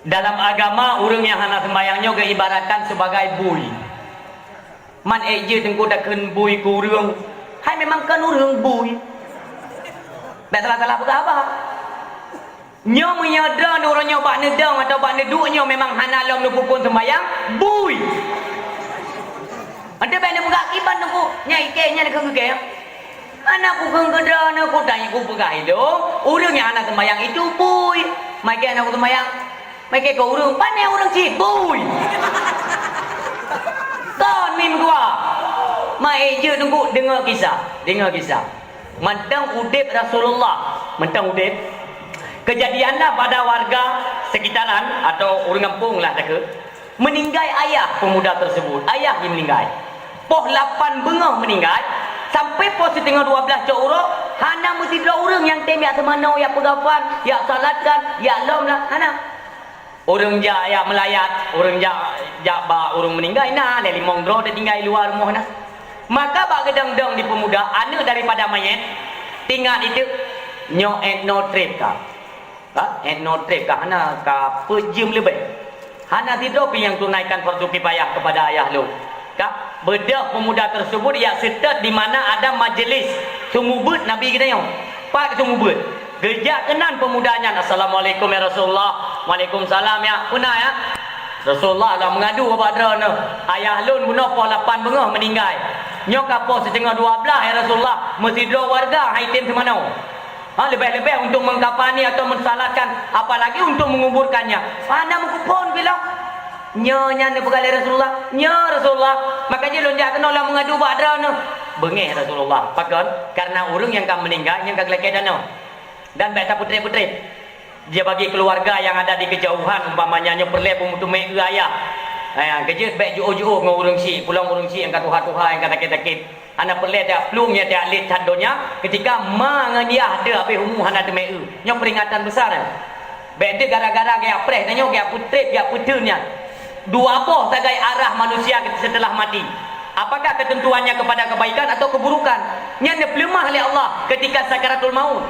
Dalam agama, ureuëng nyang hana seumbahyang nyoe geuibaratkan sibagai bui. Man ék jeuet teungku takheun bui keu ureuëng, hai memang kon ureuëng bui. Bék salah-salah peugah haba. Nyoe meunyoe droeneuh uroe nyoe bak neudong atawa bak neuduek nyoe memang hana lom neupeuphon seumbahyang, bui. Ante bék neupeugah kiban teungku, nyang ikée nyan keu geukée. Hana kukheun keu droeneuh, kutanyong kupeugah ilôn, ureuëng nyang hana seumbahyang itu bui. Maka hana kuseumbahyang. Maka keu ureuëng, pane ureuëng cit bui. Kon mim dua. Mai jeuet teungku deungoe kisah, deungoe kisah. Mantong udeb Rasulullah, mantong udeb. Kejadianlah pada warga sekitaran atau ureuëng gampông lah takheun. Meuninggai ayah peumuda teusebut, ayah nyang meuninggai. Poh lapan beungoh meuninggai, sampai poh siteungoh dua blaih cot uroe, hana meusidroe ureuëng nyang tem jak seumanoe, jak peugafan, jak salatkan, jak lom lah, hana. Ureuëng jak, jak meulayat, ureuëng jak, jak bak ureuëng meuninggai na, lé limong droe teutinggai luwa rumoh na. Maka bak geudong-dong di peumuda, aneuëk daripada manyét, tingat itu, nyoe étno treb ka. Ka, étno treb ka hana ka peujeuem leubeh. Hana sidroe pih nyang tunaikan fardu kifayah kepada ayah lôn. Ka, beudôh peumuda teusebut jak seutôt di mana ada majelis seumubeuet Nabi geutanyoe. Pat seumubeuet. Geujak keunan peumuda nyan, "Assalamualaikum ya Rasulullah." "Waalaikumsalam ya." "Peue na ya?" "Rasulullah, lôn meungadu ubak droeneuh. Ayah lôn bunoe poh lapan beungoh meuninggai. Nyoe ka poh siteungoh dua blaih ya Rasulullah. Meusidroe warga han item seumanoe." Ha, leubeh-leubeh untuk mengkafani atau mensalatkan, apalagi untuk menguburkannya. Hana meukuphon pih lom. Nyoe nyan neupeugah lé Rasulullah, "Nyoe Rasulullah, maka jih lôn jak keunoe lôn meungadu bak droeneuh." Beungéh Rasulullah. Pakon? Karena ureuëng nyang ka meuninggai, nyang ka geulakée tanoh. Dan bék tapeutreb-peutreb. Dia bagi keluarga yang ada di kejauhan, umpamanya nyoe peureulée peumeuteumé eu ayah. Eh, keujeuet bék jiôh-jiôh ngon ureuëng syiek, pulông ureuëng syiek nyang ka tuha-tuha, nyang ka sakét-sakét. Hana peureulée tajak plueng, tajak lét that donya, ketika ma ngon yah deuh habéh umu hana teumé eu. Nyoe peringatan besar nyan. Bék deuh gara-gara geujak preh tanyoe, geujak peutreb, geujak peuteun nyan. Dua boh sagai arah manusia setelah mati. Apakah ketentuannya kepada kebaikan atau keburukan? Nyan neupeuleumah lé Allah ketika sakaratul maut.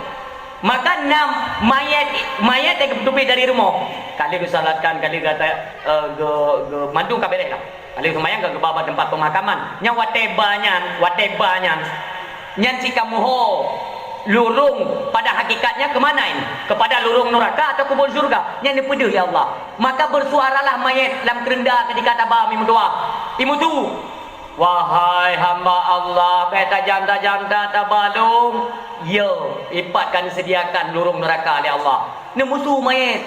Maka na manyét, manyét nyang geuteubiet dari rumoh. Ka lheueh geusalatkan, ka lheueh gata, eh, ge-, ge-, mandum ka béréh lah. Ka lheueh seumayang ka geuba bak teumpat peumakaman. Nyan watée ba nyan, watée ba nyan. Nyan si kamoe ho lurong pada hakikatnya ke mana ini? Kepada lurong neraka atau kubur syurga? Nyan neupeudeuh lé Allah. Maka bersuaralah manyét lam keureunda ketika taba mi meutuah. Imutu, "Wahai hamba Allah, bék tajam-tajam that taba lôn." Ya, ipat ka neuseudiakan lurong neraka lé Allah. Neumusu manyét.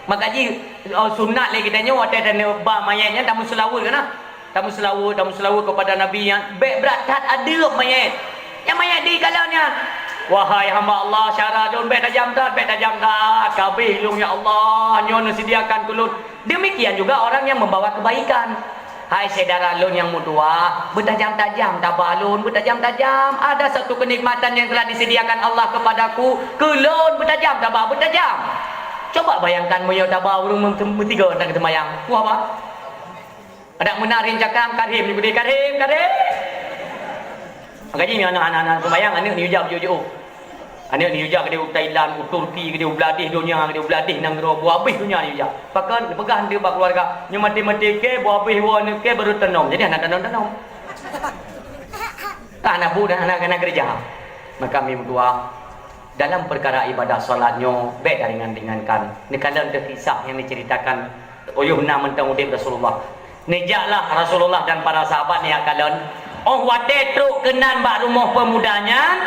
Maka jih, oh, sunat lé geutanyoe watée taneuba manyét nyan tameuseulaweuet keunan. Tameuseulaweuet, tameuseulaweuet keupada Nabi nyan, bék brat that adeueb manyét. Nyang manyét dikalon nyan, "Wahai hamba Allah, syedara lôn bék tajam that, bék tajam that, ka abéh lôn ya Allah, nyoe neuseudiakan keu lôn." Demikian juga orang yang membawa kebaikan. "Hai syedara lôn nyang meutuah, beutajam-tajam taba lôn, beutajam-tajam. Ada satu kenikmatan yang telah disediakan Allah kepadaku, keu lôn beutajam taba, beutajam." Coba bayangkan meunyoe taba ureuëng meusigoe nyan geuseumayang. Puih bah. Adak meunan rincakan, "Karim," nyebut dia, "Karim, Karim." Maka jih aneuk, aneuk-aneuk seumayang, aneuk ni uja beujiôh-jiôh. Aneuk ni uja keudeh u Thailand, u Turki, keudeh u blah déh donya, keudeh u blah déh nanggroe, boh abéh donya ni uja. Pakon, neupeugah deuh bak keuluwarga, "Nyoe maté-maté keu, boh abéh woe aneuk keu, baru tanom." Jadi hana tanom-tanom. Hana bu dan hana, hana keureuja. Maka mi meutuah, dalam peukara ibadah salat nyoe bék taringan-ringankan. Neukalon teuh kisah nyang neuceuritakan, oh yoh na mantong udeb Rasulullah. Neujaklah Rasulullah dan para sahabat neujak kalon. Óh watée trok keunan bak rumoh peumuda nyan,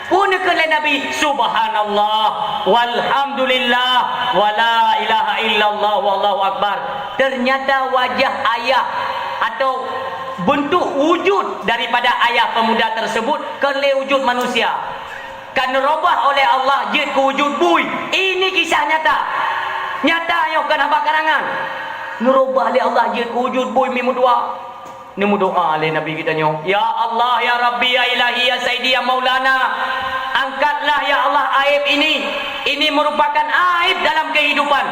peue neukheun lé Nabi, "Subhanallah, walhamdulillah, wala ilaha illallah, wallahu akbar." Ternyata wajah ayah atau bentuk wujud daripada ayah pemuda tersebut kon lé wujud manusia. Ka neurubah oleh Allah jeuet keu wujud bui. Ini kisah nyata. Nyata nyoe, kon haba karangan. Neurubah lé Allah jeuet keu wujud bui mi meutuah. Neumeudoá lé Nabi geutanyoe, "Ya Allah, ya Rabbi, ya Ilahi, ya Saidi, ya Maulana, angkatlah ya Allah aib ini. Ini merupakan aib dalam kehidupan.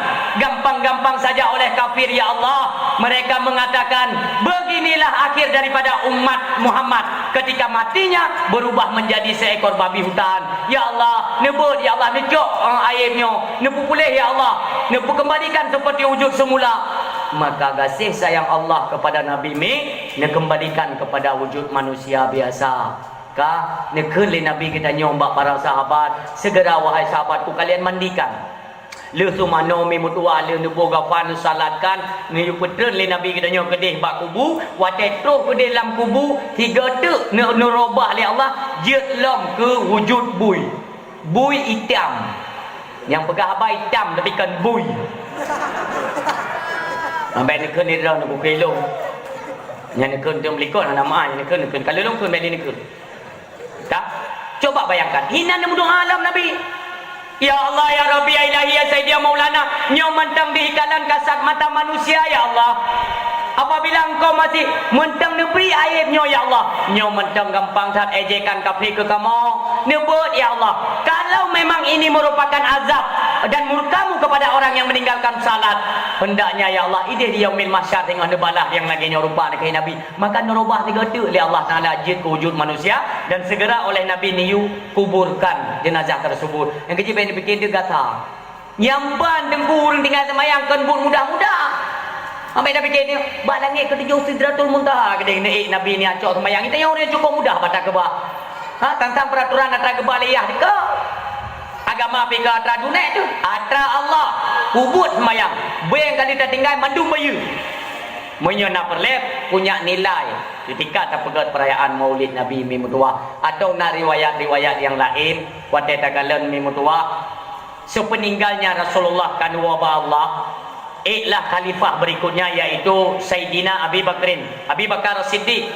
Gampang-gampang saja oleh kafir, ya Allah. Mereka mengatakan, beginilah akhir daripada umat Muhammad." Ketika matinya berubah menjadi seekor babi hutan. Ya Allah, neubeuet, ya Allah, neucok, eh, aib nyoe, neupeupuléh, ya Allah, neupeukeumbalikan seperti wujud semula. Maka gaséh sayang Allah kepada Nabi mi neukeumbalikan kepada wujud manusia biasa. Ka neukheun lé Nabi geutanyoe bak para sahabat, "Segera, wahai sahabatku, kalian mandikan." Lheueh seumanoe mi meutuah, lheueh neuboh gapan, neusalatkan, neuyue peutreun lé Nabi geutanyoe keudeh bak kubu. Watée troh keudeh lam kubu, sigo teuk neu-, neurubah lé Allah jeuet lom keu wujud bui. Bui itam. Nyang peugah haba itam, tapi kon bui. Sampai neukheun droe neubukée lôn. Nyang neukheun teuh meulikot hana meu'ah, nyang neukheun, neukheun. Ka lôn kheun, bék lé neukheun. Ka? Coba bayangkan, inan neumeudoá lom Nabi. "Ya Allah, ya Rabbi, ya Ilahi, ya Saidi, ya Maulana, nyoe mantong dikalon kasat mata manusia, ya Allah. Apabila Engkau masih mantong neubri aib nyoe, ya Allah, nyoe mantong gampang that ejekan kafé keu kamoe. Neubeuet, ya Allah, kalau memang ini merupakan azab dan murka-Mu kepada orang yang meninggalkan salat, hendaknya, ya Allah, ideh di Yaumil Mahsyar teungoh neubalah nyang lagée nyoe rupa," neukheun Nabi. Maka neurubah sigo teuk lé Allah Taala jeuet keu wujud manusia dan segera oleh Nabi neuyue kuburkan jenazah tersebut. Nyang keujih bék neupike deuh gata. Nyang ban teungku ureuëng tinggai seumayang kon buet mudah-mudah. Amai Nabi keu nyoe, bak langét keutujôh Sidratul Muntaha keudeh neuék Nabi nyan cok seumayang. Geutanyoe ureuëng cukôp mudah bak takeuba. Ha, tantang peuraturan atra geuba lé yah dikeue. Agama pih keu atra dunek teuh, atra Allah. Peubuet seumayang, beng kali tatinggai mandum bayeue. Meunyoe na peureulée, punyak nilai keutika tapeugét peurayaan Maulid Nabi mi meutuwah, atawa na riwayat-riwayat nyang laén, watée takalon mi meutuwah, seupeuninggalnya Rasulullah ka neuwoe bak Allah, éklah khalifah berikutnya, yaitu Saidina Abi Bakrin, Abi Bakar Siddiq.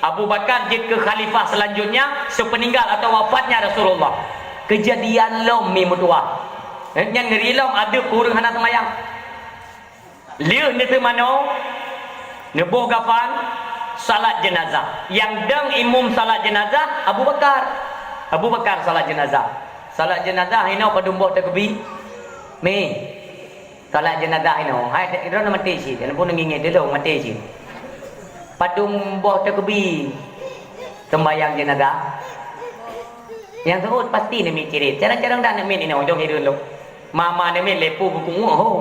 Abu Bakar jeuet keu khalifah selanjutnya seupeuninggal atawa wafatnya Rasulullah. Keujadian lom mi meutuwah. Eh, nyan ngeri lom adeue ureuëng hana seumayang. Lheueh neuteumanoe, neuboh gapan, salat jeunazah. Nyang dong imum salat jeunazah Abu Bakar. Abu Bakar salat jeunazah. Salat jeunazah inoe padum boh takbir? Mi, salat jenazah inoe. Hai, droeneuh maté cit. Walaupun ngieng-ngieng dilông maté cit. Padum boh takbir sembahyang jenazah? Nyang seuôt pasti neumiet cirit. Carông-carông dak neumiet inoe, dong hireuen lom. Mama neumiet lé pu geukunguek hom.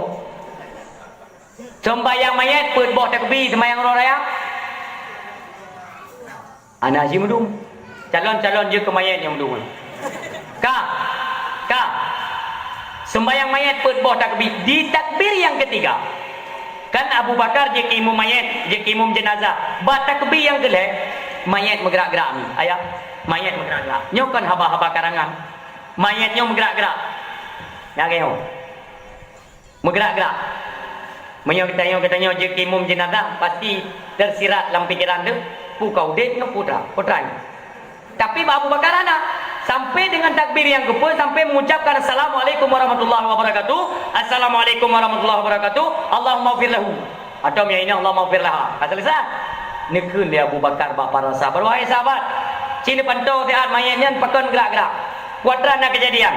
Sembahyang manyét peuet boh takbir sembahyang uroe raya? Hana jimeudum. Calon-calon jeuet keu manyét nyang meudum. Ka. Ka. Sembahyang manyét peuet boh takbir. Di takbir nyang keutiga, kan Abu Bakar jeuet keu imum manyét, jeuet keu imum jenazah. Bak takbir nyang keu lhée, manyét meugrak-grak mi. Ayah, manyét meugrak-grak. Nyoe kon haba-haba karangan. Manyét nyoe meugrak-grak. Nyang nyoe. Meugrak-grak. Meunyoe geutanyoe, geutanyoe jeuet keu imum jenazah, pasti teusirat lam pikeran teuh, peue ka udeb nyoe, peue tra-, peue tra nyoe. Tapi bak Abu Bakar hana. Sampai dengan takbir nyang keupeuet, sampai mengucapkan, "Assalamualaikum warahmatullahi wabarakatuh. Assalamualaikum warahmatullahi wabarakatuh. Allahumma fir lahu." Atau, "Ya ini Allahumma fir laha." Ka selesai. Neukheun lé Abu Bakar bak para sahabat, "Wahai sahabat, ci neupantoe siat manyét nyan pakon grak-grak." Kuatra na kejadian.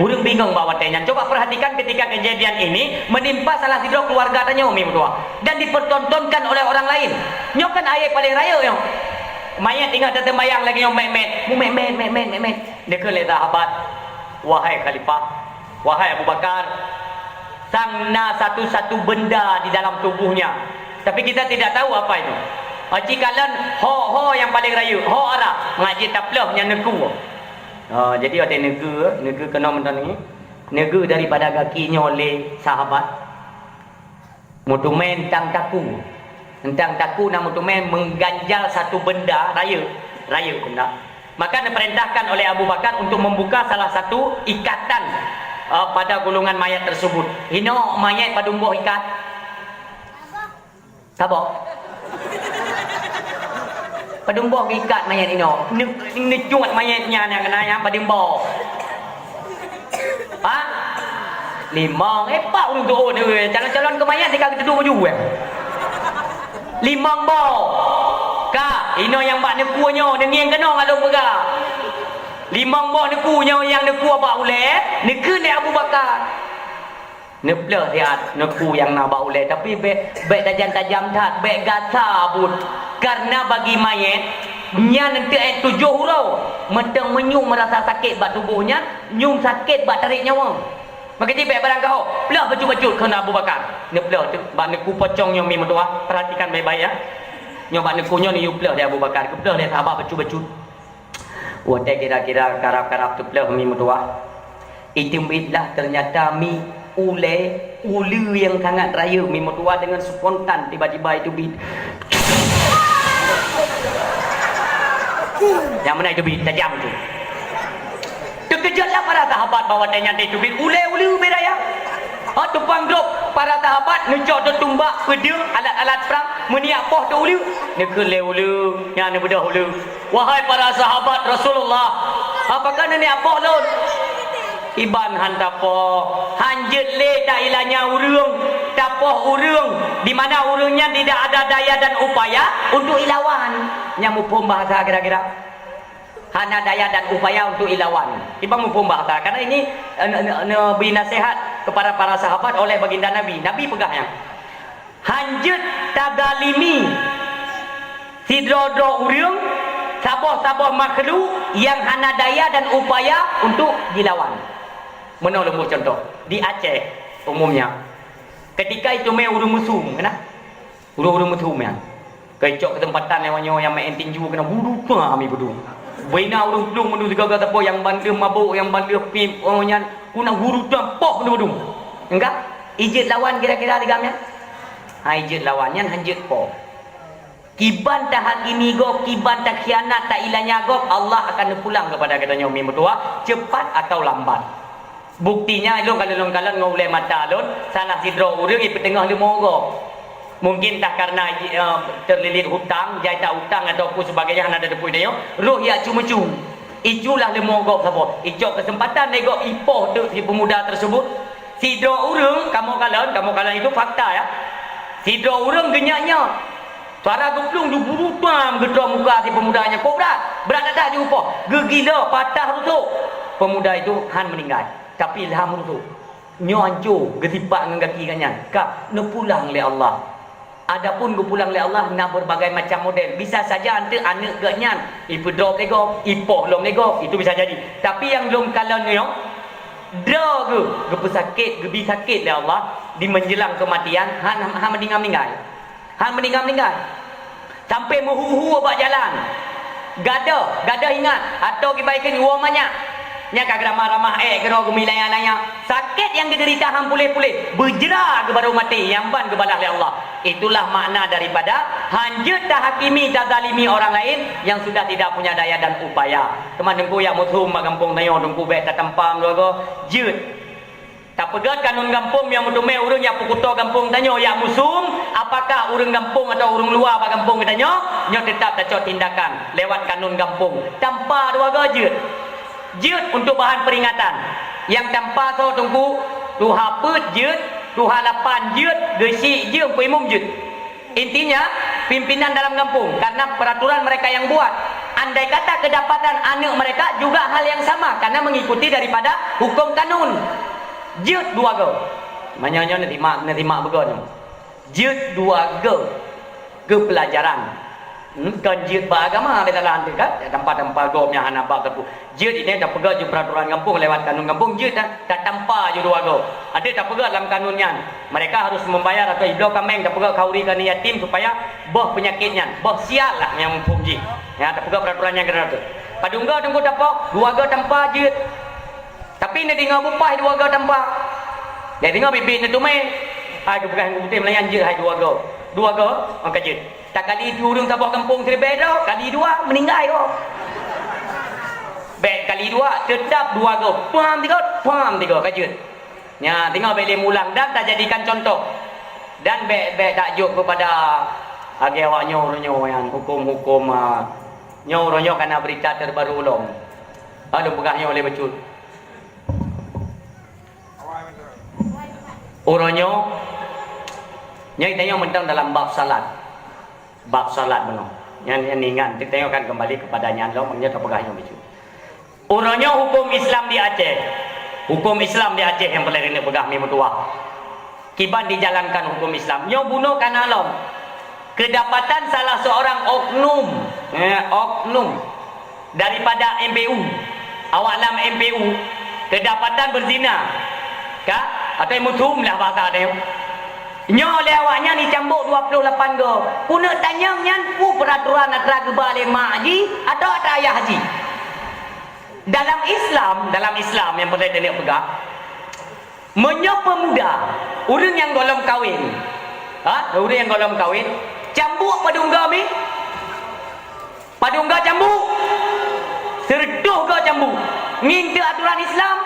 Ureuëng bingong bak watée nyan. Coba perhatikan ketika kejadian ini menimpa salah sidroe keluarga tanyoe, mi meutuah, dan dipertontonkan oleh orang lain. Nyoe kan ayat paling rayeuk nyoe. Manyét ingat teuseumbayang lagée nyoe mét-mét. Mumét-mét, mét-mét, mét-mét. Dikheun lé sahabat, "Wahai khalifah, wahai Abu Bakar, sang na satu-satu benda di dalam tubuhnya. Tapi kita tidak tahu apa itu." Aci kalon ho-ho nyang paling rayeuk, ho ara, ngajak taplôh nyang neukue. Ha, jadi watée neukue, neukue keunoe meunan nyoe, neukue daripada gaki nyoe lé sahabat. Meuteumé tang taku. Tang taku na meuteumé mengganjal satu benda rayeuk, rayeuk benda. Maka diperintahkan oleh Abu Bakar untuk membuka salah satu ikatan, eh, pada golongan mayat tersebut. Inoe mayat padum boh ikat? Saboh. Padum boh geuikat manyét inoe? Ne-, neucut manyét nyan nyang keunan nyan padum boh? Ha? Limong. Eh, pat ureuëng tuôt, eh, calon-calon keu manyét tika geuteuduek baju, eh. Limong boh. Ka, inoe nyang bak neukue nyoe, neungieng keunoe ngon lôn peugah. Limong boh neukue nyoe nyang neukue bak ulée, neukheun lé Abu Bakar. Neupleuh siat neukue nyang na bak ulée, tapi bék, bék tajam-tajam that, bék gata buet. Karena bagi manyét, nyan eunteuk tujoh uroe. Mantong meunyoe meurasa sakét bak tuboh nyan, nyoe sakét bak tarék nyawa. Maka jih bék barang kaho, pleuh bacut-bacut kheun Abu Bakar. Neupleuh teuk bak neukue pocong nyoe mi meutuah, perhatikan baik-baik ya. Nyoe bak neukue nyoe neuyue pleuh lé Abu Bakar, geupleuh lé sahabat bacut-bacut. Watée kira-kira karab-karab teupleuh mi meutuah, iteubiet lah ternyata mi ulée, uleue nyang sangat rayeuk mi meutuah, dengan spontan tiba-tiba iteubiet. Nyang meunan iteubiet, tajam itu. Teukeujot lah para sahabat bahwa watée nyan iteubiet ulée uleue beda ya. Ha, teupang drob para sahabat neucok teutumbak, peudeueng, alat-alat prang, meuniyak poh teu uleue. Neukheun lé uleue, nyan neubeudôh uleue. Wahai para sahabat Rasulullah, apakah neuniyak poh lôn? Iban han tapoh, han jeuet lé tailanya ureuëng, tapoh ureuëng, di mana ureuëng nyan tidak ada daya dan upaya untuk ilawan. Nyang muphom bahasa kira-kira? Hana daya dan upaya untuk ilawan. Iban muphom bahasa, karena ini, eh, ne-, ne-, neubri nasihat kepada para sahabat oleh baginda Nabi. Nabi peugah nyan. Han jeuet tazalimi sidroe-droe ureuëng, saboh-saboh makhluk nyang hana daya dan upaya untuk jilawan. Meunoe lôn bri contoh, di Aceh umumnya, ketika iteumé ureuëng meusum, keunan? Ureuëng-ureuëng meusum nyan. Keucok keuseumpatan lewat nyoe nyang maén tinju keunan budu pah mi budu. Bina ureuëng plueng meunurot sigoe-goe sapo nyang bandum mabök, nyang bandum pih, oh, nyan keunan budu pah poh budu-budu. Enggak? Ijeuet lawan kira-kira digam nyan? Ha, ijeuet lawan nyan han jeuet poh. Kiban tahakimi gob, kiban takhianat, tailanya gob, Allah akan neupulang keupada geutanyoe mi meutuah, cepat atau lambat. Buktinya, ilôn kalon-kalon ngon ulée mata lôn, salah sidroe ureuëng ipeuteungoh leumo gob. Mungkin tah karena, eh, teulilit hutang, jai ta utang ataupun sebagainya, hana teupeue tanyoe, roh jak cu meucu. Iculah leumo gob saboh. Icok keuseumpatan lé gob ipoh teuk si peumuda teusebut. Sidroe ureuëng, kamoe kalon, kamoe kalon itu fakta ya. Sidroe ureuëng geunyak nyoe. Suara geuplueng diburu tam geudroe muka si peumuda nyan. Kok brat? Brat that-that jipoh. Geugila, patah rusuk. Pemuda itu han meuninggai, tapi ilham rusuk. Nyoe hanco geusipak ngon gaki geuh nyan, ka neupulang lé Allah. Adapun geupulang lé Allah na berbagai macam model. Bisa saja anteuk aneuk geuh nyan ipeudrop lé gob, ipoh lom lé gob, itu bisa jadi. Tapi nyang lom kalon nyoe, droe geuh geupeusakét, geubi sakét lé Allah di menjelang kematian, han, han meudinga meuninggai. Han meuninggai-meuninggai. Sampai meuhu-hu bak jalan. Gadôh, gadôh ingat, atau kiban kheun woe manyak. Nyan ka geuramah-ramah ék keudroe geumilaya-laya. Sakét nyang geudeurita han puléh-puléh, beujra geuh barô maté, nyang ban geubalah lé Allah. Itulah makna daripada hanjeuet tahakimi, tazalimi orang lain yang sudah tidak punya daya dan upaya. Teuma Teungku jak musum bak gampông tanyoe, Teungku bék tatampa dua goe, jeuet. Tapeugét kanun gampông nyang meuteumé ureuëng nyang peukuto gampông tanyoe jak musum, apakah ureuëng gampông atawa ureuëng luwa bak gampông geutanyoe, nyoe teutab tacok tindakan lewat kanun gampông. Tampa dua goe jeuet. Jeuet untuk bahan peringatan. Nyang tampa soe Teungku, tuha peuet jeuet, tuha lapan jeuet, geuchik jeuet, Teungku Imum jeuet. Intinya, pimpinan dalam gampông, karena peraturan mereka yang buat. Andai kata kedapatan aneuk mereka juga hal yang sama, karena mengikuti daripada hukum kanun. Jeuet dua goe. Meunyoe nyoe neusimak, neusimak beugöt nyoe. Jeuet dua goe keu pelajaran. Hmm, kon jeuet bak agama, beda lah, kan? Tampa-tampa gob nyang hana bak teupeu. Jeuet, ini tapeugah ju peraturan gampông lewat kanun gampông, jeuet dah, tatampa ju dua goe. Ada tapeugah dalam kanun nyan, mereka harus membayar atau ibloe kaméng, tapeugah khauri keu aneuk yatim supaya boh penyakit nyan, boh sial lah nyang muphom jih. Ya, tapeugah peraturan nyang kena tu. Padum goe Teungku tapoh, dua goe tampa jeuet. Tapi neudeungoe bupah dua goe tampa. Neudeungoe bibit neuteumé. Hai geupeugah ngon putih meulayan jeuet hai dua goe. Dua goe, maka jeuet. Takali ureuëng saboh gampông siribée droe, kali dua, meuninggai goe. Bék kali dua, teutap dua goe. Pam tiga, pam tiga, ka jeuet. Nya, teungoh bék lé mulang dan tajadikan contoh. Dan bék, bék takjok keupada lagée awak nyoe uroe nyoe nyan, huköm-huköm, a, nyoe uroe nyoe kana beurita terbaru lom. Lalu peugah nyoe lé bacut. Uroe nyoe, nyoe tanyoe mantong dalam bab salat. Bab salat bunoe. Nyan, nyan ingat, tanyoe akan kembali kepada nyan lom, nyoe tapeugah nyoe bacut. Uroe nyoe huköm Islam di Aceh. Huköm Islam di Aceh nyang peureulée neupeugah mi meutuwah. Kiban dijalankan huköm Islam. Nyoe bunoe kana lom. Kedapatan salah seorang oknum, eh, oknum daripada M P U. Awak lam M P U kedapatan berzina. Ka? Atau mutum lah bahasa dia. Nyoe lé awak nyan icambuk dua puluh lapan goe. Puneuk tanyong nyan peue peraturan atra geuba lé mak jih atau atra ayah jih? Dalam Islam, dalam Islam nyang peureulée tanyoe peugah, meunyoe peumuda, ureuëng nyang gohlom kawén, ha, ureuëng nyang gohlom kawén, cambuk padum goe mi? Padum goe cambuk? Seureutôh goe cambuk. Ngieng teuh aturan Islam.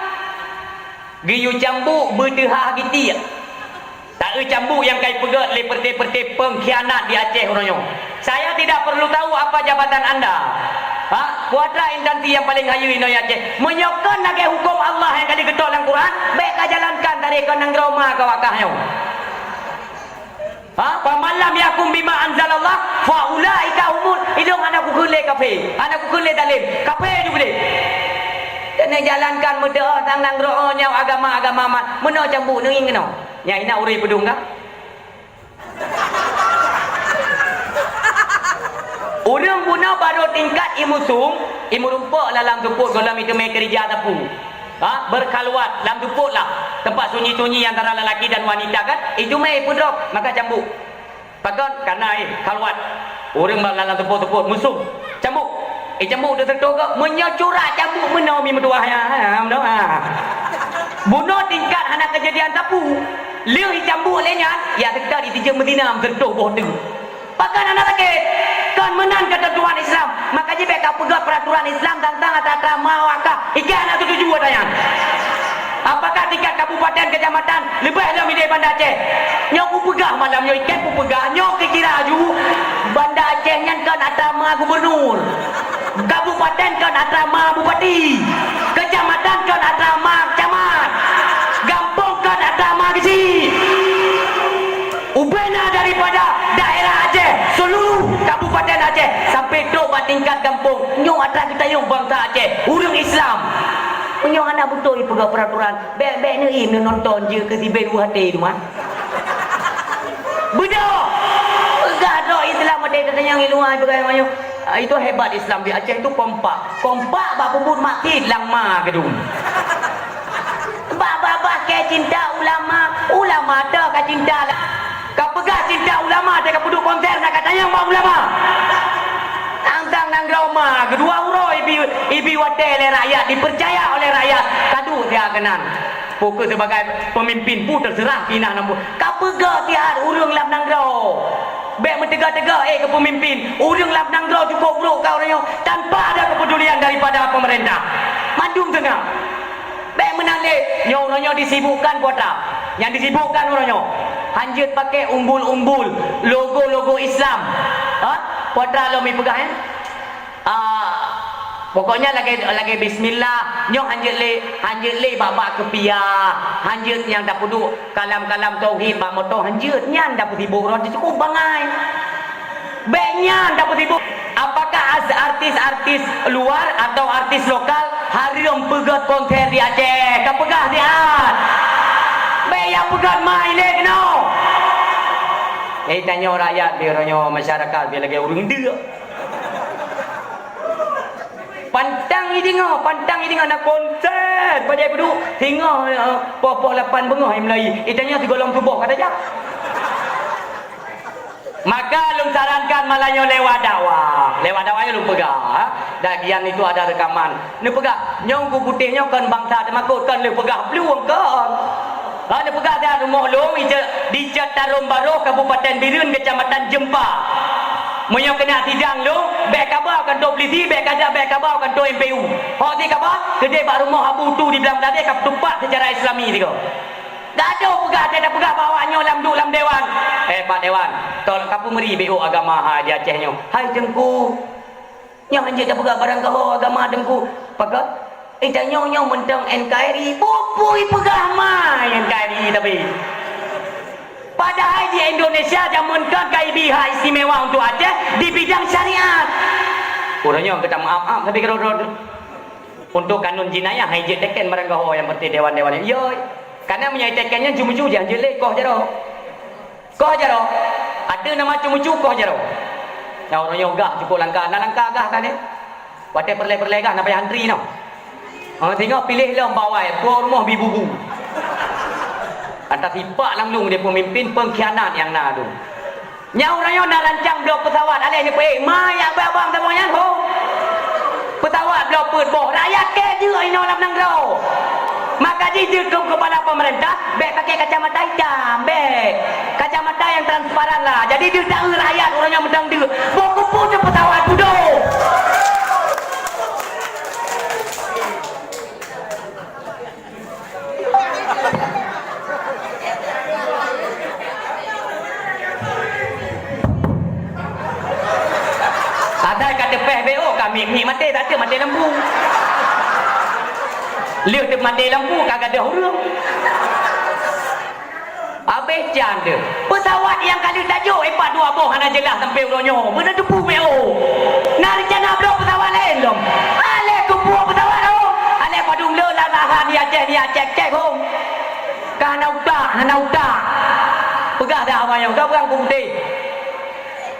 Geuyue cambuk beuteuha geutiek. Taeu cambuk nyang ka ipeugét lé peureté-peureté pengkhianat di Aceh uroe nyoe. Saya tidak perlu tahu apa jabatan anda. Ha? Peue atra instansi nyang paleng hayeue inoe Aceh. Meunyoe kon lagée huköm Allah nyang ka geutot lam Quran, bék ka jalankan taré kon nanggroe ma kawakah nyoe. Ha? Faman lam yahkum bima anzalallah fa ulaika humul, ilong hana kukheun lé kafé, hana kukheun lé zalim. Kafé ju gleh. Keuneuk jalankan meudeuh tang nanggroe nyoe agama-agama ma-, meunoe cambuk neungieng keunoe. Nyang ina ureuëng peudong ka? Ureuëng bunoe barô tingkat imusum, imeurumpok lam seupôt gohlom iteumé keurija sapeue. Ha, berkhalwat lam seupôt lah. Tempat sunyi-sunyi antara lelaki dan wanita kan? Ijumé ipeudrop, maka cambuk. Pakon? Karena, eh, khalwat. Ureuëng bak lam seupôt-seupôt, musuh. Cambuk. Eh, cambuk deuh seureutôh goe, meunyoe curak cambuk meunoe mi meutuwah nyan, ha, meunoe, ha. Bunoe tingkat hana keujadian sapeue. Lheueh icambuk lé nyan, ya seutôt itijeuem meudina seureutôh boh teuk. Pakon hana sakét? Kon meunan keutentuan Islam. Maka jih bék ka peugah peraturan Islam tentang atra-atra ma wakah. Ikan hana setuju ata nyan. Apakah tingkat kabupaten, kecamatan, leubeh lom idéh Banda Aceh? Nyoe kupeugah malam nyoe, ikan kupeugah, nyoe kukira aju, Banda Aceh nyan kon atra ma gubernur. Kabupaten kon atra ma bupati. Kecamatan kon atra ma camat. Gampông kon atra ma geuchik. Ubena daripada daerah Aceh, seluruh kabupaten Aceh, sampai trok bak tingkat gampông, nyoe atra geutanyong bansa Aceh, ureuëng Islam. Nyoe hana beutôi peugah peraturan. Bèk-bèk neuem neunonton jeuet keu sibèe dua até teuma. Beudôh! Peugah droe Islam até tatanyong i luwa peugah nyoe. Ah, itu hebat Islam di Aceh tu kompak. Kompak bak peubuet maksiet lam ma geudong. Bak babah keu cinta ulama, ulama teuh ka cinta lah. Ka peugah cinta ulama, teuh ka peuduek konser, na ka tanyong bak ulama. Tang-tang nanggroe ma, keudua uroe ibi, ibi watèe lé rakyat, dipercaya oleh rakyat, ka duek siat keunan. Fokus sebagai pemimpin, pu terserah pinah nang pu. Ka peugah siat ureueng lam nanggroe. Bèk meuteuga-teuga, eh, keu pemimpin. Ureueng lam nanggroe cukup brôk ka uroe nyoe, tanpa ada kepedulian daripada pemerintah. Mandum seungab. Bèk meunan lé, nyoe uroe nyoe disibukkan Putra. Nyang disibukkan uroe nyoe, hanjeuet pakai umbul-umbul, logo-logo Islam. Ha? Putra lom ipeugah, eh? Ah, pokoknya lagèe, lagèe bismillah, nyoe hanjeuet lé, hanjeuet lé bak-bak keupiah, hanjeuet nyang tapeuduek kalam-kalam tauhid bak moto, hanjeuet nyan tapeusibuk uroe nyoe cukup bangai. Bèk nyan tapeusibuk. Apakah as-, artis-artis luar atau artis lokal hareuem peugöt konser di Aceh? Ka peugah siat. Bèk ya peugöt mai lé keunoe. Eh, tanyoe rakyat, biar nyoe masyarakat, biar lagèe ureueng deuk. Pantang ideungoe, pantang ideungoe na konser, padahai peuduek singoh, eh, poh-poh lapan beungoh hai meulayi. Eh, tanyoe sigohlom suboh ka tajak. Maka lôn sarankan malam nyoe lewat dakwah. Lewat dakwah nyoe lôn peugah, ha? Dan gian itu ada rekaman. Neupeugah, nyoe Ungku Putéh nyoe kon bansa teumakot, kon lheueh peugah plueng kon. Ha, neupeugah siat rumoh lôn, Ice-, di Cot Tarôm Barôh, Kabupaten Bireuen, Kecamatan Jeumpa. Meunyoe keuneuk sidang lôn, bèk kaba u kantô pulisi, bèk kada, bèk kaba u kantô M P U. Ho si kaba, keudéh bak rumoh Abu Tu di Blang Meuladeue, ka peutupat seucara Islami sigoe. Gadoh peugah, teuka peugah bak awak nyoe lam duek lam dewan. Eh, Pak Dewan, tolong kapeumeuri B O agama hai di Aceh nyoe. Hai Teungku, nyoe hanjeuet tapeugah barang gaho agama Teungku. Pakon? Eh, tanyoe nyoe mantong N K R I. Bukui peugah mai N K R I tapi. Padahai di Indonesia jameun kon ka ibi hak istimewa untuk Aceh di bidang syariat. Ureueng nyoe geutanyoe meu'ah-'ah tapi keudroe-droe. Untuk kanun jinayah hai jeuet teken barang gaho nyang penting dewan-dewan nyoe. Yo, karena meunyoe teken nyan cuma ju jangan jelek koh jaroe. Koh jaroe. Ada nama cuma ju koh jaroe. Nyang ureueng nyoe gah cukup langka, na langka gah kan ni. Watèe peureulèe-peureulèe gah na payah antri noh. Ha, singoh piléh lom bawai, puwoe rumoh bi bubu. Ata sipak lam lôn dia pemimpin pengkhianat nyang na tu. Nyang ureueng nyoe na rancang bloe peusawat, aléh neupeuék, ma yak abang saboh nyan ho. Peusawat bloe peuet boh, rakyat kèe jeuet inoe lam nanggroe. Maka jih jeuet keu kepala pemerintah, bèk pakai kacamata itam, bèk. Kacamata nyang transparan lah. Jadi deuh taeu rakyat ureueng nyoe meudang deuh. Boh keupeue teuh peusawat peudoh. Asai ka teupéh B O, ka mik-mik maté, tak cit maté lampu. Lheueh teumaté lampu, ka gadôh ureueng. Habéh can deuh. Peusawat nyang ka lheueh tajok, eh, pat dua boh hana jeulaih sampoe uroe nyoe. Beuna teupeu B O. Na reuncana bloe peusawat laén lom. Aléh keupeue peusawat lom. Aléh padum le lam lahan di Aceh, di Aceh cek hom. Ka hana utak, hana utak. Peugah dah awak nyoe, ka peugah Ungku Putéh.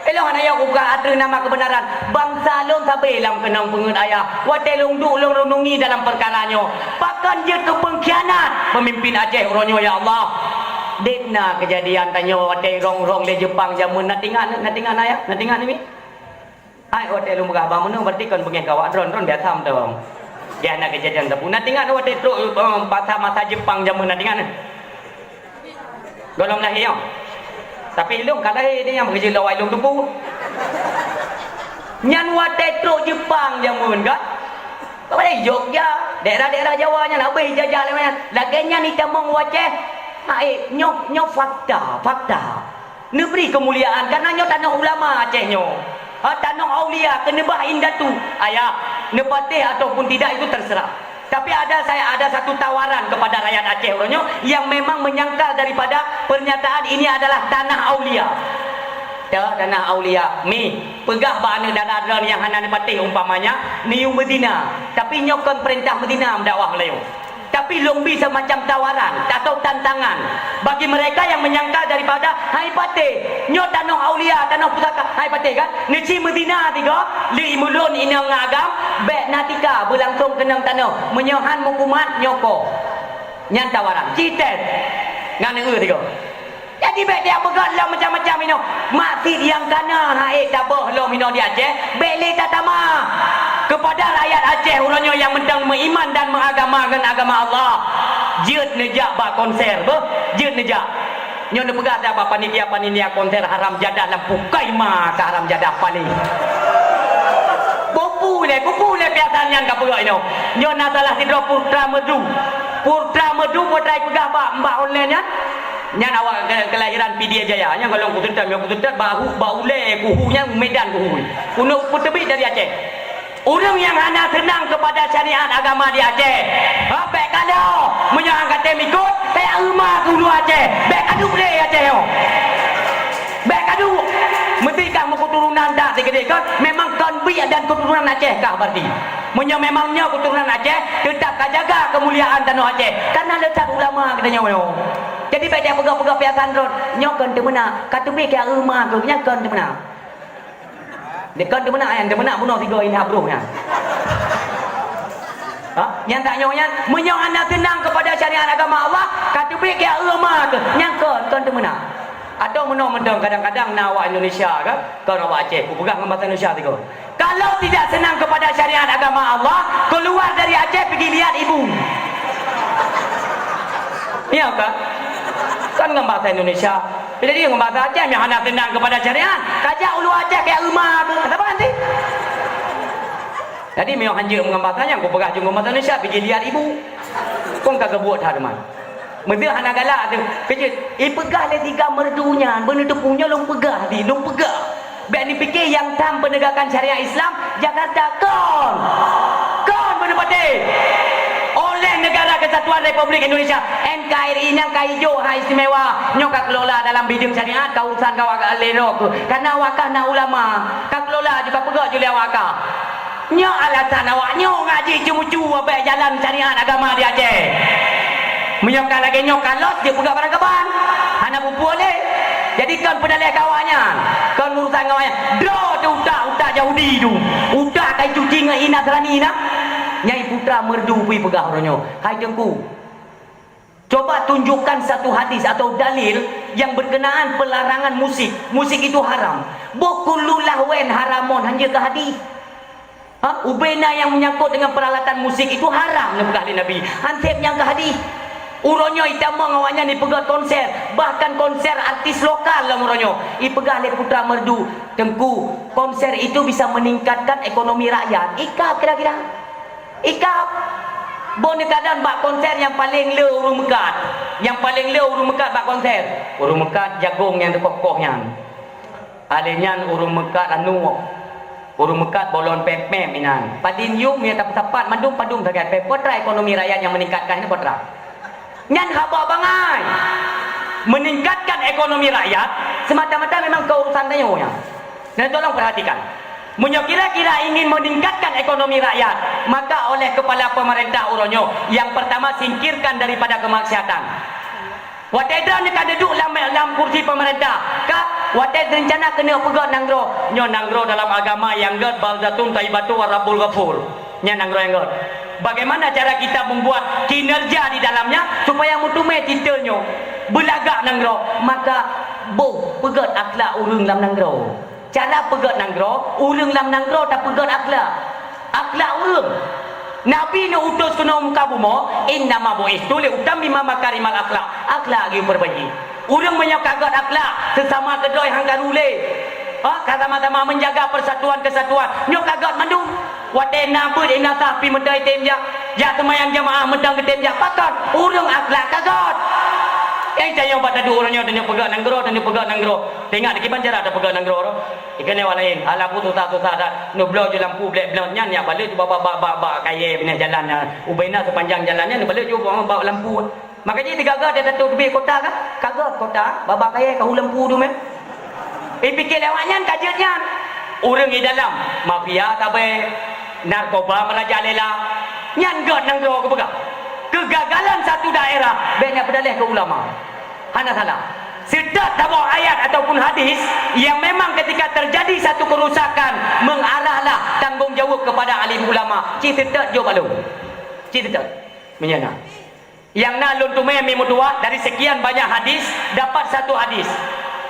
Ilôn hana yoh kubuka ateueh nama keubeunaran. Bansa lôn sabe lam keunong peungeut ayah. Watèe lôn duek lôn reunungi dalam peukara nyoe. Pakon jeuet keu peungkhianat peumimpin Aceh uroe nyoe, ya Allah. Deb na keujadian tanyoe watèe rong-rong lé Jeupang jameun, na tingat, na tingat na ya? Na tingat ni? Hai, watèe lôn peugah bak meunoe, berarti kon beungèh keu awak droen, droen biasa mantong. Di hana keujadian sapeue. Na tingat watèe trok, eh, masa-masa Jeupang jameun, na tingat na? Gohlom lahé nyoe. Tapi ilôn ka lahé, di nyang meukeujeuet lawai lôn tupu. Nyan watèe trok Jeupang jameun kan. Watèe Jogja, daerah-daerah Jawa nyan habéh jajah lé nyan. Lagèe nyan itamong u Aceh. Ha, eh, nyoe, nyoe fakta, fakta. Neubri keumuliaan, karena nyoe tanoh ulama Aceh nyoe. Ha, tanoh aulia, keuneubah indatu. Ayah, neupatéh ataupun tidak itu terserah. Tapi ada saya, ada satu tawaran kepada rakyat Aceh uroe nyoe yang memang menyangkal daripada pernyataan ini adalah tanah aulia. Tanah aulia, mi, peugah bak aneuk dara droe nyang hana neupatéh umpamanya, neuyue meuzina. Tapi nyoe kon peurintah meuzina meudakwah meulayeue. Tapi lôn bi semacam tawaran atau tantangan bagi mereka yang menyangkal daripada hai patéh. Nyoe tanoh aulia, tanoh pusaka, hai patéh kan? Neuci meuzina tiga, li mulôn inong ngon agam, bèk na tika beulangsong keunong tanoh. Meunyoe han meukumat, nyoe ko. Nyan tawaran. Ci tes. Ngan neueu tiga. Jadi bèk tiap peugah lom macam-macam inoe. Maksiet nyang kana hase taboh lom inoe di Aceh, bèk lé tatamah. Kepada rakyat Aceh uroe nyoe nyang mantong meuiman dan meuagama ngon agama Allah, jeuet neujak bak konser beuh, jeuet neujak. Nyoe neupeugah dah bak panitia-panitia konser haram jadah lam pukai ma ka haram jadah paléh. Peue-peue lé, peue-peue lé piasan nyan ka peugah inoe. Nyoe na salah sidroe Putra Merdu. Putra Merdu, Putra peugah bak, bak online nyan. Nyan awak ke-, kelahiran Pidie Jaya. Nyan golom kuseutôt, nyoe kuseutôt bak hu-, bak ulèe kuhu nyan, Medan kuhu. Keuneuk peuteubiet dari Aceh. Ureueng nyang hana seunang keupada syariat agama di Aceh, ha, bèk kalo. Meunyoe han ka tem ikot, kaya euma keu ulu Aceh. Bèk kaduek lé Aceh nyoe. Bèk kaduek. Meusti kah meuketurunan dak sigeudeh kon, memang kon biek dan keturunan Aceh kah berarti. Meunyoe memang nyoe keturunan Aceh, teutap ka jaga keumuliaan tanoh Aceh. Kana le that ulama geutanyoe nyoe. Jadi bèk jak peugah-peugah piasan rot. Nyoe kon teumeunak, ka teubiet keu euma keu nyan kon teumeunak. Kon teumeunak nyan, teumeunak bunoe sigoe inah broh nyan. Ha? Nyan tak nyoe nyan, meunyoe hana seunang keupada syariat agama Allah, ka teubiet keu euma keu nyan kon, kon teumeunak. Atau meunoe mantong kadang-kadang na awak Indonesia kan, kon awak Aceh, kupeugah ngon bahasa Indonesia sigoe. Kalau tidak senang kepada syariat agama Allah, keluar dari Aceh pigi lihat ibu. Iya kan? Kan ngon bahasa Indonesia. Jadi ngon bahasa Aceh, meunyoe hana seunang keupada syariat, kajak ulu Aceh keu euma tu. Kata apa nanti? Jadi meunyoe hanjeuet ngon bahasa nyan, kupeugah jeuet ngon bahasa Indonesia, pigi lihat ibu. Kon ka geubuet that teuma. Meudeuh hana galak tu. Keujeuet, ipeugah lé tiga merdu nyan, beuneuteupeu nyoe lôn peugah di, lôn peugah. Bèk neupike nyang tam penegakan syariat Islam Jakarta kon. Kon beuneupatéh. Oleh Negara Kesatuan Republik Indonesia, N K R I nyang ka ijok hak istimewa nyoe ka kelola dalam bidang syariat, ka urusan ka awak lé droe keuh. Karena awak kah na ulama, ka kelola ju ka peugah ju lé awak kah. Nyoe alasan awak nyoe ngaji ceumucu bèk jalan syariat agama di Aceh. Meunyoe ka lagèe nyoe ka lheueh jeuet peugah barang kaban. Hana peue-peue lé. Jadi kon peunaléh keu awak nyan. Kon urusan ngon awak nyan. Droe teuh utak, utak Yahudi tu. Utak ka icuci ngon ié Nasrani na. Nyai Putra Merdu bri peugah uroe nyoe. Hai Teungku, coba tunjukkan satu hadis atau dalil yang berkenaan pelarangan musik. Musik itu haram. Boh kullu lahwin haramun, hanjeuet keu hadis. Ha? Ubena nyang menyangkut dengan peralatan musik itu haram, neupeugah lé Nabi. Hanseb nyang keu hadis. Uroe nyoe itamong awak nyan ipeugah konser, bahkan konser artis lokal lam uroe nyoe. Ipeugah lé Putra Merdu, "Teungku, konser itu bisa meningkatkan ekonomi rakyat." Ikab kira-kira. Ikab. Boh neukadang bak konser nyang paleng le ureueng meukat. Nyang paleng le ureueng meukat bak konser. Ureueng meukat jagong nyang teukoh-koh nyan. Alèh nyan ureueng meukat ranup, ureueng meukat bolon pèp-pèp inan. Padum yum nyang tapeusapat mandum padum sagai pèp. Peue teuma ekonomi rakyat nyang meuningkat kah nyan, peue teuma? Nyan haba bangai. Meningkatkan ekonomi rakyat semata-mata memang keurusan tanyoe nyan. Dan tolong perhatikan. Meunyoe kira-kira ingin meningkatkan ekonomi rakyat, maka oleh kepala pemerintah uroe nyoe, yang pertama singkirkan daripada kemaksiatan. Watèe droeneuh ka duduek lam, lam kursi pemerintah, ka watèe rencana keuneuk peugöt nanggroe. Nyoe nanggroe dalam agama nyang göt baldatun thayyibatu wa rabbun ghafur. Nyan nanggroe nyang göt. Bagaimana cara kita membuat kinerja di dalamnya supaya meuteumèe titel nyoe? Beulagak nanggroe, maka boh peugöt akhlak ureueng lam nanggroe. Cara peugöt nanggroe, ureueng lam nanggroe tapeugöt akhlak. Akhlak ureueng. Nabi neuutus keunoe muka bumoe, "Innama bu'istu liutammima makarimal akhlak." Akhlak geupeubaiki. Ureueng meunyoe ka göt akhlak, seusama keudroe han karu lé. Ha, ka sama-sama menjaga persatuan kesatuan. Nyoe ka göt mandum. Watèe na beuet inasah pih meuteumèe tem jak. Jak seumayang jamaah meuteumèe tem jak. Pakon? Ureueng akhlak ka göt. Eh, tanyoe bak taduek uroe nyoe, tanyoe peugöt nanggroe, tanyoe peugöt nanggroe. Teuingat kiban cara tapeugöt nanggroe. Ikheun lé awak laén, alah peue susah-susah that. Neubloe ju lampu black blot nyan, nyan balek ju bak, bak, bak, bak kayèe binéh jalan nyan. Ubena seupanjang jalan nyan, neubalek ju bak, bak lampu. Maka jih teuga-ga di ateueh teubiet kota kan? Ka göt kota, bak, bak kayèe ka hu lampu tu meh. Ipike lé awaknyan ka jeuet nyan. Ureuëng di dalam mafia sabe, narkoba meurajalela, nyan gét nyang droe geupeugah. Keugagalan satu daerah bèk nyan peudaleh keu ulama. Hana salah. Seutôt saboh ayat ataupun hadis yang memang ketika terjadi satu kerusakan, mengarahlah tanggung jawab kepada alim ulama. Cit seutôt jok bak lôn. Cit seutôt. Meunyoe na. Nyang na lôn teumé meutuah dari sekian banyak hadis, dapat satu hadis.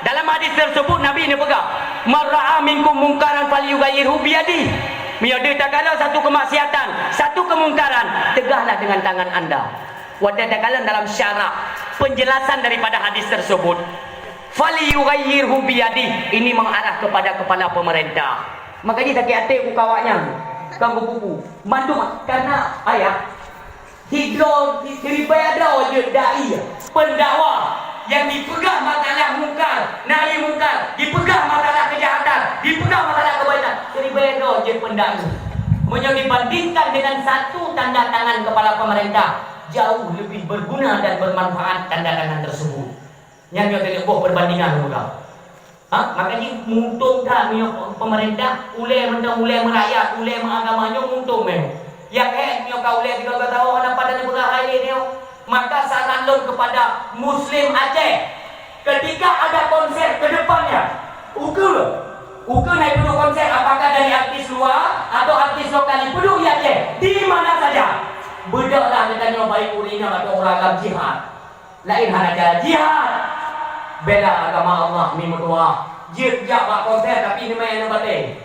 Dalam hadis tersebut Nabi neupeugah, "Man ra'a minkum mungkaran falyughayyirhu biyadih." Meunyoe deuh takalon satu kemaksiatan, satu kemungkaran, cegahlah dengan tangan anda. Watèe takalon dalam syarah penjelasan daripada hadis tersebut, "Falyughayyirhu biyadih," ini mengarah kepada kepala pemerintah. Maka jih sakét até keu awaknyan, kon keu pupu. Mandum karena ayah Sidroe, siribèe droe jeuet dai, peundakwah, nyang jipeugah masalah mungkar, nahi mungkar, jipeugah masalah keujahatan, jipeugah masalah keubaikan, siribèe droe jeuet peundakwah. Meunyoe dibandingkan dengan satu tanda tangan kepala pemerintah, jauh lebih berguna dan bermanfaat tanda tangan tersebut. Nyan nyoe teuneuk boh peubandingan lôn peugah. Ha? Maka jih meuuntông that meunyoe pemerintah ulèe mantong, ulèe meurakyat, ulèe meuagama nyoe meuuntông meuh. Nyang hék nyoe ka ulèe tiga belas tahun hana padan neupeugah hai lé nyoe. Maka saran lôn kepada Muslim Aceh, ketika ada konser ke depannya, ukeue, ukeue na ipeuduek konser apakah dari artis luar atau artis lokal ipeuduek di Aceh, di mana saja, beudôhlah geutanyoe baik ureueng inong atawa ureueng agam jihad. Laén hana cara jihad. Bela agama Allah mi meutuwah. Jeuet jak bak konser tapi neumè aneuk batèe.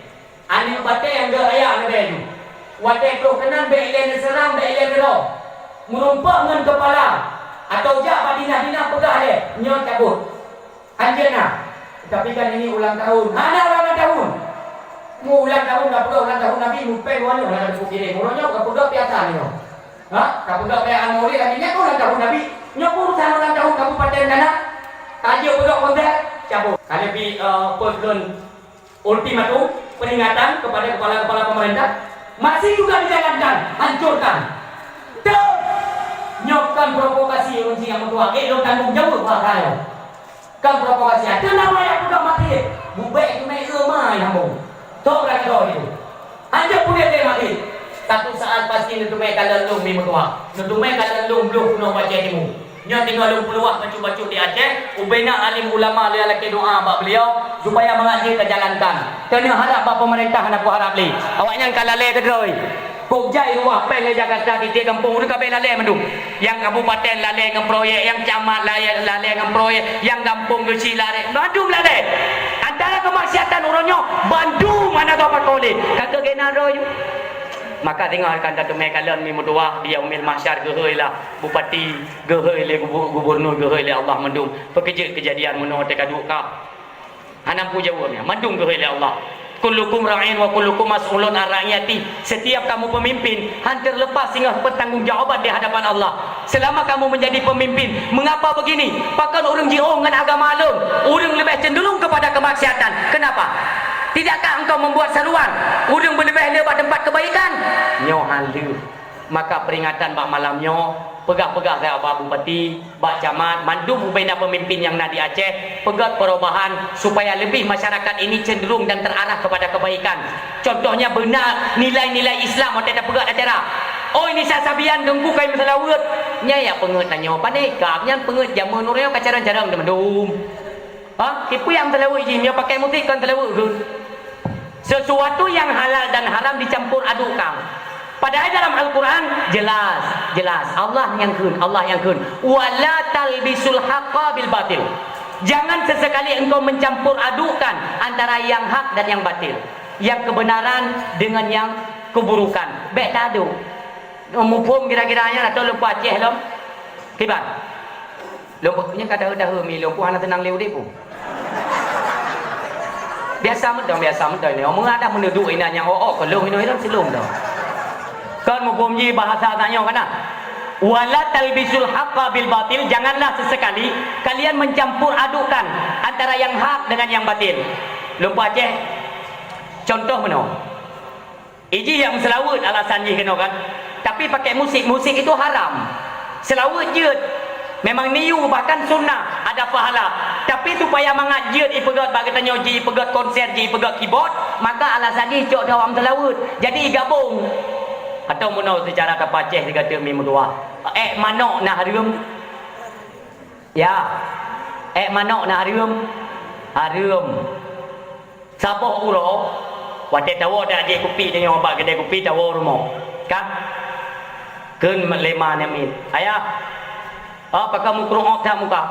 Aneuk batèe nyang geuh raya leubeh ju. Watèe troh keunan bèk ilèe neuseurang, bèk ilèe neudroe. Meurumpok ngon keupala atau jak bak dinas-dinas peugah lé, nyoe cabot. Anjeut na. Tapi kan ini ulang tahun. Hana ulang tahun. Mu ulang tahun, ka peugah ulang tahun Nabi, mupèe dua nyoe hana teupeu kirém. Uroe nyoe ka peugah piasa nyoe. Ha? Ka peugah kaya aneuk murit lagi nyan ulang tahun Nabi. Nyoe pun urusan ulang tahun kabupaten Tanah. Tajak peugah konser, cabut. Ka Nabi, eh, peugah ultimatum, peringatan kepada kepala-kepala pemerintah. Masih juga dijalankan, hancurkan. Teu! Nyoe kon provokasi ureueng nyang meutuah. Eh, lôn tanggong jaweueb bak kayong. Kon provokasi. Ateueh nama nyang peugah maté. Bubek tu mé eu mai hambong. Tok lagèe droe itu. Hanjeuet puléh lé maté. Satu saat pasti neuteumé kalon lôn mi meutuah. Neuteumé kalon lôn bloh keunoe bajèe timu. Nyoe teungoh lôn peuluah bacut-bacut di Aceh, ubena alim ulama lé lakèe doa bak beliau supaya mangat jeuet tajalankan. Keuneuk harap bak pemerintah hana kuharap lé. Awaknyan ka lalè keudroe. Kok jai ruah péng lé Jakarta tiep-tiep gampông ureueng ka bèk lalè mandum. Nyang kabupaten lalè ngon proyek, nyang camat lalè, lalè ngon proyek, nyang gampông geuchik lalè, mandum lalè. Antara keumaksiatan uroe nyoe, bandum hana teupakoe lé. Ka keuh geunan droe ju. Maka teungoh ka tateumé kalon mi meutuah di Yaumil Mahsyar geuhôi lah bupati, geuhôi lé gubu-, gubernur, geuhôi lé Allah mandum. Peukeujeuet keujadian meunoe teuka duek kah. Hana peue jaweueb nyan, mandum geuhôi lé Allah. "Kullukum ra'in wa kullukum mas'ulun an ra'iyati." Setiap kamu pemimpin, han terlepas singoh pertanggungjawaban di hadapan Allah. Selama kamu menjadi pemimpin, mengapa begini? Pakon ureueng jiôh ngon agama lôn? Ureueng leubeh cenderung kepada kemaksiatan. Kenapa? Tidakkah engkau membuat seruan ureueng beuleubeh le bak teumpat kebaikan? Nyoe han lheueh. Maka peringatan bak malam nyoe, peugah-peugah saja bak bupati, bak camat, mandum ubena pemimpin nyang na di Aceh, peugöt perubahan supaya lebih masyarakat ini cenderung dan terarah kepada kebaikan. Contohnya beuna nilai-nilai Islam watèe tapeugöt acara. Oh, ini sa sabian teungku kai meuseulaweuet. Nyan jak peungeuet tanyoe, pane ikab nyan peungeuet jameun uroe nyoe ka carông-carông teumandum. Ha? Kipeue nyang meuseulaweuet jih nyoe pakai musik kon seulaweuet kheun. Sesuatu yang halal dan haram dicampur adukkan. Padahai dalam Al-Quran jelas, jelas. Allah nyang kheun, Allah nyang kheun. "Wa la talbisul haqqa bil batil." Jangan sesekali engkau mencampur adukkan antara yang hak dan yang batil, yang kebenaran dengan yang keburukan. Bèk taaduk. Muphom kira-kira nyan atau lôn peuaceh lom? Kiban? Lôn peunyang ka daheu-daheu mi lôn pun hana teunang lé udép pun. Biasa meudoe, biasa meudoe nyoe. Meungadang meuneuduek inan nyang ôk-ôk keu lôn inoe ilôn silôn doe. Kon muphom jih bahasa tanyoe kana. "Wala talbisul haqqa bil batil," janganlah sesekali kalian mencampur adukkan antara yang hak dengan yang batil. Lôn peuaceh contoh meunoe. Ijih jak meuseulaweuet alasan jih keunoe kan. Tapi pakai musik, musik itu haram. Seulaweuet jeuet. Memang niyu bahkan sunnah, ada pahala. Tapi supaya mangat jeuet ipeugét bak geutanyoe, jeuet ipeugét konser, jeuet ipeugét keyboard, maka alasan jih cok dawam seulaweuet. Jadi igabong. Atau meunoe seucara tapacéh sigoe teuk mi meutuwah. Ék manok na hareuem? Ya. Ék manok na hareuem? Hareuem. Saboh uroe, watée tawoe tajak jép kupi tanyoe bak keudè kupi tawoe rumoh. Ka? Kheun lé ma namiet, "Ayah, oh, pakon meukrong-krong that muka.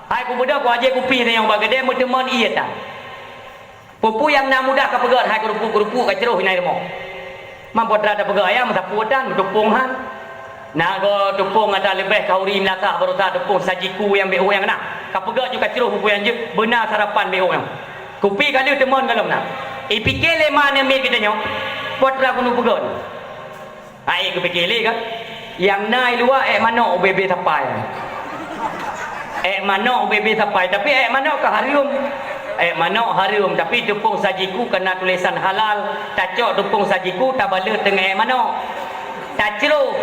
Hai kubeudôh kujak jép kupi tanyoe bak keudè meuteumon ié tan. Peue-peue nyang na mudah kapeugét hai keureupuk-keureupuk kacroh inan rumoh." Man po teuma tapeugét ayah meusapeue tan, meutupông han. Na goe tupông ata leubeh kauri meulasah baroesa tupông sajiku nyang bék ueng na. Kapeugét ju kacroh buku nyang jeuet, beuna sarapan bék ueng. Kupi ka lheueh teumon gohlom na. Ipike lé ma namiet geutanyoe, po teuma keuneuk peugét. Hai geupike lé kan? Nyang na i luwa ék manok ubé-bé sapai. Ék manok ubé-bé sapai, tapi ék manok ka hareuem. Ék manok hareuem, tapi tupông sajiku ka na tulésan halal. Tacok tupông sajiku, tabalot teungoh ék manok. Tacroh,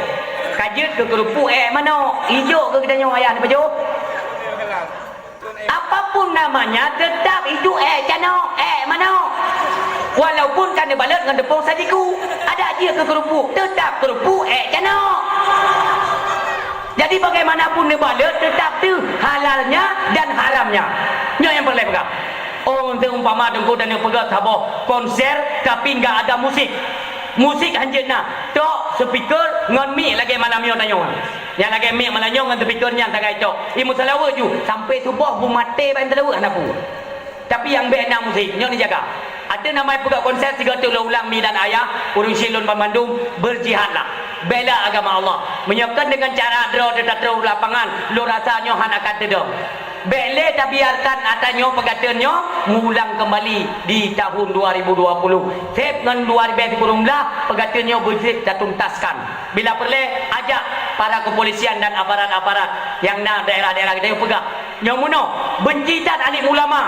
ka jeuet keu keureupuk ék manok. Ijok keu geutanyoe ayah neupajoh. Apapun namanya, tetap itu ék canok, ék manok. Walaupun ka neubalot ngon tupông sajiku, adak jeuet keu keureupuk, tetap keureupuk ék canok. Jadi, bagaimanapun neubalot, tetap teuh halalnya dan haramnya. Nyoe nyang peureulée peugah. Oh, seumpama teungku dan neupeugah saboh konser, tapi enggak ada musik. Musik hanjeuet na. Tok, speaker ngon mic lagée malam nyoe tanyoe. Nyang lagée mic malam nyoe ngon speaker nyan sagai tok. Imeuseulaweuet ju, sampai suboh beumaté ban seulaweuet hana peue. Tapi nyang bék na musik, nyoe neujaga. Ateueh nama peugah konser sigoe teuk lôn ulang mi dan ayah, ureuëng syiek lôn banmandum, berjihadlah. Bela agama Allah. Meunyoe kon deungon cara droe teutateu lapangan, lôn rasa nyoe hana akan teudong. Bék lé tabiarkan ata nyoe peugateun nyoe meuulang keumbali di tahun dua ribu dua puluh. Seb ngon dua ribée sikureueng blaih peugateun nyoe beujeuet tatuntaskan. Bila peureulée, ajak para keupolisian dan aparat-aparat nyang na daerah-daerah geutanyoe peugah. Nyoe meunoe, beunci that alim ulama.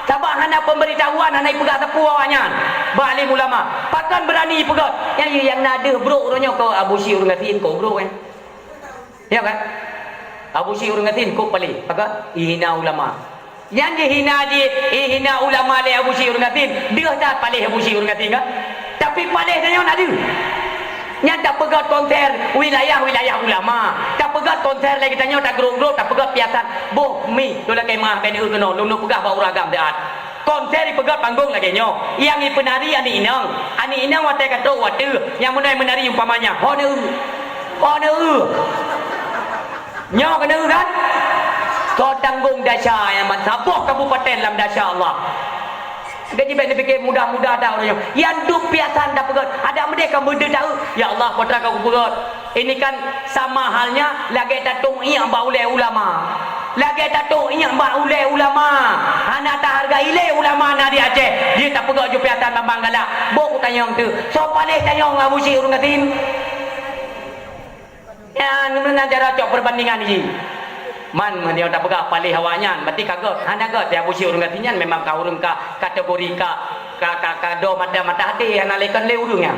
Sabab hana peumbeuritahuan, hana ipeugah sapeue awaknyan bak alim ulama. Pakon beurani ipeugah? Nyang, nyang na deuh brok uroe nyoe keu Abu Syik ureuëng gasien keu brok, eh. Ya kan? Abu Syik ureuëng gasien kok paléh, pakon? Ihina ulama. Nyan jihina ji, ihina ulama lé Abu Syik ureuëng gasien, deuh that paléh Abu Syik ureuëng gasien kan? Tapi paléh tanyoe na deuh. Nyan tapeugét konser wilayah-wilayah ulama. Tapeugét konser lagée tanyoe tagrok-grok, tapeugét piasan. Boh mi, lôn lakée meuah bék neueu keunoe, lôn peugah bak ureuëng agam siat. Konser ipeugét panggong lagée nyoe, nyang ipeunari aneuk inong. Aneuk inong watée ka trok watée, nyang meunoe meunari umpamanya, ho neueu. Ho neueu. Nyoe keuneuk kan? Kau tanggong desya nyang ban saboh kabupaten lam desya Allah. Gaji bék neupike mudah-mudah dah ureuëng nyoe. Nyang duek piasan tapeugét, adak meudeh ka meudeh taeu. Ya Allah, peue teuma ka kupeugét. Ini kan sama halnya lagée tatong iek bak ulée ulama. Lagée tatong iek bak ulée ulama. Hana tahargai lé ulama na di Aceh. Jeuet tapeugét ju piasan bambang galak. Boh kutanyong teuh. Soe paléh tanyong Abu Syik ureuëng gasien? Nyan, meunan cara cok perbandingan jih. Man, meunyoe tapeugah paléh awaknyan, berarti ka gét. Hana gét, ya, Abu Syik ureuëng gasien nyan memang ka ureuëng ka kategori ka, ka, ka, ka do mata-mata hati, hana lé kon lé ureuëng nyan.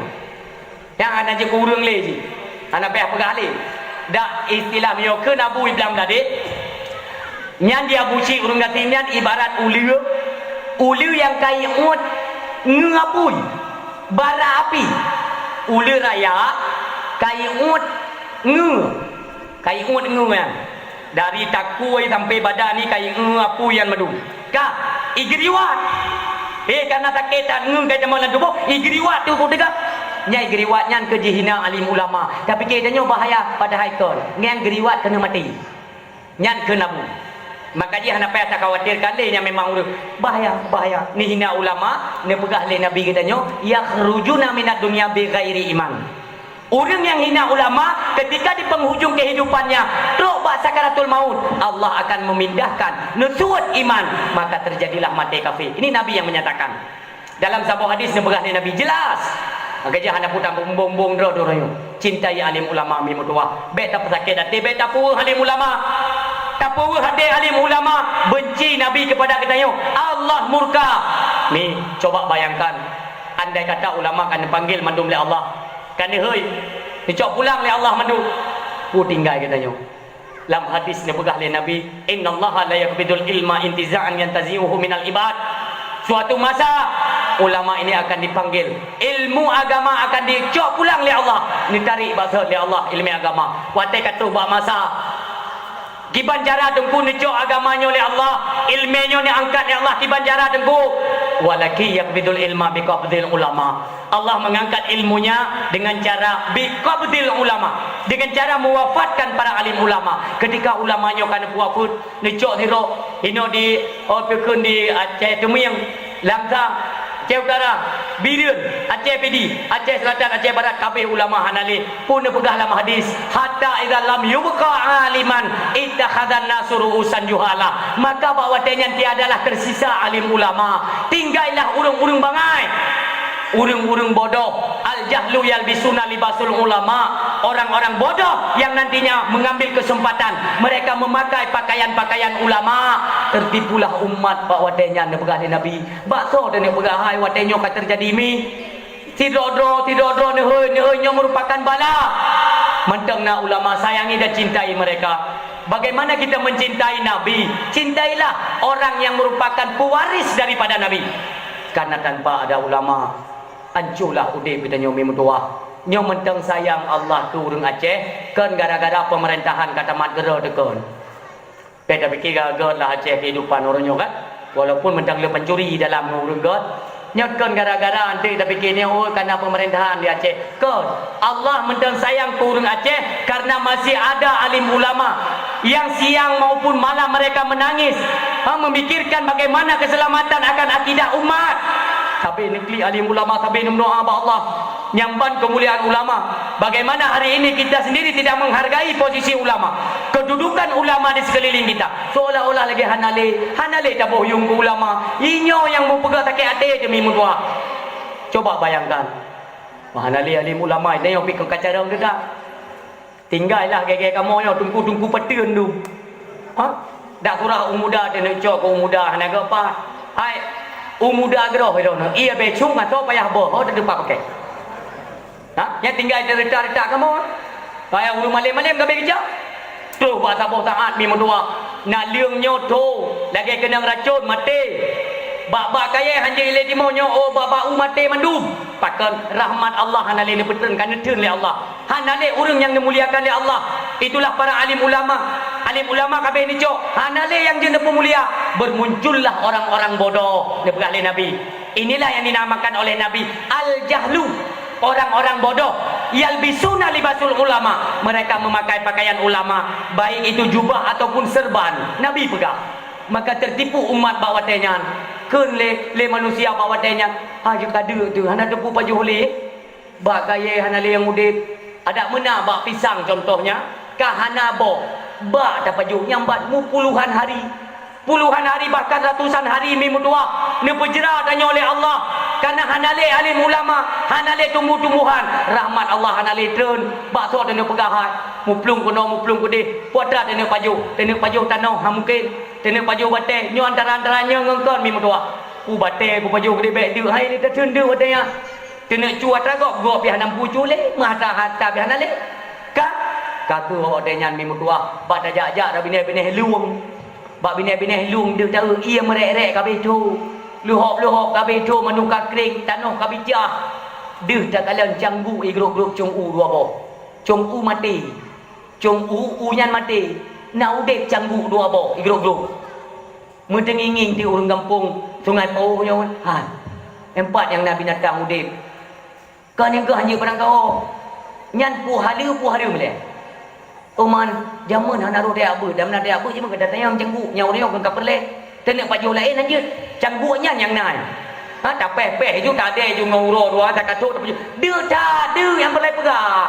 Nyan hana jeuet keu ureuëng lé jih. Hana payah peugah lé. Dak istilah meunyoe kheun Abu Ibrahim tadi, nyan di Abu Syik ureuëng gasien nyan ibarat uleue, uleue nyang kayue uet ngeue apui, bara api. Uleue raya kayue uet ngeue. Kayue uet ngeue nyan. Dari takue sampai badan ni kayue ngeue apui nyan madu. Ka, igeuriwat. Eh, kana sakét that ngeue ka jamong lam tuboh, igeuriwat tu ku teuga. Nyan igeuriwat nyan keu jihina alim ulama. Tapike tanyoe bahaya padahai kon. Nyan geuriwat keuneuk maté. Nyan kheun Abu. Maka jih hana payah takhawatirkan lé nyan memang ureuëng. Bahaya, bahaya. Neuhina ulama, neupeugah lé Nabi geutanyoe, "Yakhrujuna minad dunya bighairi iman." Ureuëng nyang hina ulama, ketika di penghujung kehidupannya, trok bak sakaratul maut, Allah akan memindahkan, neusuet iman, maka terjadilah maté kafé. Ini Nabi yang menyatakan. Dalam saboh hadis neupeugah lé Nabi jelas. Maka jih hana peue tabumbong-bumbong droe-droe nyoe. Cintai alim ulama mi meutuwah. Bék tapeusakét até, bék tapeuweuh alim ulama. Tapeuweuh até alim ulama, benci Nabi kepada geutanyoe. Allah murka. Mi, coba bayangkan, andai kata ulama ka neupanggil mandum lé Allah. Ka neuhôi, neucok pulang lé Allah mandum. Peue tinggai geutanyoe? Lam hadis neupeugah lé Nabi, "Innallaha la yaqbidul ilma intiza'an yantazi'uhu minal ibad." Suatu masa, ulama ini akan dipanggil. Ilmu agama akan dicok pulang lé Allah, neutarék bak seut lé Allah ilmu agama. Watée ka troh bak masa, kiban cara Teungku neucok agama nyoe lé Allah, ilmu nyoe neuangkat lé Allah, kiban cara Teungku? Walakin yaqbidul ilma biqabdil ulama. Allah mengangkat ilmunya dengan cara biqabdil ulama, dengan cara mewafatkan para alim ulama. Ketika ulama nyoe ka neupeuwafeuet, neucok sidroe, inoe di, oh, peukheun di Aceh Teumieng, Langsa, Aceh Utara, Bireuen, Aceh Pidie, Aceh Selatan, Aceh Barat, kabeh ulama hana lé. Peue neupeugah lam hadis, "Hatta idza lam yubqa aliman ittakhadzan nasu ru'usan juhala." Maka bak watée nyan tiadalah tersisa alim ulama, tinggailah ureuëng-ureuëng bangai. Ureuëng-ureuëng bodoh, al-jahlu yalbisuna libasul ulama, orang-orang bodoh yang nantinya mengambil kesempatan, mereka memakai pakaian-pakaian ulama, tertipulah umat bak watée nyan, neupeugah lé Nabi. Bak soe taneuk peugah hai watée nyoe ka teujadi mi? Sidroe-droe, sidroe-droe neuhôi, neuhôi nyoe merupakan bala. Mantong na ulama, sayangi dan cintai mereka. Bagaimana kita mencintai Nabi? Cintailah orang yang merupakan pewaris daripada Nabi. Karena tanpa ada ulama, anculah udeb geutanyoe mi meutuwah. Nyoe mantong sayang Allah keu ureuëng Aceh, kon gara-gara pemerintahan ka tamat keudroe teuh kon. Bèk tapike göt lah Aceh kehidupan uroe nyoe kan. Walaupun mantong le pencuri dalam ureuëng göt. Nyoe kon gara-gara anté tapike nyoe, oh, karena pemerintahan di Aceh. Kon. Allah mantong sayang keu ureuëng Aceh karena masih ada alim ulama yang siang maupun malam mereka menangis, ha, memikirkan bagaimana keselamatan akan akidah umat. Sabe neuklik alim ulama, sabe neumeudoa bak Allah. Nyang ban keumuliaan ulama. Bagaimana hari ini kita sendiri tidak menghargai posisi ulama? Kedudukan ulama di sekeliling kita. Seolah-olah lagée hana lé, hana lé taboh yuem keu ulama. Inyoe nyang meupeugah sakét até teumi meutuwah. Coba bayangkan. Hana lé alim ulama, inyoe pih kon ka carông teuh dak. Tinggailah gaya-gaya kamoe nyoe, teungku-teungku pateuen dum. Ha? Dak surah u muda teuh neuk cok keu u muda hana geupat. Hai, u muda groh droeneuh, ie bèe cong atau payah boh, ho teudeuk pakai. Ha? Nyang tinggai teuretak-retak kamoe. Payah ureuëng malém-malém ka bèe geujak. Troh bak saboh saát mi meutuwah, naleueng nyoe tho, lagée keunong racon, maté. Bak-bak kayée hanjeuet ilée timoh nyoe, oh, bak-bak u maté mandum. Pakon rahmat Allah hana lé neupeutrön, ka neutheun lé Allah. Hana lé ureuëng nyang neumuliakan lé Allah. Itulah para alim ulama. Alim ulama kabeh neucok. Hana lé nyang jeuet neupeumulia. Bermuncullah orang-orang bodoh, neupeugah lé Nabi. Inilah yang dinamakan oleh Nabi al-jahlu. Orang-orang bodoh. Yalbisuna libasul ulama. Mereka memakai pakaian ulama. Baik itu jubah ataupun serban. Nabi peugah. Maka tertipu umat bak watée nyan. Kheun lé, lé manusia bak watée nyan. Ah, jeuet ka deuk teuh. Hana teupeu pajoh lé. Bak kayée hana lé nyang udeb. Adak meunan bak pisang contohnya, ka hana boh, bak tapajoh nyang ban meupuluhan hari. Puluhan hari bahkan ratusan hari mi meutuwah, neupeujra tanyoe lé Allah. Karena hana lé alim ulama, hana lé tumbuh-tumbuhan, rahmat Allah hana lé treun. Bak soe taneuk peugah hai, muplueng keunoe, muplueng keudeh, peue atra taneuk pajoh, taneuk pajoh tanoh, ha mungken, taneuk pajoh batée, nyoe antara-antara nyoe ngon kon mi meutuwah. Peue batée, peue pajoh keudeh bèk deuk, hai lé tatheun deuk watée nyan. Keuneuk cuat atra gob, gob pih hana meupucue lé, meuhata-hata pih hana lé. Ka, ka kheueh watée nyan mi meutuwah, bak tajak-jak bak binéh-binéh lueng. Bak binéh-binéh lueng deuh taeu, ie meurek-rek kabeh tho. Leuhop-leuhop kabeh tho, manoe ka kreng, tanoh ka bicah. Deuh takalon cangguek igrôp-grôp cong u dua boh. Cong u maté. Cong u, u nyan maté. Na udeb cangguek dua boh igrôp-grôp. Meuteungieng-ngieng di ureuëng gampông Sungai Pauh nyoe, hai, empat nyang na binatang udeb. Ka nyang geuh hanjeuet barangkaho. Nyan peue haleue, peue hareuem lé. Uman, jameun hana roh tajak beuet, dan meunan tajak beuet, jameun ka tatanyong cangguek, nyang ureuëng nyoe ka peureulée. Taneuk pajoh laén hanjeuet. Cangguek nyan nyang na. Ha, tapéh-péh ju, tadée ju ngon uroe dua, takatok, tapajoh. Deuk that, deuk nyang peureulée peugah.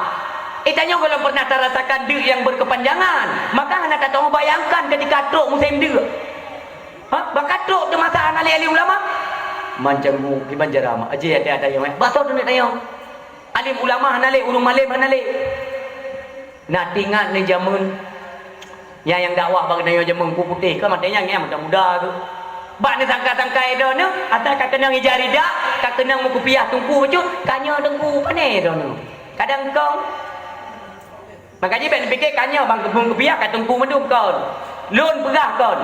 Eh, tanyoe gohlom pernah tarasakan deuk nyang berkepanjangan. Maka hana tateubayangkan ketika trok musém deuk. Ha? Bak ka trok teumasa hana lé alim ulama? Mancang bu, kiban cara ma? Aji até-até nyang, eh. Bak soe teuneuk tanyong? Alim ulama hana lé, ureuëng malém hana lé. Na teuingat ni jameun. Nyang, nyang dakwah bak geutanyoe jameun Pu Putéh, kan maté nyang, nyang muda-muda tu. Bak neusangka-sangka droeneuh, asai ka keunong ija ridak, ka keunong meukupiah teungku bacut, ka nyoe teungku pané droeneuh. Kadang kong, Maka jih bèk neupike ka nyoe bang keupeue keubiah ka teungku mandum kon. Lôn peugah kon.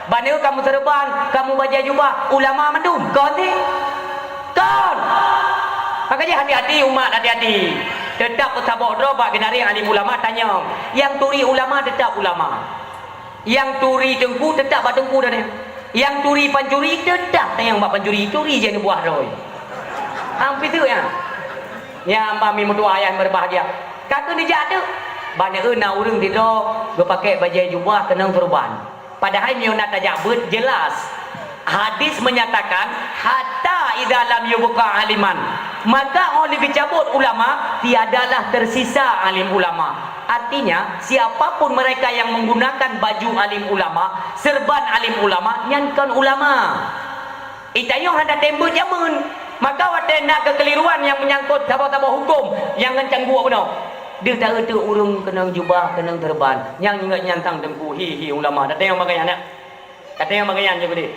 Bak nyoe kamoe seureuban, kamoe bajèe jubah, ulama mandum kon ni? Kon. Maka jih hati-hati umat, hati-hati. Teutap peusaboh droe bak geunaréh alim ulama tanyong. Nyang turi ulama teutap ulama. Nyang turi teungku teutap bak teungku dan nyang turi pancuri teutap tanyong bak pancuri, turi jih neubuah droe. Ampiteu nyan. Nyan bami meutuah ayah berbahagia. Ka keuh neujak teuk. Bak nyoe na ureueng sidroe geupakè bajèe jubah keunong seureuban. Padahai meunyoe na tajak beuet jelas. Hadis menyatakan, "Hatta idza lam yubqa aliman." Maka 'oh lheueh geucabot ulama, tiadalah tersisa alim ulama. Artinya, siapapun mereka yang menggunakan baju alim ulama, serban alim ulama, nyan kon ulama. Geutanyoe hana tem beuet jameun. Maka watèe na keukeliruan nyang meunyangkot saboh-saboh hukôm nyang ngon cangguek bunoe, deuh taeu teuk ureueng keunong jubah, keunong seureuban. Nyang ingat nyan sang teungku, hi, hi, ulama. Tatanyong bak gobnyan, nyak. Tatanyong bak gobnyan jih udép.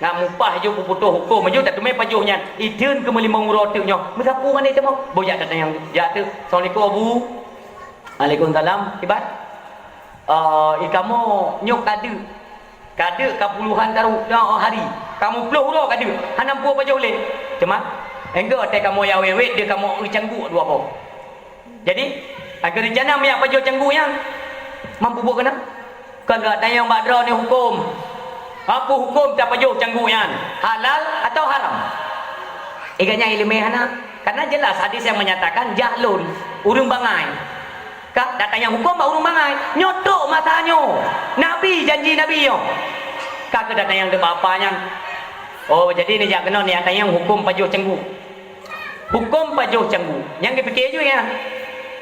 Ngat mupah jih peuputôh hukôm jih, tateumé pajoh nyan. Iteun keu meulimong uroe teuk nyoe. Meusapeue mandé teuma. Boh jak tatanyong, jak teuk. Assalamualaikum, Abu. Waalaikumsalam. Kiban? Eh, i kamoe nyoe ka deuk. Ka deuk ka puluhan taru, oh, hari. Ka muploh uroe ka deuk. Hana mupue pajoh lé. Teuma, enggak watèe kamoe ya wéwét, deuh kamoe eu cangguek dua boh. Jadi, agar rencana meujak pajoh cangguek nyan, mampu buet keunan? Kon geutanyoe bak droeneuh hukôm. Apa hukôm tapajoh cangguek nyan? Halal atau haram? Iga nyan ileumèe hana. Karena jelas hadis yang menyatakan jahlun, ureueng bangai. Ka, tatanyong hukôm bak ureueng bangai. Nyoe trok masa nyoe. Nabi, janji Nabi nyoe. Ka keuh tatanyong teuk bak apa nyan. Oh, jadi neujak keunoe neujak tanyong hukôm pajoh cangguek. Hukôm pajoh cangguek. Nyang geupike ju nyan.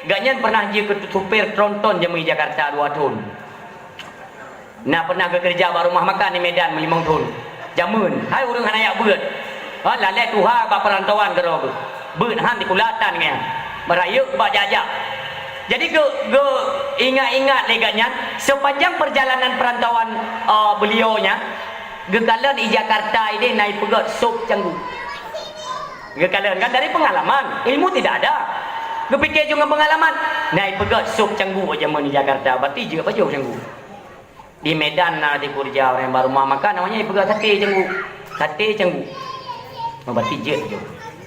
Gobnyan pernah jeuet keu supir tronton jameun Jakarta dua thon. Na pernah geukeureuja bak rumoh makan di Medan meulimong thon. Jameun, hai ureueng hana jak beuet. Ha, lalè tuha bak peurantauan keudroe geuh. Beuet han di kulatan nyan. Meurayeuk bak jak-jak. Jadi geu-, geu-, ingat-ingat lé gobnyan, sepanjang perjalanan peurantauan, eh, beliau nyan, geukalon i Jakarta idéh na ipeugöt sop cangguek. Geukalon kan dari pengalaman, ilmu tidak ada. Geupike ju ngon pengalaman, na ipeugöt sop cangguek jameun di Jakarta, berarti jeuet pajoh cangguek. Di Medan na di keureuja ureueng bak rumoh makan, namanya ipeugah sate cangguek. Sate cangguek. Oh, berarti jeuet ju.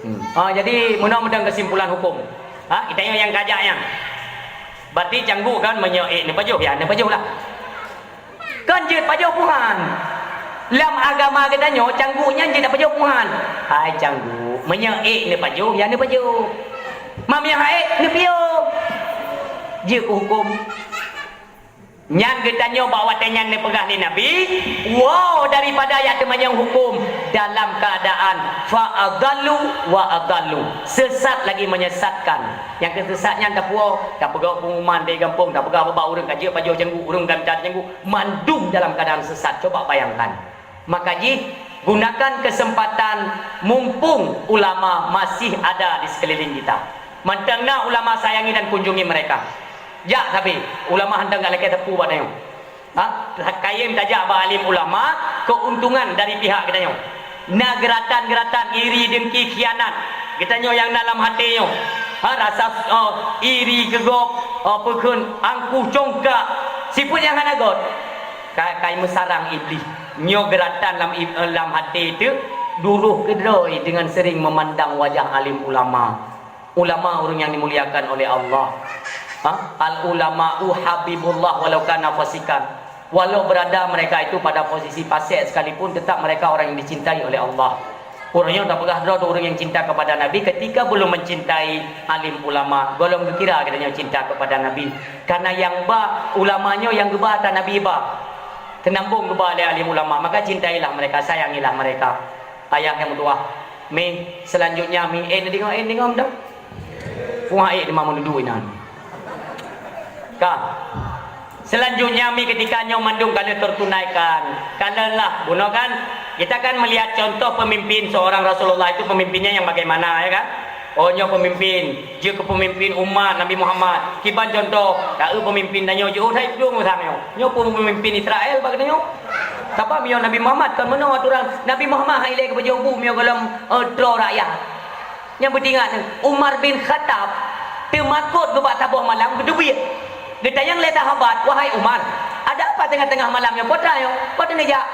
Hmm. Ah, jadi meunoe meunan kesimpulan hukôm. Ha, geutanyoe nyang kajak nyan. Berarti cangguek kan meunyoe ék neupajoh, ya neupajoh lah. Kan jeuet pajoh puhan. Lam agama geutanyoe cangguek nyan jeuet pajoh puhan. Hai cangguek, meunyoe ék neupajoh, ya neupajoh. Mam nyang hana ék neupiôh. Jeuet keu hukôm. Nyan geutanyoe bak watèe nyan neupeugah lé Nabi, "Woe daripada nyang teumanyong hukôm dalam keuadaan fa adallu wa adallu, sesat lagi menyesatkan." Nyang keu sesat nyan tapuwoe, tapeugah pengumuman di gampông, tapeugah bak ureueng ka jeuet pajoh cangguek, ureueng ka mita cangguek, mandum dalam keuadaan sesat. Coba bayangkan. Maka jih, gunakan kesempatan mumpung ulama masih ada di sekeliling kita. Mantong na ulama, sayangi dan kunjungi mereka. Jak sabe, ulama hantom ka lakèe sapeue bak tanyoe. Ha? Kayém tajak bak alim ulama, keuntungan dari pihak geutanyoe. Na geuratan-geuratan iri, dengki, khianat. Geutanyoe nyang na lam até nyoe. Ha, rasa, oh, iri, geugob, oh, peukheun, angkuh, congkak. Sifeuet nyang hana göt. Ka, ka meusarang Iblih. Nyoe geuratan lam ib-, lam até teuh, duroh keudroe deungon sering memandang wajah alim ulama. Ulama ureueng nyang dimuliakan oleh Allah. Ha? Al-ulama'u habibullah walau kana fasikan. Walau berada mereka itu pada posisi fasik sekalipun, tetap mereka orang yang dicintai oleh Allah. Ureueng nyoe tapeugah droe tu ureueng nyang cinta kepada Nabi ketika belum mencintai alim ulama. Gohlom geukira geutanyoe cinta kepada Nabi. Karena nyang ba ulama nyoe nyang geuba atra Nabi ba. Teunambong geuba lé alim ulama, maka cintailah mereka, sayangilah mereka. Ayah nyang meutuah, mi, selanjutnya mi, eh, neudeungoe, eh, neudeungoe dak? Puah, eh, di ma meududu inan. Ka. Selanjutnya mi, ketika nyoe mandum ka lheueh tertunaikan, kalonlah bunoe kan, kita kan melihat contoh pemimpin seorang Rasulullah itu pemimpinnya yang bagaimana, ya kan? Oh, nyoe pemimpin, jeuet keu pemimpin umat Nabi Muhammad. Kiban contoh, taeu pemimpin tanyoe jeuet, oh, hai plueng usah nyoe. Nyoe pun pemimpin Israel bak geutanyoe. Sabab meunyoe Nabi Muhammad kon meunoe aturan, Nabi Muhammad hai lé keu pajoh bu meunyoe gohlom, eh, droe rakyat. Nyang beutingat nyoe, Umar bin Khattab teumakot geuba saboh malam geuteubiet. Geutanyong lé sahabat, "Wahai Umar, ada apa tengah-tengah malam nyoe? Po teuh nyoe? Po teuh neujak?"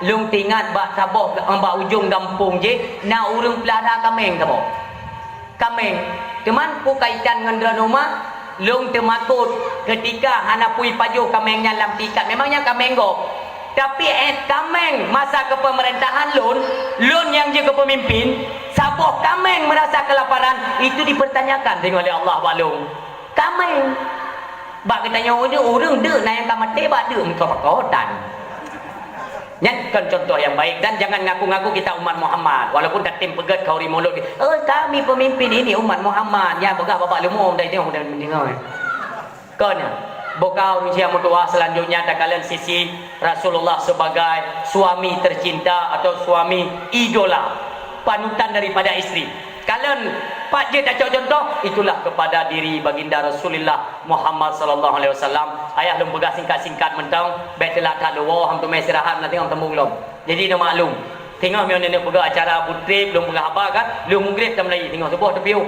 "Lôn teuingat bak saboh, bak ujong gampông jih na ureuëng peulara kaméng saboh." "Kaméng? Teuma peue kaitan ngon droeneuh, Umar?" "Lôn teumakot keutika hana peue jipajoh kaméng nyan lam tikat. Memang nyan kaméng gob. Tapi, eh, kaméng masa keupeumeurintahan lôn, lôn nyang jeuet keu peumimpin, saboh kaméng meurasa keulaparan, itu dipertanyakan singoh lé Allah bak lôn." Kaméng. Bak geutanyoe ureuëng, ureuëng deuk na nyang ka maté bak deuk meusapat kotan. Nyan kon contoh nyang baik dan jangan ngaku-ngaku kita umat Muhammad. Walaupun tatem peugét khauri mulod, "Oh, kami pemimpin ini umat Muhammad." Nyan peugah babah leumo dari tengok dan mendengar. Kon nyan. Boh ka ureuëng siang meutuah, selanjutnya takalon sisi Rasulullah sebagai suami tercinta atau suami idola, panutan daripada isteri. Kalon pat jeuet tacok contoh, itulah kepada diri Baginda Rasulullah Muhammad sallallahu alaihi wasallam. Ayah lôn peugah singkat-singkat mantong, bék teulat that lôn woe, hana teumé istirahat, nanti ngon tembung lom. Jadi neumaklum, singoh meunyoe neuneuk peugah acara butrip, lôn peugah haba kan, lôn mugrib tameulayi, singoh suboh teupiôh.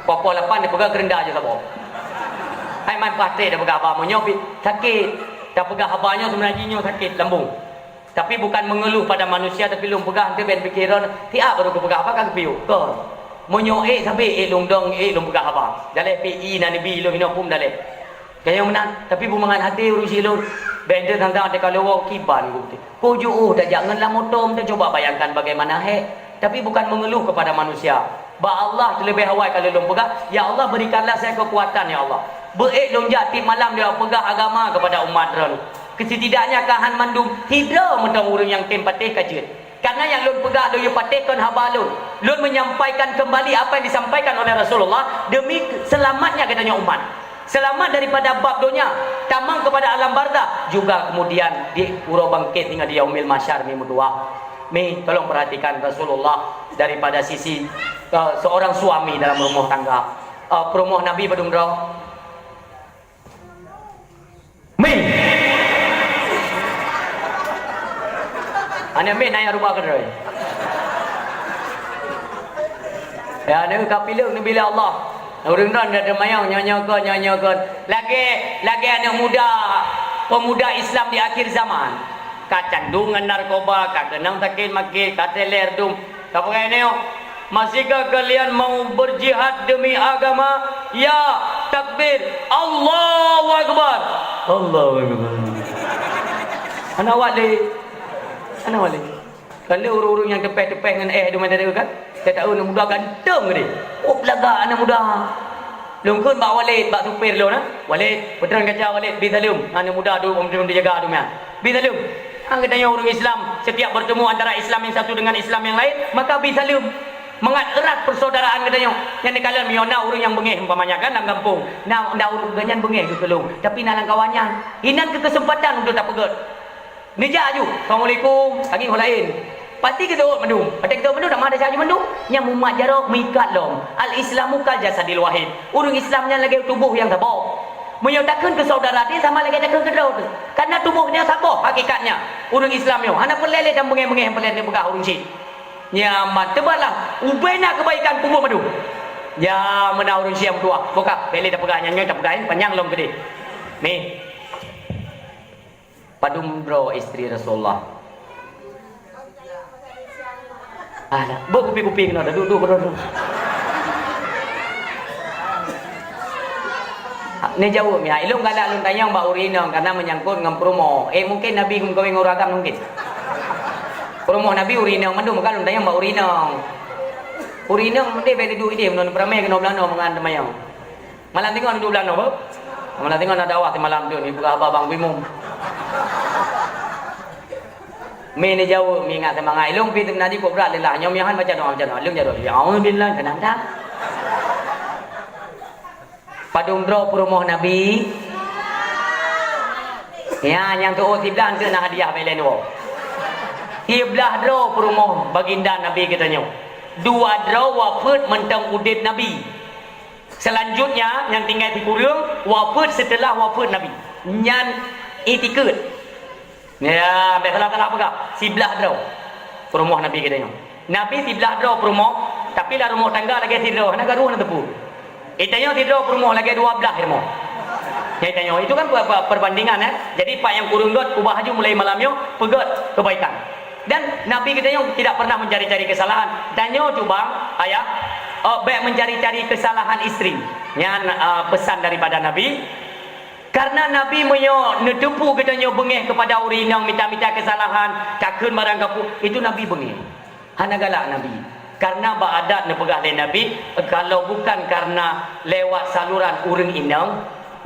Poh-poh lapan neupeugah keureunda jih saboh. Hai man patéh tapeugah haba meunyoe pi sakét, tapeugah haba nyoe seubeuna jih nyoe sakét lambung. Tapi bukan mengeluh pada manusia, tapi lôn peugah teuh ben pikiran, tiap baru kupeugah haba ka geupiôh. Kon. Meunyoe ék sabe ék lôn dong, ék lôn peugah haba. Daleh pi i na neubi lôn hinoe pun daleh. Kayong meunan, tapi beumangat hati ureuëng silôn. Bék teuh tantang teuka lôn woe kiban geuh teuh. Kujeuôh tajak ngon lam moto, teuh coba bayangkan bagaimana hék. Tapi bukan mengeluh kepada manusia. Bak Allah terlebih awai ka lôn peugah, "Ya Allah, berikanlah saya kekuatan, ya Allah. Beuék lôn jak tiep malam lôn peugah agama kepada umat Droen. Kesetidaknya ka han mandum, sidroe mantong ureuëng nyang tem patéh ka jeuet." Karena nyang lôn peugah lôn yue patéh kon haba lôn. Lôn menyampaikan kembali apa yang disampaikan oleh Rasulullah demi selamatnya geutanyoe umat. Selamat daripada bab donya, tamong kepada alam barzakh, juga kemudian di uroe bangkit hingga di yaumil mahsyar mi meutuah. Mi, tolong perhatikan Rasulullah daripada sisi, eh, seorang suami dalam rumah tangga. Eh, peurumoh Nabi padum droe? Mi. Aneuk miet na nyang rubah keudroe. Ya, aneuk ka pileuk neubi lé Allah. Ureuëng droen dah teumayang nyoe-nyoe kon, nyoe-nyoe kon. Lagée, lagée aneuk muda, pemuda Islam di akhir zaman. Ka candung ngon narkoba, ka keunong sakét makét, ka teler dum. Ka peugah nyoe, "Masihkah kalian mau berjihad demi agama? Ya, takbir, Allahu Akbar." Allahu Akbar. Hana awak lé. Hana awak lé. Kan lé ureuëng-ureuëng nyang teupeh-teupeh ngon éh dum tadi kan? Saya tahu aneuk muda ganteng tadi. Oh, lagak aneuk muda. Lôn kheun bak Walid, bak supir lôn, ha? "Walid, peutron kaca Walid, bi saleuem." Aneuk muda tu, om, om dijaga tu, meunan. "Bi saleuem." Kan geutanyoe ureuëng Islam, setiap bertemu antara Islam yang satu dengan Islam yang lain, maka bi saleuem. Mangat erat persaudaraan geutanyoe. Nyang neukalon meunyoe na ureuëng nyang beungéh, umpamanya kan, lam gampông. Na, na ureuëng nyan beungéh keu lôn, tapi na lam kawan nyan. Inan keu keuseumpatan untuk tapeugét. Neujak aju, "Assalamualaikum," tangieng ho laén. Pasti geuteuôt mandum. Watée geuteuôt mandum, tamah desya aju mandum. Nyang mumat jaroe meuikat lom. Al-Islamu kal jasadil wahid. Ureuëng Islam nyan lagée tuboh nyang saboh. Meunyoe takheun keu syedara teuh sama lagée takheun keu droe teuh. Karena tuboh nyan saboh hakikatnya. Ureuëng Islam nyoe hana peureulée lé dan beungéh-beungéh nyang peureulée neupeugah ureuëng syik. Nyaman teubalah, ubé na keubaikan tuboh mandum. Ya, meunan ureuëng syik meutuah. Boh ka, bék lé tapeugah nyang nyoe, tapeugah nyan panyang lom keudeh. Nih. Padum droe istri Rasulullah? Alah, beukupi-kupi keunoe, duek-duek keunoe. Neujaweueb, ya, ilôn galak lôn tanyong bak ureuëng inong, karena meunyangkot ngon peurumoh. Eh, mungkin Nabi geumeukawen ngon ureuëng agam mungkin. Peurumoh Nabi ureuëng inong mandum, maka lôn tanyong bak ureuëng inong. Ureuëng inong meunan bék duek idéh, meunan peuramé keunoe blah noe meungan teumayong. Malam singoh na dua blah noe, beuh? Malam singoh na dakwah simalam tu, ni peugah haba Bang Bimum. Mi neujaweueb, mi ngat seumangat. Ilôn pih teupeuna jih kok brat leulah. Nyoe mi han baca doa, baca doa. Ilôn jaroe. Ya Allah billah, keunang dah. Padum droe peurumoh Nabi? Ya, nyang tuoh siblah eunteuk na hadiah bak ilée nyoe. Siblah droe peurumoh baginda Nabi geutanyoe. Dua droe wafeuet mantong udeb Nabi. Selanjutnya, nyang tinggai sikureueng, wafeuet seuteulah wafeuet Nabi. Nyan itikeuet. Ya, bék salah-salah peugah. Siblah droe peurumoh Nabi geutanyoe. Nabi siblah droe peurumoh, tapi lam rumoh tangga lagée sidroe, hana karu hana teupeu. Geutanyoe sidroe peurumoh lagée dua blah rumoh. Nyang tanyoe, itu kan pe-, pe-, perbandingan, eh. Jadi, pat nyang kureueng gét, ubah laju mulai malam nyoe, peugét kebaikan. Dan Nabi geutanyoe tidak pernah mencari-cari kesalahan. Tanyoe cuba, ayah, eh, bèk mencari-cari kesalahan istri. Nyan, eh, pesan daripada Nabi. Karena Nabi meunyoe neuteupeue geutanyoe beungéh kepada ureueng inong mita-mita kesalahan, takheun barang kapeue, itu Nabi beungéh. Hana galak Nabi. Karena bak adat neupeugah lé Nabi, kalau bukan karena lewat saluran ureueng inong,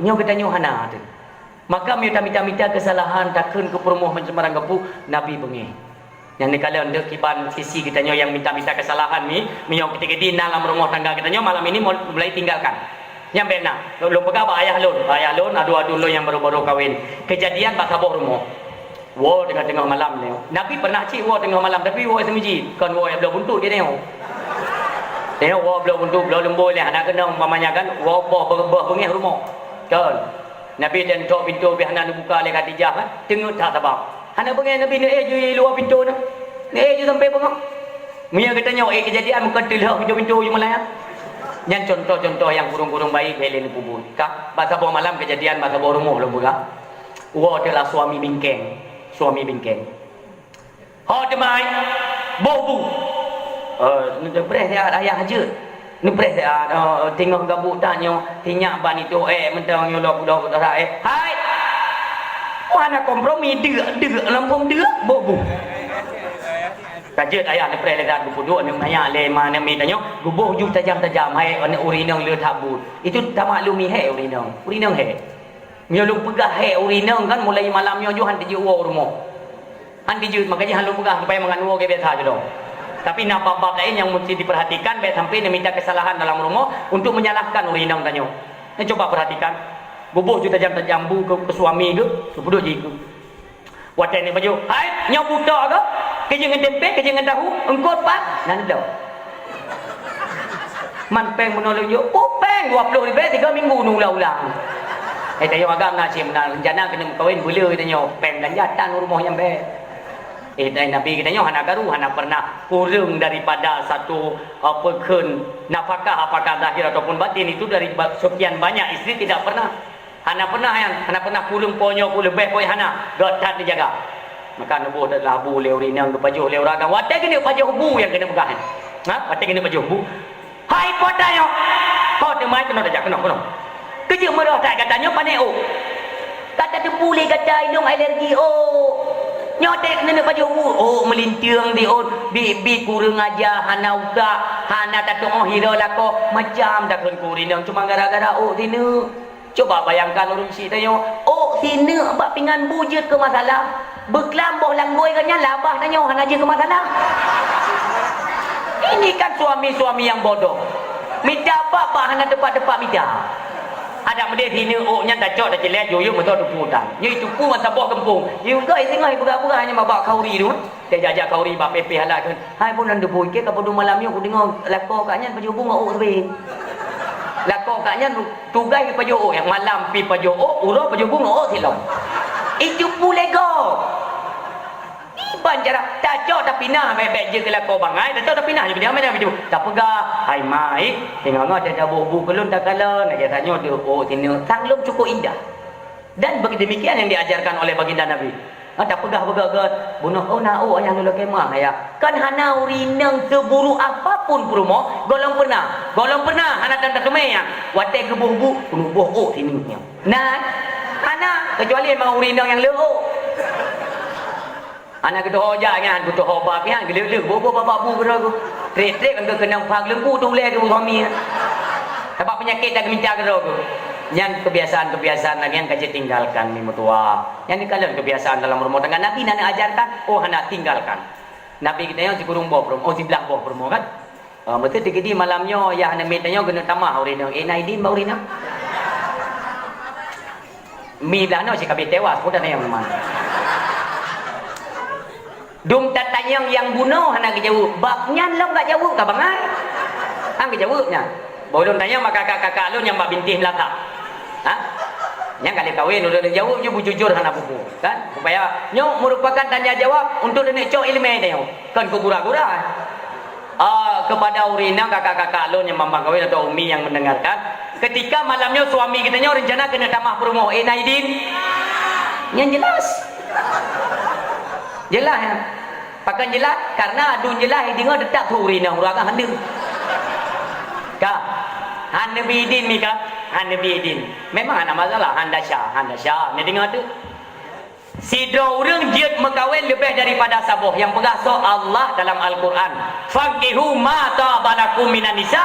nyoe geutanyoe hana teuh. Maka meunyoe tamita-mita kesalahan, takheun keu peurumoh macam barang kapeue, Nabi beungéh. Nyang neukalon deuh kiban sisi geutanyoe nyang mita-mita kesalahan mi, meunyoe keudéh-keudéh na lam rumoh tangga geutanyoe, malam ini mul-, mulai tinggalkan. Nyang bèk na. Lôn peugah bak ayah lôn, bak ayah lôn, adu-adu lôn nyang baru-baru kawen. Kejadian bak saboh rumoh. Woe teungoh-teungoh malam nyoe. Nabi pernah cit woe teungoh malam, tapi woe seumeujid, kon woe bloe buntut geutanyoe. Tanyoe woe bloe buntut, bloe leumbôi lé hana keunong, umpamanya kan, woe boh, boh beungéh rumoh. Kon. Nabi dan tok pintoe bèk hana neubuka lé Khadijah, kan? Teungeut that sabab. Hana beungéh Nabi neuék ju i luwa pintoe nyoe. Neuék ju sampoe beungoh. Meunyoe geutanyoe ék keujadian, meukeue teulheueh pintoe-pintoe ju meulayan. Nyan contoh-contoh nyang kureueng-kureueng baik bèk lé neupeubuet. Ka, bak saboh malam keujadian bak saboh rumoh lôn peugah. Woe teuk lah suami bingkeng. Suami bingkeng. Ho teumai, boh bu. Eh, neupreh siat ayah jeuet. Neupreh siat, eh, teungoh gabuk tanyoe, sinyak ban itu, eh, mantong nyoe lok, lok, lok, eh. Hai! Wah, na kompromi, deuk, deuk, lampôh deuk, boh bu. Ka jeuet ayah neupreh lé siat geupeuduek, aneuk manyak lé ma aneuk miet tanyoe, geuboh ju tajam-tajam, hai aneuk ureueng inong le that buet. Itu tamaklumi hai ureueng inong. Ureueng inong hai. Meunyoe lôn peugah hai ureueng inong kan, mulai malam nyoe ju han teujeuet woe u rumoh. Han teujeuet, makajih han lôn peugah supaya mangat woe gét biasa keudroe. Tapi na bab-bab laén nyang meusti dipeurhatikan, bèk sampoe neumita keusalahan dalam rumoh untuk menyalahkan ureueng inong tanyoe. Nah, cuba peurhatikan. Geuboh ju tajam-tajam bu keu, keu suami geuh, geupeuduek jih keu. Watèe neupajoh, "Hai, nyoe bu tok keuh? Keujeuet ngon tempe, keujeuet ngon tahu, eungkôt pat?" Nan lom. Man péng bunoe lôn jok, "Peue péng dua ploh ribèe tiga minggu neuulang-ulang." Eh, tanyoe agam na cit meunan, rencana keuneuk meukawen beuleu tanyoe, péng beulanja tan u rumoh nyan bèk. Eh, dan Nabi geutanyoe hana karu, hana pernah kureueng daripada satu, apa, kheun nafakah, apakah zahir ataupun batin, itu dari ba-, sekian banyak isteri tidak pernah. Hana pernah nyan, hana pernah kureueng po nyoe, ku leubeh po hana, gét that neujaga. Maka neuboh that lah bu lé ureueng inong, geupajoh lé ureueng agam. Watèe keuneuk pajoh bu nyang keuneuk peugah nyan. Ha? Watèe keuneuk pajoh bu. Hai po tanyoe. Ho teumai keunoe tajak, keunoe, keunoe. Keujeuet meurôh that gata nyoe pané ôk. Ka tateupeue lé gata ilông alergi ôk. Nyoe teuh keuneuk pajoh bu, ôk meulinteung di ôk, bi, bi kureueng aja, hana utak, hana tatuoh hira lakoe, macam takheun keu ureueng inong cuma gara-gara ôk sineuk. Cuba bayangkan ureueng chik tanyoe, ôk sineuk bak pingan bu jeuet keu masalah, beuklam boh langgôi geuh nyan labah tanyoe hana jeuet keu masalah. Ini kan suami-suami nyang bodoh. Mita bak, bak hana teumpat-teumpat mita. Adak meudeh sineuk ôk nyan tacok tacilét, yue meutoe tupu tan. Nyoe tupu masa boh gampông. Yue goi singoh ipeugah-peugah nyan bak khauri tu. Teuh jak-jak khauri bak pépéh halat kan. Hai, phôn lôn teupeu, ka padum malam nyoe kudeungoe lakoe kak nyan pajoh bu ngon ôk sabe. Lakoe kak nyan tugaih pajoh ôk, nyang malam pi pajoh ôk, uroe pajoh bu ngon ôk silom. Itu pulego. Iban cara tacok tapinah, bèk-bèk jeuet keu lakoe bangai, tacok tapinah je, jangan main-main. Tapeugah, "Hai mai, singoh-ngoh taboh bu keu lôn takalon, lagèe tanyoe deuh ôk sineuk." Sang lom cukup indah. Dan bagi demikian yang diajarkan oleh baginda Nabi. Ha, tapeugah beugét-gét, bunoe, "Oh, na ôk ayah lôn lakèe meuah, ayah." Kan hana ureueng inong seuburuk apapun peurumoh, gohlom pernah. Gohlom pernah hana tan tateumé nyan. Watèe geuboh bu, keuneuk boh ôk sineuk nyan. Nah, hana, kecuali memang ureueng inong nyang le ôk. Hana geutohô jak nyan, geutohô ba pih nyan, geuleuh-leuh, boh-boh babah bu keudroe geuh. Trép-trép engkau keunong pha geuleuengku tu ulèe geuh suami nyan. Sabab peunyakét dak geuminta keudroe geuh. Nyan kebiasaan-kebiasaan lagèe nyan ka jeuet tinggalkan mi meutuah. Nyan dikalon kebiasaan dalam rumah tangga. Nabi na neuajarkan, oh hana tinggalkan. Nabi geutanyoe sikureueng boh peurumoh, oh siblah boh peurumoh kan? Ah, beutôi teugidi malam nyoe, yah aneuk miet tanyoe keuneuk tamah ureueng inong. Eh, na idin bak ureueng inong? Mi blah nyoe si kabeh tewas, peue tanyong man. Dum tatanyong nyang bunoe hana geujaweueb, bab nyan lom ka jaweueb ka bangai. Han geujaweueb nyan. Bak ulôn tanyong bak kakak-kakak lôn nyang bak bintéh meulatak. Ha? Nyang ka lheueh kawen ulôn jaweueb ju beujujur hana peue-peue, kan? Supaya nyoe merupakan tanya jawab untuk leuneuk cok ileumèe tanyoe, kon keu gura-gura. Ah, kepada ureueng inong, kakak-kakak lôn nyang bak kawen atau umi nyang mendengarkan, Ketika malam nyoe suami geutanyoe rencana keuneuk tamah peurumoh, eh, na idin? Nyan jelas. Jelas, ya? Pakon jelas? Karena adun jelas, ideungoe teutap su ureueng inong, ureueng agam hana. Ka? Han neubi idin mi ka? Han neubi idin. Memang hana masalah, han desya, han desya. Neudeungoe tu? Sidroe ureueng jeuet meukawen leubeh daripada saboh, nyang peugah soe? Allah dalam Al-Quran, "Fankihu ma taba lakum minan nisa,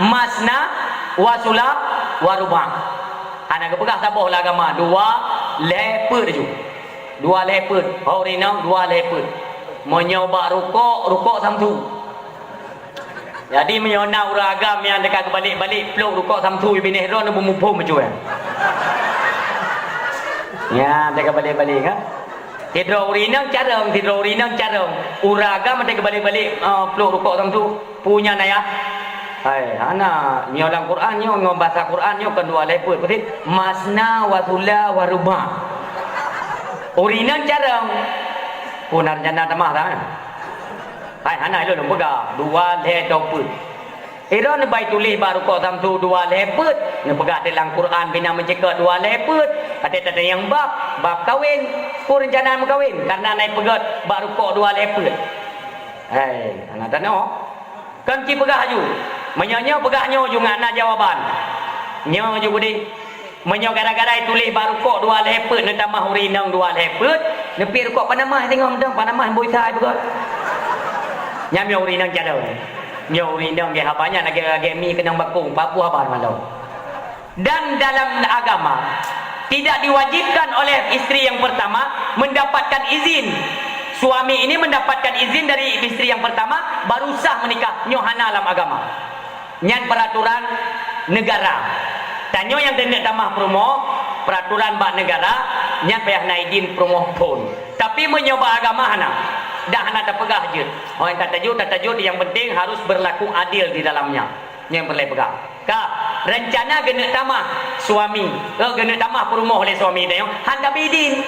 masna wa sula wa ruba." Hana geupeugah saboh lam agama, dua lhèe peuet ju. Dua lhèe peuet, ho ureueng inong dua lhèe peuet. Meunyoe bak rukok, rukok samsu. Jadi, meunyoe na ureueng agam nyang teuka geubalek-balek, plôk rukok samsu i binéh droeneuh beumuphom bacut. Nyan teuka balek-balek, kan? Sidroe ureueng inong carông, sidroe ureueng inong carông. Ureueng agam teuka geubalek-balek, eh, plôk rukok samsu. Peue nyan, ayah? Hai, hana. Nyoe lam Quran nyoe, ngon bahasa Quran nyoe kon dua lhèe peuet. Peue cit? Masna wa sula wa ruba. Ureueng inong carông. Peue na rencana tamah dah, eh? Hai, hana ilôn lôn peugah, dua lhèe dua peuet. Sidroe neubai tuléh bak rukok samsu dua lhèe peuet, neupeugah teuk lam Quran bina meuceukeut dua lhèe peuet. Até tatanyong bab, bab kawen, peue rencana meukawen, karena na ipeugah bak rukok dua lhèe peuet. Hai, hana tanoh. Kon ci peugah aju. Meunyoe nyoe peugah nyoe ju ngat na jawaban. Nyoe ju gudi. Meunyoe gara-gara ituléh bak rukok dua lhèe peuet, neutamah ureueng inong dua lhèe peuet, neupiep rukok Panama singoh mantong, Panama bui sa ai peugöt. Nyan meunyoe ureueng inong carông. Meunyoe ureueng inong gét haba nyan lagèe-lagèe mi keunong bakong, papu haba malom. Dan dalam agama, tidak diwajibkan oleh istri yang pertama mendapatkan izin. Suami ini mendapatkan izin dari istri yang pertama, baru sah menikah. Nyoe hana lam agama. Nyan peraturan negara. Tanyoe nyang keuneuk tamah peurumoh, peraturan bak negara, nyan payah na idin peurumoh phôn. Tapi meunyoe bak agama hana, dan hana tapeugah jeuet. Ho nyang tatajôt, tatajôt, yang penting harus berlaku adil di dalamnya. Nyan peureulèe peugah. Ka, rencana geuneuk tamah suami, eh, geuneuk tamah peurumoh lé suami tanyoe, han tabi idin.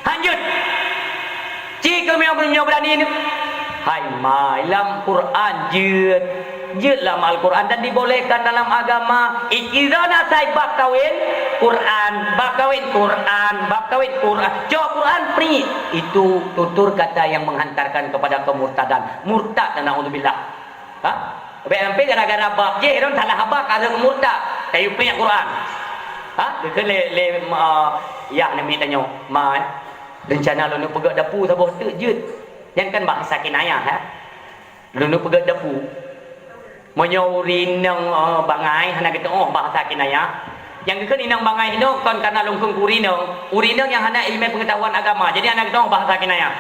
Han jeuet. Ci keu meunyoe, meunyoe beurani nyoe. Hai ma, lam Quran jeuet. Jeuet lam Al-Quran dan dibolehkan dalam agama. Ikiza na sai bab kawin, Quran, bab kawin, Quran, bab kawin, Quran. Cok Quran pri. Itu tutur kata yang menghantarkan kepada kemurtadan. Murtad, naudzubillah. Ha? Bèk sampai gara-gara bab jih, lôn salah bab, ka lheueh murtad. Tayue péng Quran. Ha? Geukheun lé, lé, ma, yah namiet tanyoe, "Ma, eh, rencana lôn peugöt dapu saboh teuk jeuet." Nyan kan bahasa kinayah, ha? "Lôn peugöt dapu." Meunyoe ureueng inong, eh, bangai hana geutu'oh bahasa kinayah, nyang geukheun inong bangai nyoe kon karena lôn kheun keu ureueng inong, ureueng inong nyang hana ileumèe peungeutahuan agama, jadi hana geutu'oh bahasa kinayah.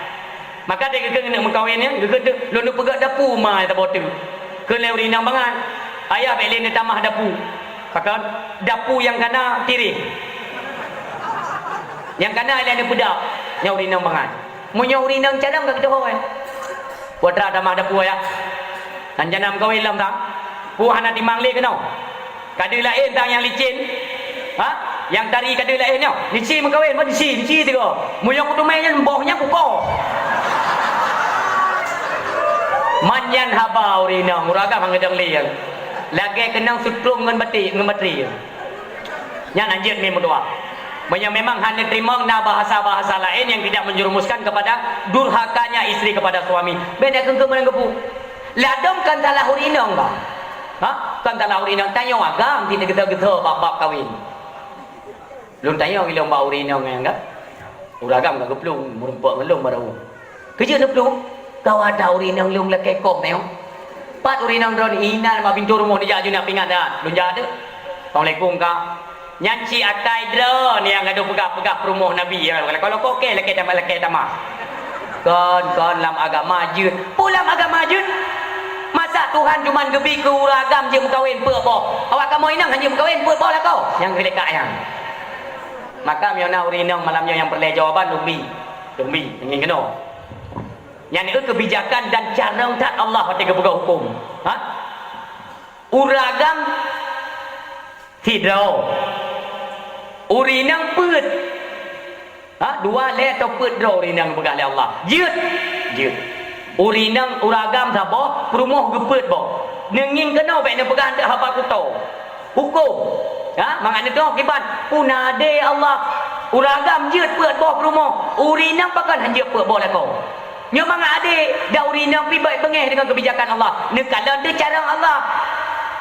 Maka deh geukheun keuneuk meukawen nyan, geukheun, "Lôn peugöt dapu ma saboh teuk." Kheun lé ureueng inong bangai, "Ayah bèk lé neutamah dapu." Pakon? Dapu nyang kana tireh. Nyang kana ilèe neupeudap. Nyan ureueng inong bangai. Meunyoe ureueng inong carông ka geutu'oh, eh. Putra tamah dapu, ayah. Rencana meukawen lom tang. Peue hana timang lé keunoe. Ka deuh laén tang nyang licén. Ha? Nyang tari ka deuh laén nyoe. Nisi meukawen, bah nisi, nisi tiga. Meunyoe kuteumèe nyan boh nyan kukoh. Man nyan haba ureueng inong, ureueng agam han geudong lé. Lagèe keunong sutrom ngon baté, ngon baterai. Nyan hanjeuet mi meudoa. Meunyoe memang hana teurimong, na bahasa-bahasa laén yang tidak menjerumuskan kepada durhakanya istri kepada suami. Bèk neukheun-kheun meunan geupeu. Ladôm kon salah ureueng inong, bah. Ha? Kon salah ureueng inong. Tanyoe agam sit neugeuto-geuto bab-bab kawin. Lôn tanyoe ilôn bak ureueng inong nyan, kan? Ureueng agam ka geuplueng, meureumpok ngon lôn baroe. Keu jeuet neuplueng, ka wadah ureueng inong lôn lakèe koh nyoe. Pat ureueng inong droeneuh inan bak pintoe rumoh neujak aju nak pingat that. Lôn jak teuk. "Assalamualaikum, Kak." Nyan cit akai droeneuh nyang gadôh peugah-peugah peurumoh Nabi, ya. Kalau kokeh lakèe tamah, lakèe tamah. Kon, kon lam agama jeuet. Peue lam agama jeuet? Masa Tuhan cuman geubi keu ureueng agam jeuet meukawen peuet boh? Awak kamoe inong han jeuet meukawen peuet boh lakoe? Nyang keu lé kak nyan. Maka meunyoe na ureueng inong malam nyoe nyang peureulèe jawaban, lôn bi. Lôn bi, ngieng keunoe. Nyan keuh keubijakan dan carông that Allah watèe geupeugah hukôm. Ha? Ureueng agam sidroe. Ureueng inong peuet. Ha? Dua, lhèe atau peuet droe ureueng inong geupeugah lé Allah. Jeuet. Jeuet. Ureueng inong, ureueng agam saboh, peurumoh geupeuet boh. Neungieng keunoe bèk neupeugah eunteuk haba kuto. Huköm. Ha, mangat neutu'oh kiban. Puna adé Allah. Ureueng agam jeuet peuet boh peurumoh. Ureueng inong pakon han jeuet peuet boh lakoe. Nyoe mangat adé, dan ureueng inong pih bèk beungéh deungon keubijakan Allah. Neukalon teuh carông Allah.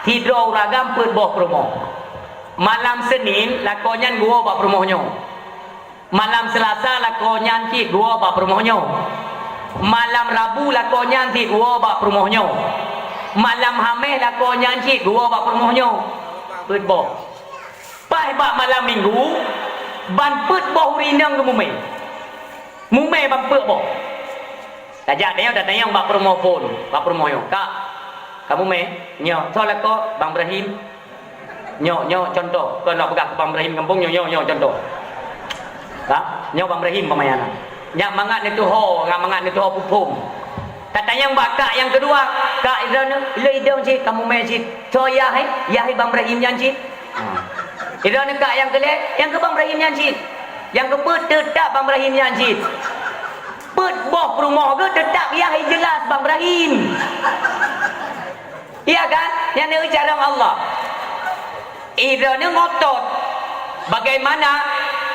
Sidroe ureueng agam peuet boh peurumoh. Malam Senin, lakoe nyan geuwoe bak peurumoh nyoe. Malam Seulasa lakoe nyan cit geuwoe bak peurumoh nyoe. Malam Rabu lakoe nyan cit geuwoe bak peurumoh nyoe. Malam Hamèh lakoe nyan cit geuwoe bak peurumoh nyoe. Peuet boh. Paih bak malam Minggu, ban peuet boh ureueng inong geumumè. Mumè ban peuet boh. Tajak tanyoe, tatanyong bak peurumoh phôn, bak peurumoh nyoe. "Kak, ka mumè?" "Nyo." "Soe lakoe?" "Bang Ibrahim." Nyoe, nyoe contoh. Kon lôn peugah keu Bang Ibrahim gampông nyoe, nyoe, nyoe contoh. Ha? Nyoe Bang Ibrahim peumayanan. Nyak mangat neutuho, nyak mangat neutuho peuphom. Tatanyong bak kak nyang keudua, "Kak, idong, lé idong cit, ka mumè cit. Soe yah, eh? Yah, eh, Bang Ibrahim nyan cit?" Ha. Idong kak nyang keulhèe, "Nyang keu Bang Ibrahim nyan cit." Nyang keupeuet, "Teutap Bang Ibrahim nyan cit." Peuet boh peurumoh geuh teutap yah, eh, jelas Bang Ibrahim. Iya kan? Nyan neucarông Allah. Idong ngotot. Bagaimana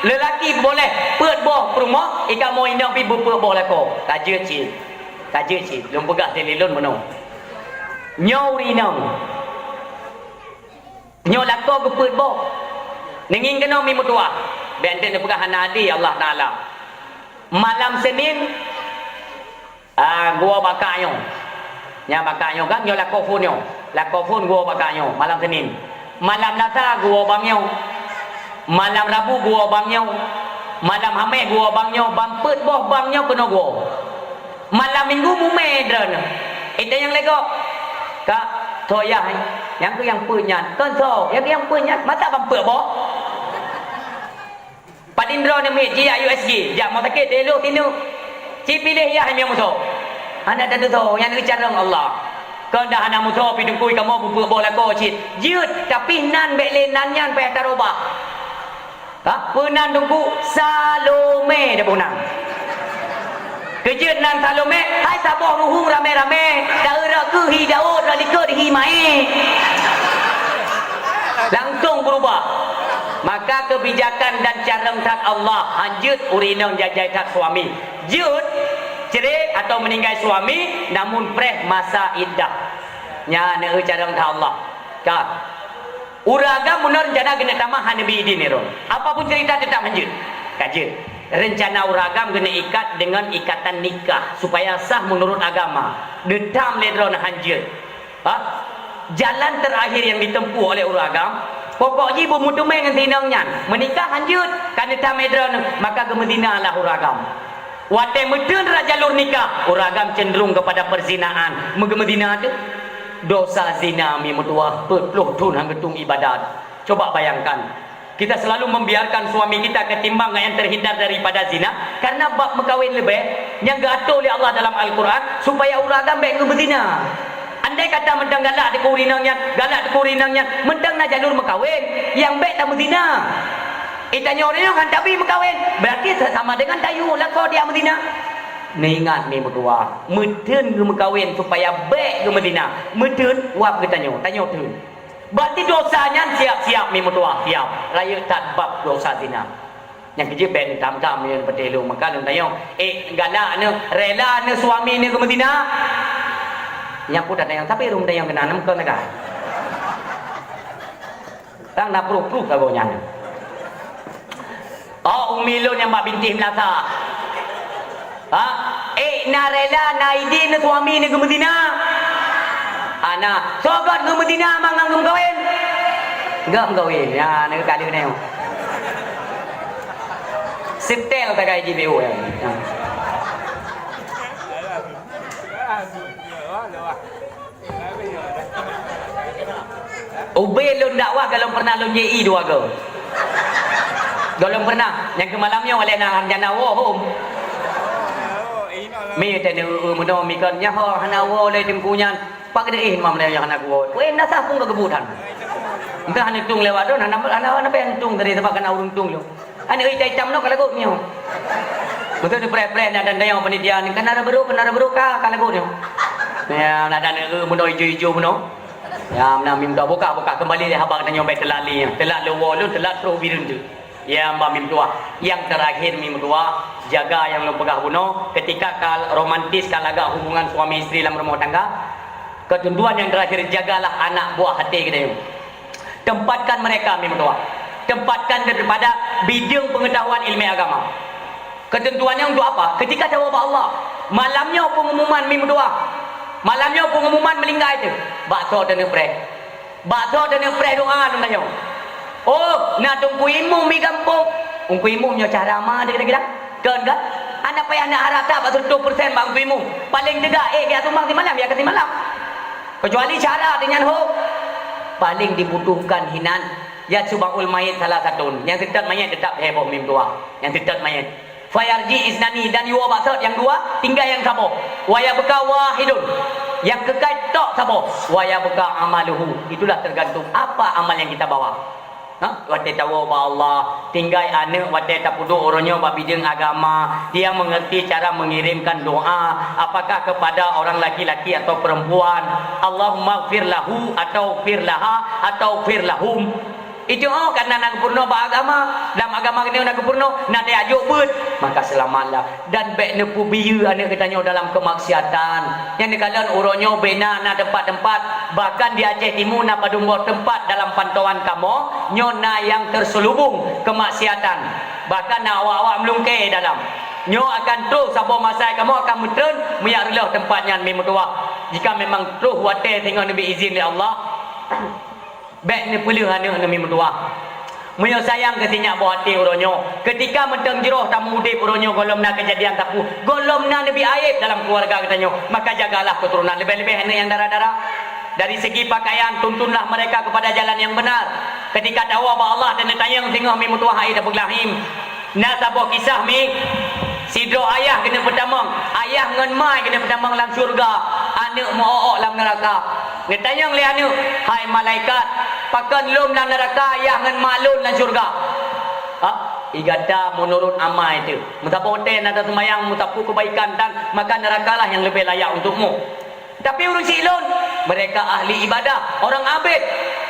lelaki boleh peuet boh peurumoh, ikamoe inong pih beupeuet boh lakoe? Ka jeuet cit. Ka jeuet cit. Lôn peugah dilèe lôn meunoe. Nyoe ureueng inong. Nyoe lakoe geupeuet boh. Neungieng keunoe mi meutuwah. Bèk enteuk neupeugah hana adé Allah Taala. Malam Senin, ah, geuwoe bak kak nyoe. Nyan bak kak nyoe kan, nyoe lakoe phôn nyoe. Lakoe phôn geuwoe bak kak nyoe, malam Senin. Malam Lasa geuwoe bang nyoe. Malam Rabu geuwoe bang nyoe. Malam Hamèh geuwoe bang nyoe, ban peuet boh bang nyoe keunoe geuwoe. Malam Minggu mumè droeneuh. Itanyong lé gob, "Kak, soe yah, eh? Nyang keu nyang peuet nyan?" "Kon soe, nyang keu nyang peuet nyan." Masa ban peuet boh? Padum droeneuh miet jijak U S G, jak rumah sakit, teulok sineuk. Ci piléh yah nyang musoh. Hana tatusoe, nyan neucarông Allah. Kon dah hana musoh pih teungku, kamoe beupeuet boh lakoe cit. Jeuet, tapi nan bèk lé nan nyan payah tarubah. Ha? Peue nan teungku? Salome dah peue nan. Keujeuet nan Salome, hai saboh ruhueng ramé-ramé, taeu rot keuh hi Daud, rot likot hi Maé. Langsung berubah. Maka kebijakan dan carông that Allah, hanjeuet ureueng inong jai-jai that suami. Jeuet, cerai atau meninggal suami, namun preh masa iddah. Nyan neucarông that Allah. Ka. Ureueng agam meunurot rencana geuneuk tamah hana bi idin droe. Apapun cerita tetap hanjeuet. Ka jeuet. Rencana ureueng agam geuneuk ikat dengan ikatan nikah supaya sah menurut agama. Deutam lé droe hanjeuet. Ha? Jalan terakhir yang ditempuh oleh ureueng agam, pokok jih beumeuteumé ngon si inong nyan. Meunikah hanjeuet, ka neutam lé droe, maka geumeuzinalah ureueng agam. Watèe meuteun rot jalur nikah, ureueng agam cenderung kepada perzinaan. Meugeumeuzina teuh. Dosa zina mi meutuwah, peuet ploh thon han geutueng ibadat. Coba bayangkan, kita selalu membiarkan suami kita ketimbang yang terhindar daripada zina karena bab meukawen leubeh nyang geuatur lé Allah dalam Al-Quran supaya ureueng agam bèk geumeuzina. Andai kata mantong galak dikeue ureueng inong nyan, galak dikeue ureueng inong nyan, mantong na jalur meukawen, nyang bèk tameuzina. Eh, tanyoe ureueng nyoe han tabi meukawen, berarti sama dengan tayue lakoe dia meuzina. Neuingat mi meutuwah, meuteun geumeukawen supaya bèk geumeuzina. Meuteun, wab geutanyoe, tanyoe teun. Berarti dosa nyan siap-siap mi meutuwah, siap. Rayeuk that bab dosa zina. Nyang keujeuet bèk neutam-tam nyoe peutéh lôn meuka lôn tanyong. Eh, galak neuh, rela neuh suami neuh geumeuzina? Nyang peue tatanyong, tapi ureueng tanyong keunan, meukeue neugah. Tang na proof-proof saboh nyan. Oh, umi lôn nyang bak bintéh meulasa. Ha? Eh, na rela, na idin neuh suami neuh geumeuzina? Hana. Soe göt geumeuzina ma ngon geumeukawen? Göt meukawen. Ya, neuh ka lheueh nyoe. Setel sagai jih B O ya. Ha. Ubé lôn dakwah goh lom pernah lôn J I dua goe. Goh lom pernah, nyang keu malam nyoe lé na rencana woe hom. Mi teuh neu-eu meunoe mi kon nyan ho hana woe lé teungku nyan. Pak geude eh mam lé nyang hana kuwoe. Weh na sah pun ka geubut han. Entah hana tueng lewat tu, hana hana hana payah tueng tadi sebab kana ureueng tueng lom. Aneuk ita itam nyoe ka lagot nyoe. Beutôi neupreh-preh na dan dayang panitia ni, kan ada beruk, kan ada beruk ka, ka lagot nyoe. Ya, na dan, eh, meunoe ijo-ijo meunoe. Ya, meunan mi meutuah, bukak-bukak keumbali lé haba geutanyoe bèk teulat lé, teulat lé woe lôn, teulat troh bireuen teuk. Ya, meunan mi meutuah. Nyang teurakhir mi meutuah, jaga nyang lôn peugah bunoe, ketika ka romantis, ka lagak hubungan suami istri lam rumoh tangga, keuteuntuan nyang teurakhir, jagalah anak buah até geutanyoe. Tempatkan mereka mi meutuah. Tempatkan daripada bideueng peungeutahuan ileumèe agama. Keuteuntuan nyan untuk apa? Ketika tawoe bak Allah. Malam nyoe peungumuman mi meutuah. Malam nyoe peungumuman meuninggai teuh. Bak soe taneuk preh? Bak soe taneuk preh doa lôn tanyong? Oh, na Teungku Imum mi gampông. Teungku Imum nyoe cara ma deuh gila-gila. Kon kan? Hana payah na harap that bak seureutôh persen bak Teungku Imum. Paléng teuga, eh, geujak sumbang simalam, ya ka simalam. Keucuali cara teuh nyan ho. Paléng dibutuhkan hinan, ya, subaul mayit salah satu. Nyang seutôt mayét teutap hé boh mi meutuah. Nyang seutôt mayét. Fayarji isnani, dan jiwoe bak sot nyang dua, tinggai nyang saboh. Wa yabqa wahidun, nyang keukai tok saboh. Wa yabqa amaluhu, itulah tergantung apa amal yang kita bawa. Ha? Watèe tawoe bak Allah, tinggai aneuk watèe tapeuduek uroe nyoe bak bideueng agama, dia mengerti cara mengirimkan doa, apakah kepada orang laki-laki atau perempuan, Allahumma gfir lahu atau gfir laha atau gfir lahum. Itu, oh, karena na geupeurunoe bak agama. Lam agama geutanyoe na geupeurunoe, na tajak jok beuet, maka selamatlah. Dan bèk neupeubiyeu aneuk geutanyoe dalam kemaksiatan. Nyang neukalon uroe nyoe bèk na, na teumpat-teumpat, bahkan di Aceh Timu na padum boh teumpat dalam pantauan kamoe, nyoe na nyang terselubung kemaksiatan. Bahkan na awak-awak meulungkè dalam. Nyoe akan troh saboh masa kamoe akan meutreun meujak reuloh teumpat nyan mi meutuah. Jika memang troh watèe singoh neubri izin lé Allah, bèk neupeuleueh aneuk neuh mi meutuah. Meunyoe sayang keu sinyak boh até uroe nyoe, keutika mantong jroh tameuudép uroe nyoe gohlom na keujadian sapeue, gohlom na neubi aéb dalam keuluwarga geutanyoe, maka jagalah keuturonan, leubeh-leubeh aneuk nyang dara-dara. Dari segi pakaian, tuntunlah mereka kepada jalan yang benar. Keutika tawoe bak Allah dan neutanyong singoh mi meutuah hai tapeuglahim. Na saboh kisah mi, sidroe ayah keuneuk peutamong, ayah ngon ma keuneuk peutamong lam syeuruga, aneuk meu-ôk-ôk lam neuraka. Geutanyong lé aneuk, "Hai malaikat, pakon lôn lam neuraka, ayah ngon ma lôn lam syeuruga?" Ha? Igata meunurot amai teuh. Meusaboh watèe na taseumayang, meusapeue keubaikan tan, maka neurakalah nyang leubeh layak untukmu. Tapi ureueng syiek lôn, mereka ahli ibadah, orang abid.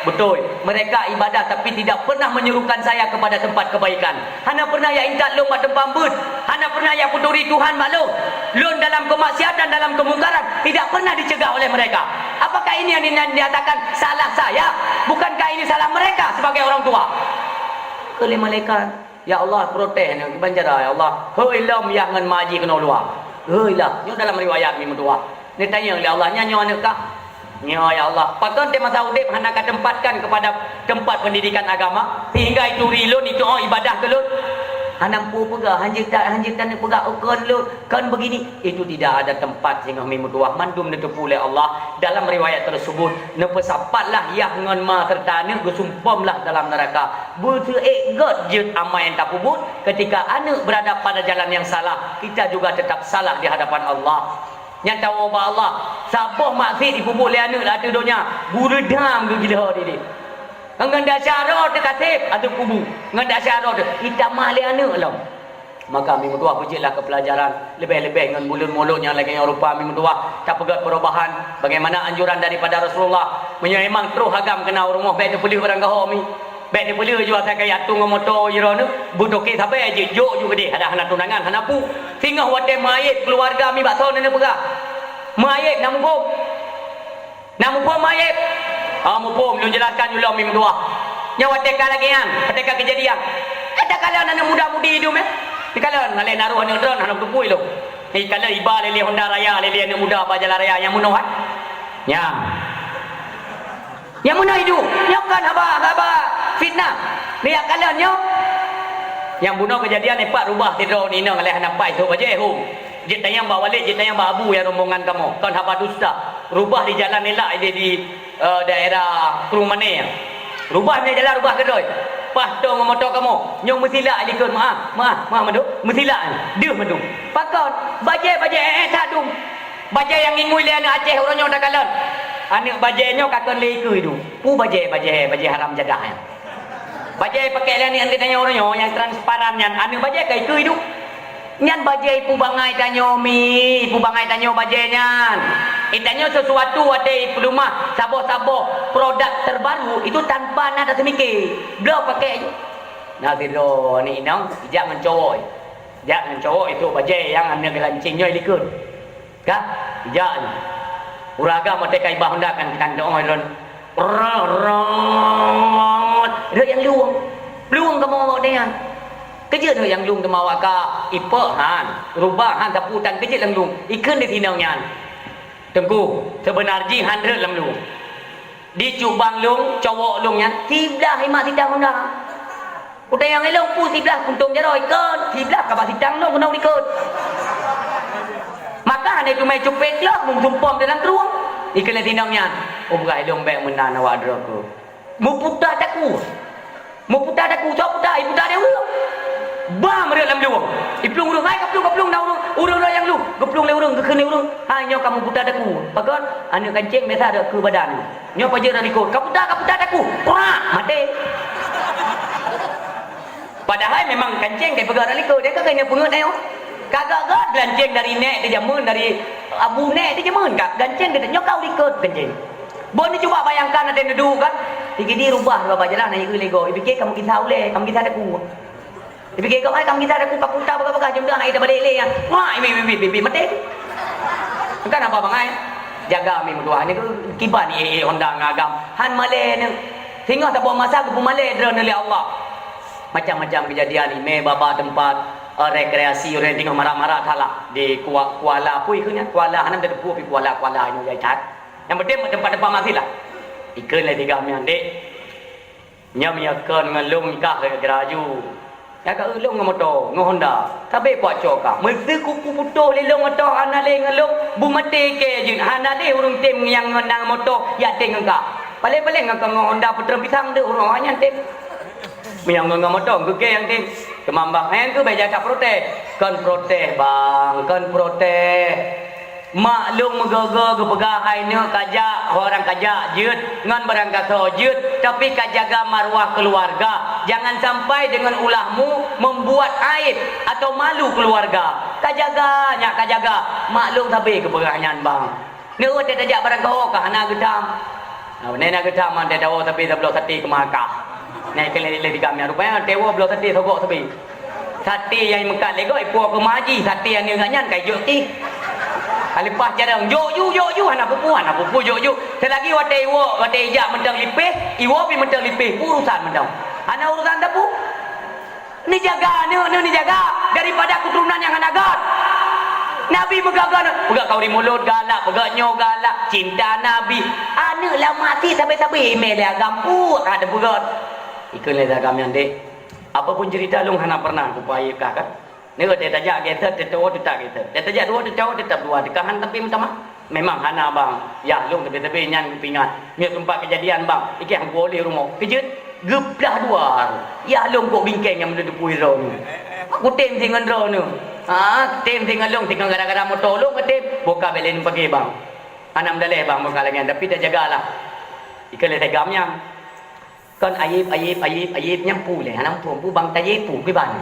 Beutôi, mereka ibadah tapi tidak pernah menyuruhkan saya kepada tempat kebaikan. Hana pernah jak intat lôn bak teumpat beuet, hana pernah jak peuturi Tuhan bak lôn. Lôn dalam kemaksiatan, dalam kemungkaran, tidak pernah dicegah oleh mereka. Apakah ini yang dinyatakan salah saya? Bukankah ini salah mereka sebagai orang tua? Kheun lé malaikat, "Ya Allah, protes nyoe kiban cara, ya Allah. Hôi lom yah ngon ma jih keunoe luwa." Hôi lah, nyoe dalam riwayat mi meutuah. Neutanyong lé Allah, "Nyan nyoe aneuk kah?" "Nyoe, ya Allah." "Pakon teuh masa udép hana ka tempatkan kepada tempat pendidikan agama, sehingga ituri lôn, itu'oh ibadah keu lôn?" "Hana meupeue peugah, hanjeuet ta-, hanjeuet taneuk peugah, 'Oh, kon lôn, kon begini.'" Itu tidak ada tempat singoh mi meutuah, mandum neuteupeue lé Allah. Dalam riwayat tersebut, neupeusapatlah yah ngon ma serta aneuk geusumpomlah dalam neuraka. Beuseuék gét jeuet amai nyang tapeubuet, ketika aneuk berada pada jalan yang salah, kita juga tetap salah di hadapan Allah. Nyang tawoe bak Allah, saboh maksiet jipeubuet lé aneuk lam ateueh donya, gureueng dam geugilho dideh. Ngon dasya roh teuh kaseb ateueh kubu, ngon dasya roh teuh, itamah lé aneuk lom. Maka mi meutuah beujeuetlah keu peulajaran, leubeh-leubeh ngon buleuen Mulod nyang lagèe nyoe rupa mi meutuah, tapeugèt perubahan, bagaimana anjuran daripada Rasulullah. Meunyoe memang troh agam keunan u rumoh, bèk neupeuleueh barang gaho mi. Bèk neupeuleueh jua sakai atong ngon moto jih droeneuh, beutoke sabe jeuet jok ju keudeh, hana, hana tunangan, hana pu. Singoh watèe meuayeb keuluwarga mi bak soe neuneuk peugah. Meuayeb na muphom. Na muphom meuayeb? Ah, muphom, lôn jelaskan ulôn mi meutuah. Nyoe watèe ka lagèe nyan, watèe ka keujadian. Eh, takalon aneuk muda-mudi dum, eh. Takalon, ngaleh naroh aneuk droen, hana beuteupeue lôn. Eh, kalon iba lé-lé Honda Raya, lé-lé aneuk muda bak jalan raya nyang meunoh, eh. Nyan. Nyang meunoh iduek, nyoe kon haba, haba fitnah. Neujak kalon nyoe. Nyang bunoe keujadian ipat rubah sidroe inong lé hana pai sôk bajèe hom. Jeuet tanyong bak Walid, jeuet tanyong bak Abu nyang rombongan kamoe. Kon haba dusta. Rubah di jalan ilak di, di, eh, daerah Krueng Mané. Rubah nyan jalan rubah keudroe. Paih tông ngon moto kamoe. Nyoe meusilak likot, meuah, meuah, meuah mandum. Meusilak nyan. Deuh mandum. Pakon? Bajèe, bajèe, eh, eh, that dum. Bajèe nyang ingui lé aneuk Aceh uroe nyoe takalon. Aneuk bajèe nyoe ka kon lé ikeue iduek. Peue bajèe, bajèe, bajèe haram jadah nyan. Bajèe pakèk lé aneuk, aneuk tanyoe uroe nyoe nyang transparan nyan, aneuk bajèe ka ikeue iduek. Nyan bajèe ibu bangai tanyoe mi, ibu bangai tanyoe bajèe nyan. Itanyoe sesuatu watèe ipeuleumah saboh-saboh produk terbaru itu tanpa na taseumiké. Bloe pakèk ju. Na sidroe aneuk inong ijak ngon cowok. Jak ngon cowok itu bajèe nyang aneuk geulanséng nyoe likot. Ka, ijak nyoe. Ureueng agam watèe ka iba honda kan, kan doh lôn. Rot, rot. Rot nyang lueng. Lueng kamoe awak nyan. Keujeuet rot nyang lueng teuma awak ka ipok han, rubah han, sapu tan keujeuet lam lueng. Ikheun di sinong nyan. Teungku, seubeuna jih han rot lam lueng. Di cubang lueng, cowok lueng nyan, siblah imat sitang honda. Utai nyang ilong pu siblah kuntong jaroe ikot, siblah kaba sitang nong keunong likot. Maka hana teumé cupet lom, meusumpom dalam trueng. Ikheun lé sinong nyan, "Oh, beurah ilong bèk meunan awak droe ku." Meuputa taku. Meuputa taku, soe puta? Iputa deh ureueng. Bam rot lam lueng. Iplueng ureueng, "Hai, kaplueng, kaplueng, na ureueng, ureueng rot nyang lueng." Geuplong lé ureueng, geukheun lé ureueng, "Hai, nyoe kamoe puta taku." Pakon? Aneuk kancéng biasa rot keu badan. Nyoe pajoh lam likot, "Ka puta, ka puta taku." Prak, maté. Padahai memang kancéng ka ipeugah lam likot, dia ka keuneuk peungeut nyoe. Ka gèt-gèt gancéng dari nèk teuh jameun, dari abu nèk teuh jameun ka gancéng teuh, nyoe ka u likot gancéng. Bon neucuba bayangkan watèe neuduek kan. Di gidi rubah bak jalan, na ieu lego. Ipike kamoe kisah ulèe, kamoe kisah taku. Ipike keu ai kamoe kisah taku, ka puta bagah-bagah jeuem dah ai tabalek lé nyan. Wah, ibi, ibi, ibi, ibi, maté. Kan apa bangai? Jaga mi meutuah ni kiban, eh, eh, honda ngon agam. Han malèe ni. Singoh saboh masa geupeumalèe droeneuh lé Allah. Macam-macam keujadian, imè bak-bak teumpat, eh, rekreasi, ureueng tinggai marak-marak that lah. Di Kua-, Kuala, peue ikheun nyan? Kuala, hana teupeue pi Kuala, Kuala inoe jai that. Nyang penting teumpat-teumpat masjid lah. Ikheun lé tigam nyan, "Dek, nyoe meunyoe kon ngon lôn kah geuraju. Nyan ka lôn ngon moto, ngon Honda. Sabé kuat cok kah. Meuseu kuku putôh lé lôn moto hana lé ngon lôn, beumaté kèe jeuet. Hana lé ureueng tem nyang ngon moto jak tem ngon kah. Paléng-paléng ngon kah ngon Honda peutrön pisang deuh ureueng nyan tem." Meunyoe ngon, ngon moto, geukheun nyang tem. Teuma bang, nyan keuh bèk jak protes. Kon protes, bang, kon protes. Mak lôn meugoe-goe geupeugah hai neuk kajak, orang kajak jeuet, ngon barangkasoe jeuet, tapi ka jaga marwah keuluwarga. Jangan sampai deungon ulahmu membuat aib atau malu keuluwarga. Ka jaga, nyak ka jaga. Mak lôn sabé geupeugah nyan, bang. Nyoe watèe tajak barangkasoe ka hana geutam. Nah, nyan na geutam, man teuh tawoe sabé tabloe saté keu makah. Nyan keu lé-lé tigam nyan. Rupanya tawoe bloe saté sogok sabé. Saté nyang meukat lé goe ipuwoe keu maji, saté aneuk geuh nyan ka ijok tih. Ka leupah carông, jok ju, jok ju, hana peue-peue, hana peue-peue, jok ju. Seulagi watèe iwoe, watèe ijak mantong lipéh, iwoe pih mantong lipéh, urusan mantong. Hana urusan sapeue. Neujaga aneuk neuh, neujaga daripada keuturonan nyang hana gèt. Nabi meugaga aneuk, peugah kauri mulod galak, peugah nyoe galak, cinta Nabi. Aneuk lam até sabé-sabé imè lé agam, uh, ka teupeugah. Ikheun lé agam nyan, "Dek, apapun cerita lôn hana pernah kupeuaibkan, kan? Nyoe watèe tajak gèt, teutoe teutap gèt. Watèe tajak dua, teutoe teutap dua, teukahan tapi meutamah." Memang hana, bang. Yah lôn teubi-teubi nyan kupeuingat. Nyoe teumpat keujadian, bang. Ikèh han kuwoe lé rumoh. Keujeuet geuplah dua. Yah lôn kok bingkeng nyang meuleudeupui droeneuh. Kutem si ngon droeneuh. Ha, tem si ngon lôn, si ngon gara-gara moto lôn kutem. Boh ka bèk lé neupagé, bang. Hana meudalèh, bang, boh ka lagèe nyan. Tapi tajagalah. Ikheun lé tigam nyan. Kon aib, aib, aib, aib, nyang peue lé, hana muphom, peue bang taib, peue kiban.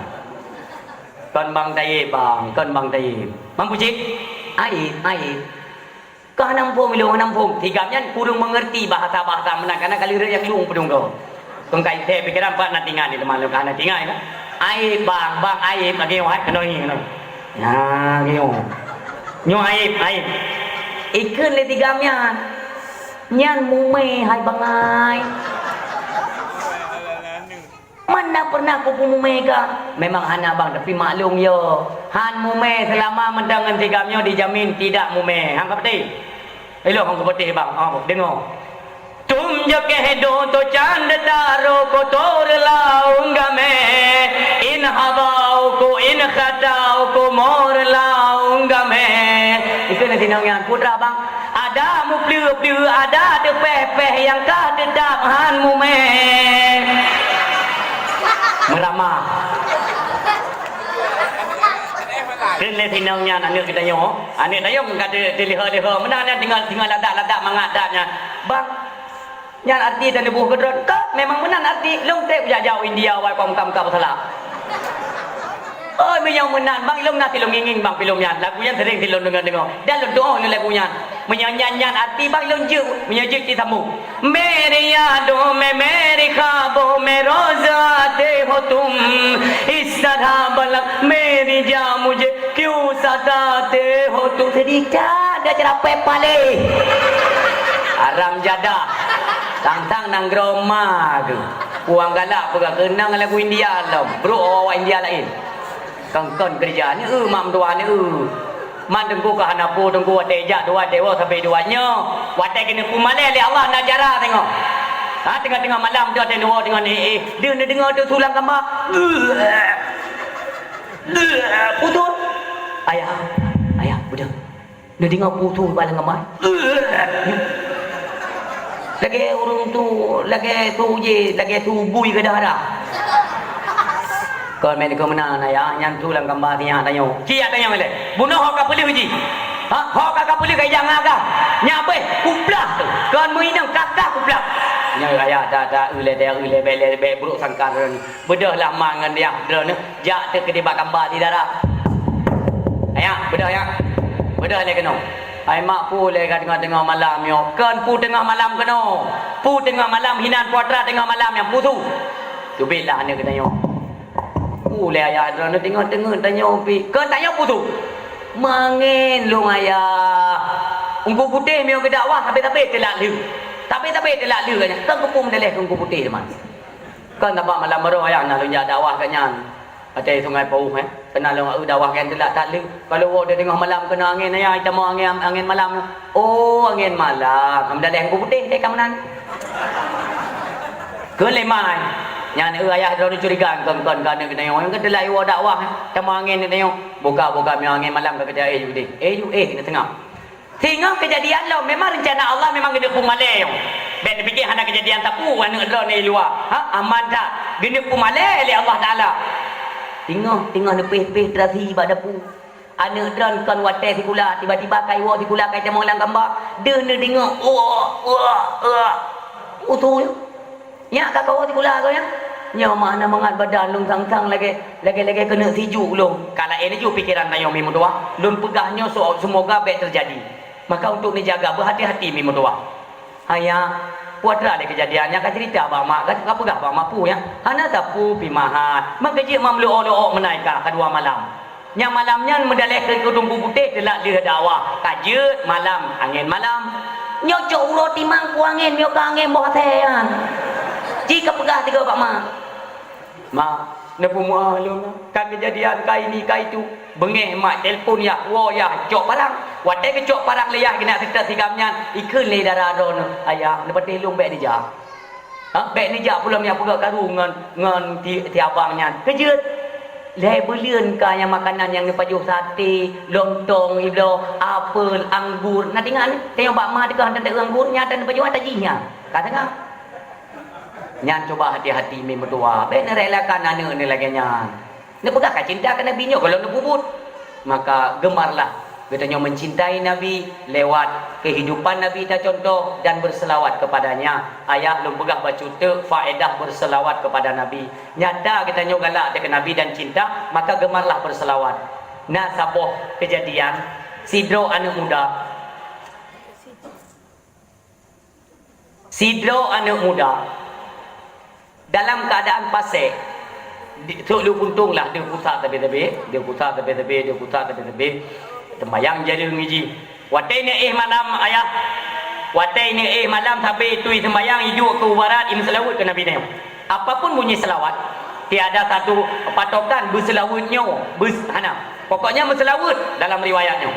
Kon bang taib, bang, kon bang taib. Mampu cit? Aib, aib. Kon hana muphom, ilôn hana muphom. Tigam nyan kureueng meungeurti bahasa-bahasa meunan, karena ka lheueh rhot jak lueng peudong droe. Kon ka ithèe pikeran pat na tinggai di teuma lôn ka hana tinggai na. Aib, bang, bang, aib, lagèe nyoe, hai, keunoe, keunoe. Nah, nyoe. Nyoe aib, aib. Ikheun lé tigam nyan. Nyan mumè hai bangai. Man na pernah kupeumumè ka? Memang hana bang, tapi maklum yo. Han mumè selama mantong ngon tigam nyoe dijamin tidak mumè. Han ka peuti? Ilôn hong kupeuteh bang, oh, deungoe. Tum jokeh do to chan de taro kotor laung game. In habau ko, in khatau ko mor laung game. Itu nanti nong nyan putra bang. Ada mupleue-pleue, ada teupeh-peh nyang ka teutap han mumè. Meuramah. Kheun lé sinong nyan aneuk geutanyoe. Aneuk tanyoe ka teu-, teulihô-lihô. Meunan nyan tinggai, tinggai ladak-ladak mangat that nyan. Bang, nyan arti dan neuboh keudroe. Ka, memang meunan arti. Lôn trép jak-jak India awai kong kam ka peusalah. Oi, meunyoe meunan, bang, ilôn na silôn ngieng-ngieng, bang, filem nyan. Lagu nyan sering silôn deungoe-deungoe. Dan lôn tu'oh lôn lagu nyan. Meunyoe nyan, nyan arti, bang, ilôn jeuet, meunyoe jeuet cit sambông. मेरी यादों में, मेरी ख्वाबों में रोज आते हो तुम, इस तरह भला मेरी जान मुझे क्यों सताते हो तुम. Sedih that, dah cerapet paléh. Haram jadah. Tang-tang nanggroe ma keuh. Puang galak peugah keunong lagu India lom. Brok awak India laén. Kon-kon keureuja ni, eu, mak meutuah ni, eu. Man teungku ka hana peue, teungku watèe jak dua, watèe woe sabe dua nyoe. Watèe keuneuk peumalèe lé Allah na cara teungoh. Ha, teungoh-teungoh malam tu watèe neuwoe teungoh ni, eh, deuh neudeungoe tu tulang kamba. Putus. Ayah, ayah, beudôh. Neudeungoe pusu kepala ngeumai. Lagèe ureueng tu, lagèe tu je, lagèe tu bui gadang-gadang. Kon meunan, kon meunan, ayah, nyan tu lam kamba sinyak tanyoe. Ci yak tanyoe lé. Bunoe ho ka peuleuh ji. Ha, ho ka, ka peuleuh ka ijang agam. Nyak beuh, kuplah tu. Kon meuinong kakah kuplah. Nyoe ayah, dah, dah, ulèe, dah, ulèe, bèk, bèk, bèk, brok sangka droeneuh. Beudôh lah ma ngon yah droeneuh. Jak teuk keudeh bak kamba di dara. Ayah, beudôh, ayah. Beudôh lé keunoe. Hai mak, peue lé ka teungoh-teungoh malam nyoe? Kon peue teungoh malam keunoe. Peue teungoh malam hinan putra teungoh malam nyang pusu. Teubiet lah aneuk geutanyoe. Peue lé ayah droeneuh teungoh teungeut tanyoe pih. Kon tanyoe pusu. Meuangén lôn ayah. Ungku Putéh meunyoe geudakwah sabe-sabe teulak lheueh. Sabe-sabe teulak lheueh nyan. Kon keupeue meudaleh keu Ungku Putéh teuma. Kon sabab malam baroe ayah na lôn jak dakwah gobnyan. Watèe Sungai Pauh, eh. Keunan lôn eu dakwah gobnyan teulak that lheueh. Ka lôn woe di teungoh malam keunoe angén, ayah, itamong angén, angén malam. Oh, angén malam. Meudaleh Ungku Putéh deh ka meunan. Keu lé mai. Nyan eu ayah droeneuh curiga kon-kon keu aneuk geutanyoe. Nyang keu teulak iwoe dakwah, eh. Tamong angén geutanyoe. Buka-buka meunyoe angén malam ka keujak éh ju deh. Éh ju éh keuneuk seungab. Singoh keujadian lom, memang reuncana Allah memang geuneuk peumalèe nyoe. Bèk neupiké hana keujadian sapeue, aneuk droeneuh di luwa. Ha, aman that. Geuneuk peumalèe lé Allah Taala. Singoh, singoh neupéh-péh teurasi bak dapu. Aneuk droeneuh kon watèe sikula, tiba-tiba ka iwoe sikula, ka itamong lam kamba. Deuh neudeungoe, uak, uak, uak. Usu nyoe. Nyak ka kawoe sikula keu nyan. Nyoe mah na mangat badan lôn sang-sang lagèe, lagèe, lagèe keuneuk sijuek lôn. Ka laén laju pikeran tanyoe mi meutuwah. Lôn peugah nyoe so-, seumoga bèk teujadi. Maka untuk neujaga, beuhati-hati mi meutuwah. Ayah, peue teuma lé keujadian nyang ka ceurita bak mak, ka, ka peugah bak mak peue nyan. Hana sapeue pih mahat. Maka jeuet mak meuleuok-leuok meunan ka, ka dua malam. Nyang malam nyan meudaleh keu Teungku Putéh teulak lheueh dakwah. Ka jeuet malam, angén malam. Nyoe cok uroe timang peue angén, nyoe ka angén boh asèe nyan. Ci ka peugah sigoe bak ma. Ma, neupeumeu'ah lôn, ka keujadian ka ini ka itu. Beungéh mak telepon yah, woe yah, cok parang. Watèe geucok parang lé yah keuneuk seutôt sigam nyan, ikheun lé dara droeneuh, "Ayah, neupatéh lôn bèk neujak." Ha? Bèk neujak pulang nyang peugah karu ngon, ngon ti-, ti abang nyan. Keujeuet. Lhèe buleuen ka nyang makanan nyang neupajoh saté, lontong, ibloe, apel, anggur. Na teuingat ni? Teuingat bak ma teuka hantom taeu anggur, nyang hantom neupajoh ata jih nyan. Ka teuingat? Nyan cuba hati-hati mi meutuwah. Bèk neurelakan aneuk ni lagèe nyan. Neupeugah ka cinta keu Nabi nyoe goh lom neupeubuet. Maka gemarlah geutanyoe mencintai Nabi lewat kehidupan Nabi tacontoh dan berselawat kepadanya. Ayah lôn peugah bacut teuk faedah berselawat kepada Nabi. Nyata geutanyoe galak teuh keu Nabi dan cinta, maka gemarlah berselawat. Na saboh keujadian, sidroe aneuk muda, Sidroe aneuk muda dalam keuadaan pasék, di, trok lheueh puntông lah, deuh pusat sabé-sabé, deuh pusat sabé-sabé, deuh pusat sabé-sabé, seumayang jadeueng jih. Watèe neuéh malam, ayah, watèe neuéh malam sabé tui seumayang, iduek keu barat, imeuseulaweuet keu Nabi nyoe. Apapun bunyi selawat, tiada satu patokan beuseulaweuet nyoe, beus-, hana. Pokoknya meuseulaweuet dalam riwayat nyoe.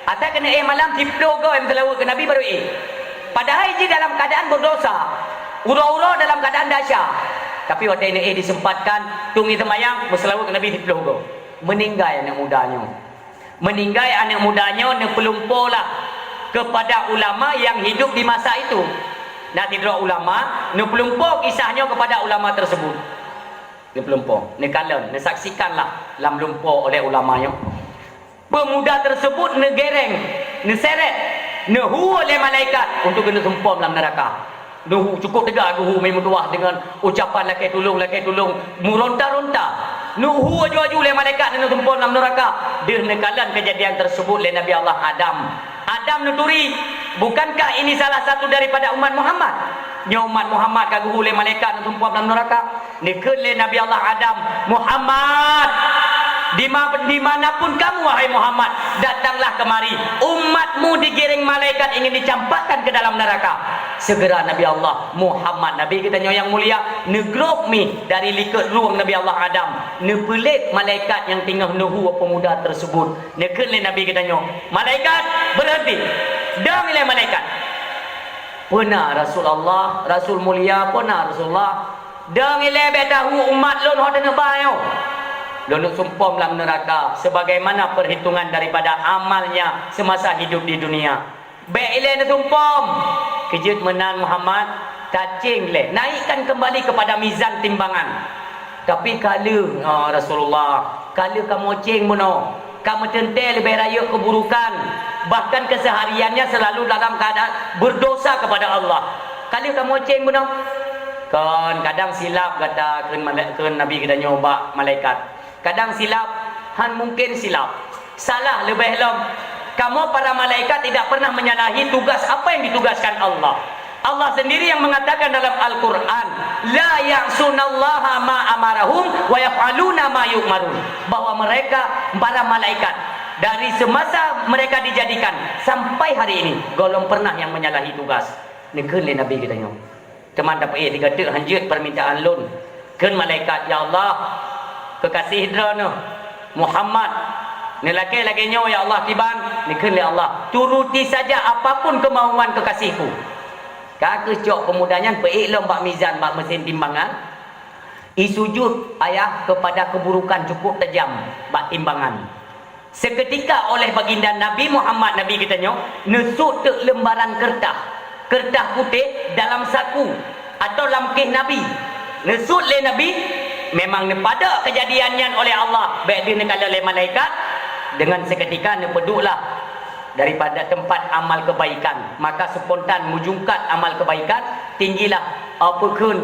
Asai keuneuk éh malam siplôh goe meuseulaweuet keu Nabi baru éh. Padahai jih dalam keuadaan berdosa. Uroe-uroe dalam keuadaan desya. Tapi watèe neuk éh disempatkan, tueng seumayang, meuseulaweuet keu Nabi siplôh goe. Meuninggai aneuk muda nyoe. Meuninggai aneuk muda nyoe neupeulumpoe lah kepada ulama yang hidup di masa itu. Na sidroe ulama neupeulumpoe kisah nyoe kepada ulama tersebut. Neupeulumpoe, neukalon, neusaksikanlah lam lumpoe oleh ulama nyoe. Pemuda tersebut neugèrèng, neuseret, neuhu lé malaikat untuk keuneuk seumpom lam neuraka. Neuhu, cukup teuga geuhu mi meutuwah deungon ucapan lakèe tulông, lakèe tulông, meuronta-ronta. Neuhu aju-aju lé malaikat, neutumpom lam neuraka. Deuh neukalon keujadian teuseubut lé Nabi Allah Adam. Adam neuturi, "Bukankah ini salah satu daripada umat Muhammad?" Nyoe umat Muhammad ka geuhu lé malaikat neutumpom lam neuraka. Neukheun lé Nabi Allah Adam, "Muhammad, di ma-, di mana pun kamu, wahai Muhammad, datanglah kemari. Umatmu digiring malaikat ingin dicampakkan ke dalam neraka." Segera Nabi Allah Muhammad, Nabi geutanyoe nyang mulia, neugrob mi dari likot rueng Nabi Allah Adam, neupeulet malaikat nyang teungoh neuhu peumuda teuseubut. Neukheun lé Nabi geutanyoe, "Malaikat, beureuhenti!" Dong ilée malaikat. "Peue na, Rasulullah, Rasul mulia, peue na, Rasulullah?" "Dong ilée, bék tahu umat lôn ho teuneuk ba nyoe. Lôn neutumpom lam neuraka sebagaimana perhitungan daripada amalnya semasa hidup di dunia." "Bék ilée neutumpom." "Keujeuet meunan Muhammad, tacéng lé, naikkan kembali kepada mizan timbangan." "Tapi ka lheueh, oh Rasulullah, ka lheueh kamoe céng bunoe, ka meuteuntée leubeh rayeuk keuburukan, bahkan kesehariannya selalu dalam keadaan berdosa kepada Allah. Ka lheueh kamoe céng bunoe." "Kon, kadang silap gata," kheun malai-, kheun Nabi geutanyoe bak malaikat. "Kadang silap, han mungken silap. Salah leubeh lom. Kamoe para malaikat tidak pernah menyalahi tugas apa yang ditugaskan Allah. Allah sendiri yang mengatakan dalam Al-Quran, "La ya'sunallaha ma amarahum wa yaf'aluna ma yu'marun." Bahwa mereka, para malaikat, dari semasa mereka dijadikan sampai hari ini, gohlom pernah yang menyalahi tugas. Neukheun lé Nabi geutanyoe. Teuma tapeuéh sigoe teuk, "Hanjeuet permintaan lôn," kheun malaikat, "Ya Allah, keukaséh droeneuh Muhammad neulakée lagée nyoe, ya Allah, kiban." Neukheun lé Allah, "Turuti saja apapun keumauan keukaséhku." Ka geucok peumuda nyan peuék lom bak mizan, bak meusén timbangan, isujud ayah keupada keuburukan cukup tajam bak timbangan. Seukeutika oleh baginda Nabi Muhammad, Nabi geutanyoe, neusut teuk leumbaran keureutah, keureutah putéh dalam saku atau lam kéh Nabi. Neusut lé Nabi, memang neupadok keujadian nyan oleh Allah, bék deuh neukalon lé malaikat, deungon seukeutika neupeuduek lah daripada teumpat amal keubaikan. Maka spontan meujungkat amal keubaikan, tinggilah, apa kheun,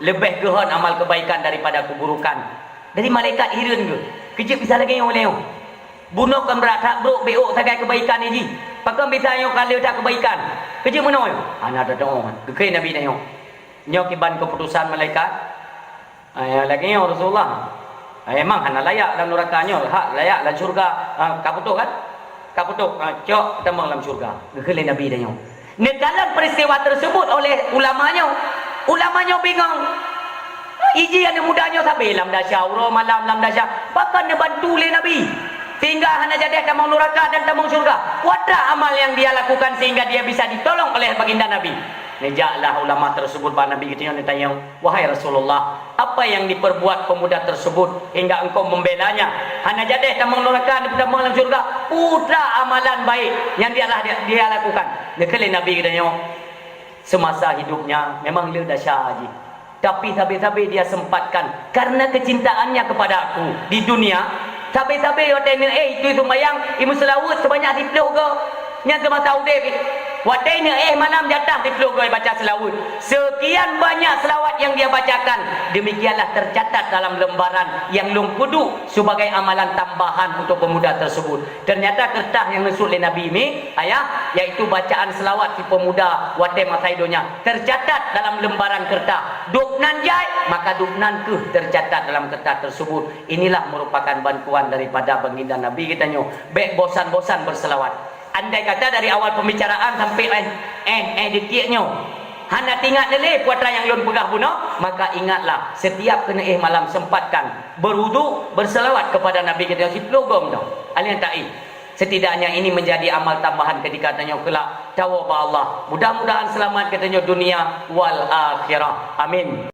leubeh geuhon amal keubaikan daripada keuburukan. Jadi malaikat hireuen geuh, "Keujeuet bisa lagée nyoe lé nyoe? Bunoe kon brat that brok bék ôk sagai keubaikan nyan jih. Pakon bisa nyoe ka lheueh that keubaikan? Keujeuet meunoe?" Hana teudoe, geukheun Nabi tanyoe. "Nyoe kiban keuputosan malaikat?" "Eh, lagée nyoe Rasulullah. Eh, memang hana layak lam neuraka nyoe, hak layak lam syeuruga." "Ah, ka putôh kan? Ka putôh, ah, cok tamong lam syeuruga," geukheun lé Nabi tanyoe. Neukalon peristiwa tersebut oleh ulama nyoe. Ulama nyoe bingong. Iji aneuk muda nyoe sabe lam dasya uroe malam, lam dasya. Pakon neubantu lé Nabi sehingga hana jadeh tamong nuraka dan tamong syurga? Peue atra amal yang dia lakukan sehingga dia bisa ditolong oleh baginda Nabi? Neujaklah ulama tersebut bak Nabi geutanyoe neutanyong, "Wahai Rasulullah, apa yang diperbuat pemuda tersebut hingga engkau membelanya? Hana jadeh tamong nuraka dan tamong lam syurga? Peue atra amalan baik yang dia lah, dia, dia lakukan?" Neukheun lé Nabi geutanyoe, "Semasa hidupnya memang le dasya jih. Tapi sabe-sabe dia sempatkan karena kecintaannya kepada aku di dunia. Sabe-sabe watée neuéh itu sumbayang, imeuseulaweuet sebanyak siplôh goe. Nyan semasa udeb. Watée neuéh malam jatah siplôh goe baca seulaweuet. Sekian banyak selawat yang dia bacakan, demikianlah tercatat dalam lembaran yang lôn peuduek sebagai amalan tambahan untuk pemuda tersebut." Ternyata keureutah nyang neusut lé Nabi mi, ayah, yaitu bacaan seulawat si peumuda watée masa i donya, tercatat dalam lembaran keureutah. Dubnan jai, maka dubnan keuh tercatat dalam keureutah tersebut. Inilah merupakan bantuan daripada baginda Nabi geutanyoe. Bék bosan-bosan berselawat. Andai kata dari awal pembicaraan sampai eh, eh, eh, detik nyoe, hana teuingat lé peue atra nyang lôn peugah bunoe, maka ingatlah, setiap keuneuk éh malam sempatkan berwudu, berselawat kepada Nabi geutanyoe siplôh goe meunoe. Alèh taéh. Setidaknya ini menjadi amal tambahan ketika tanyoe keulak tawoe bak Allah. Mudah-mudahan seulamat geutanyoe dunia wal akhirah. Amin.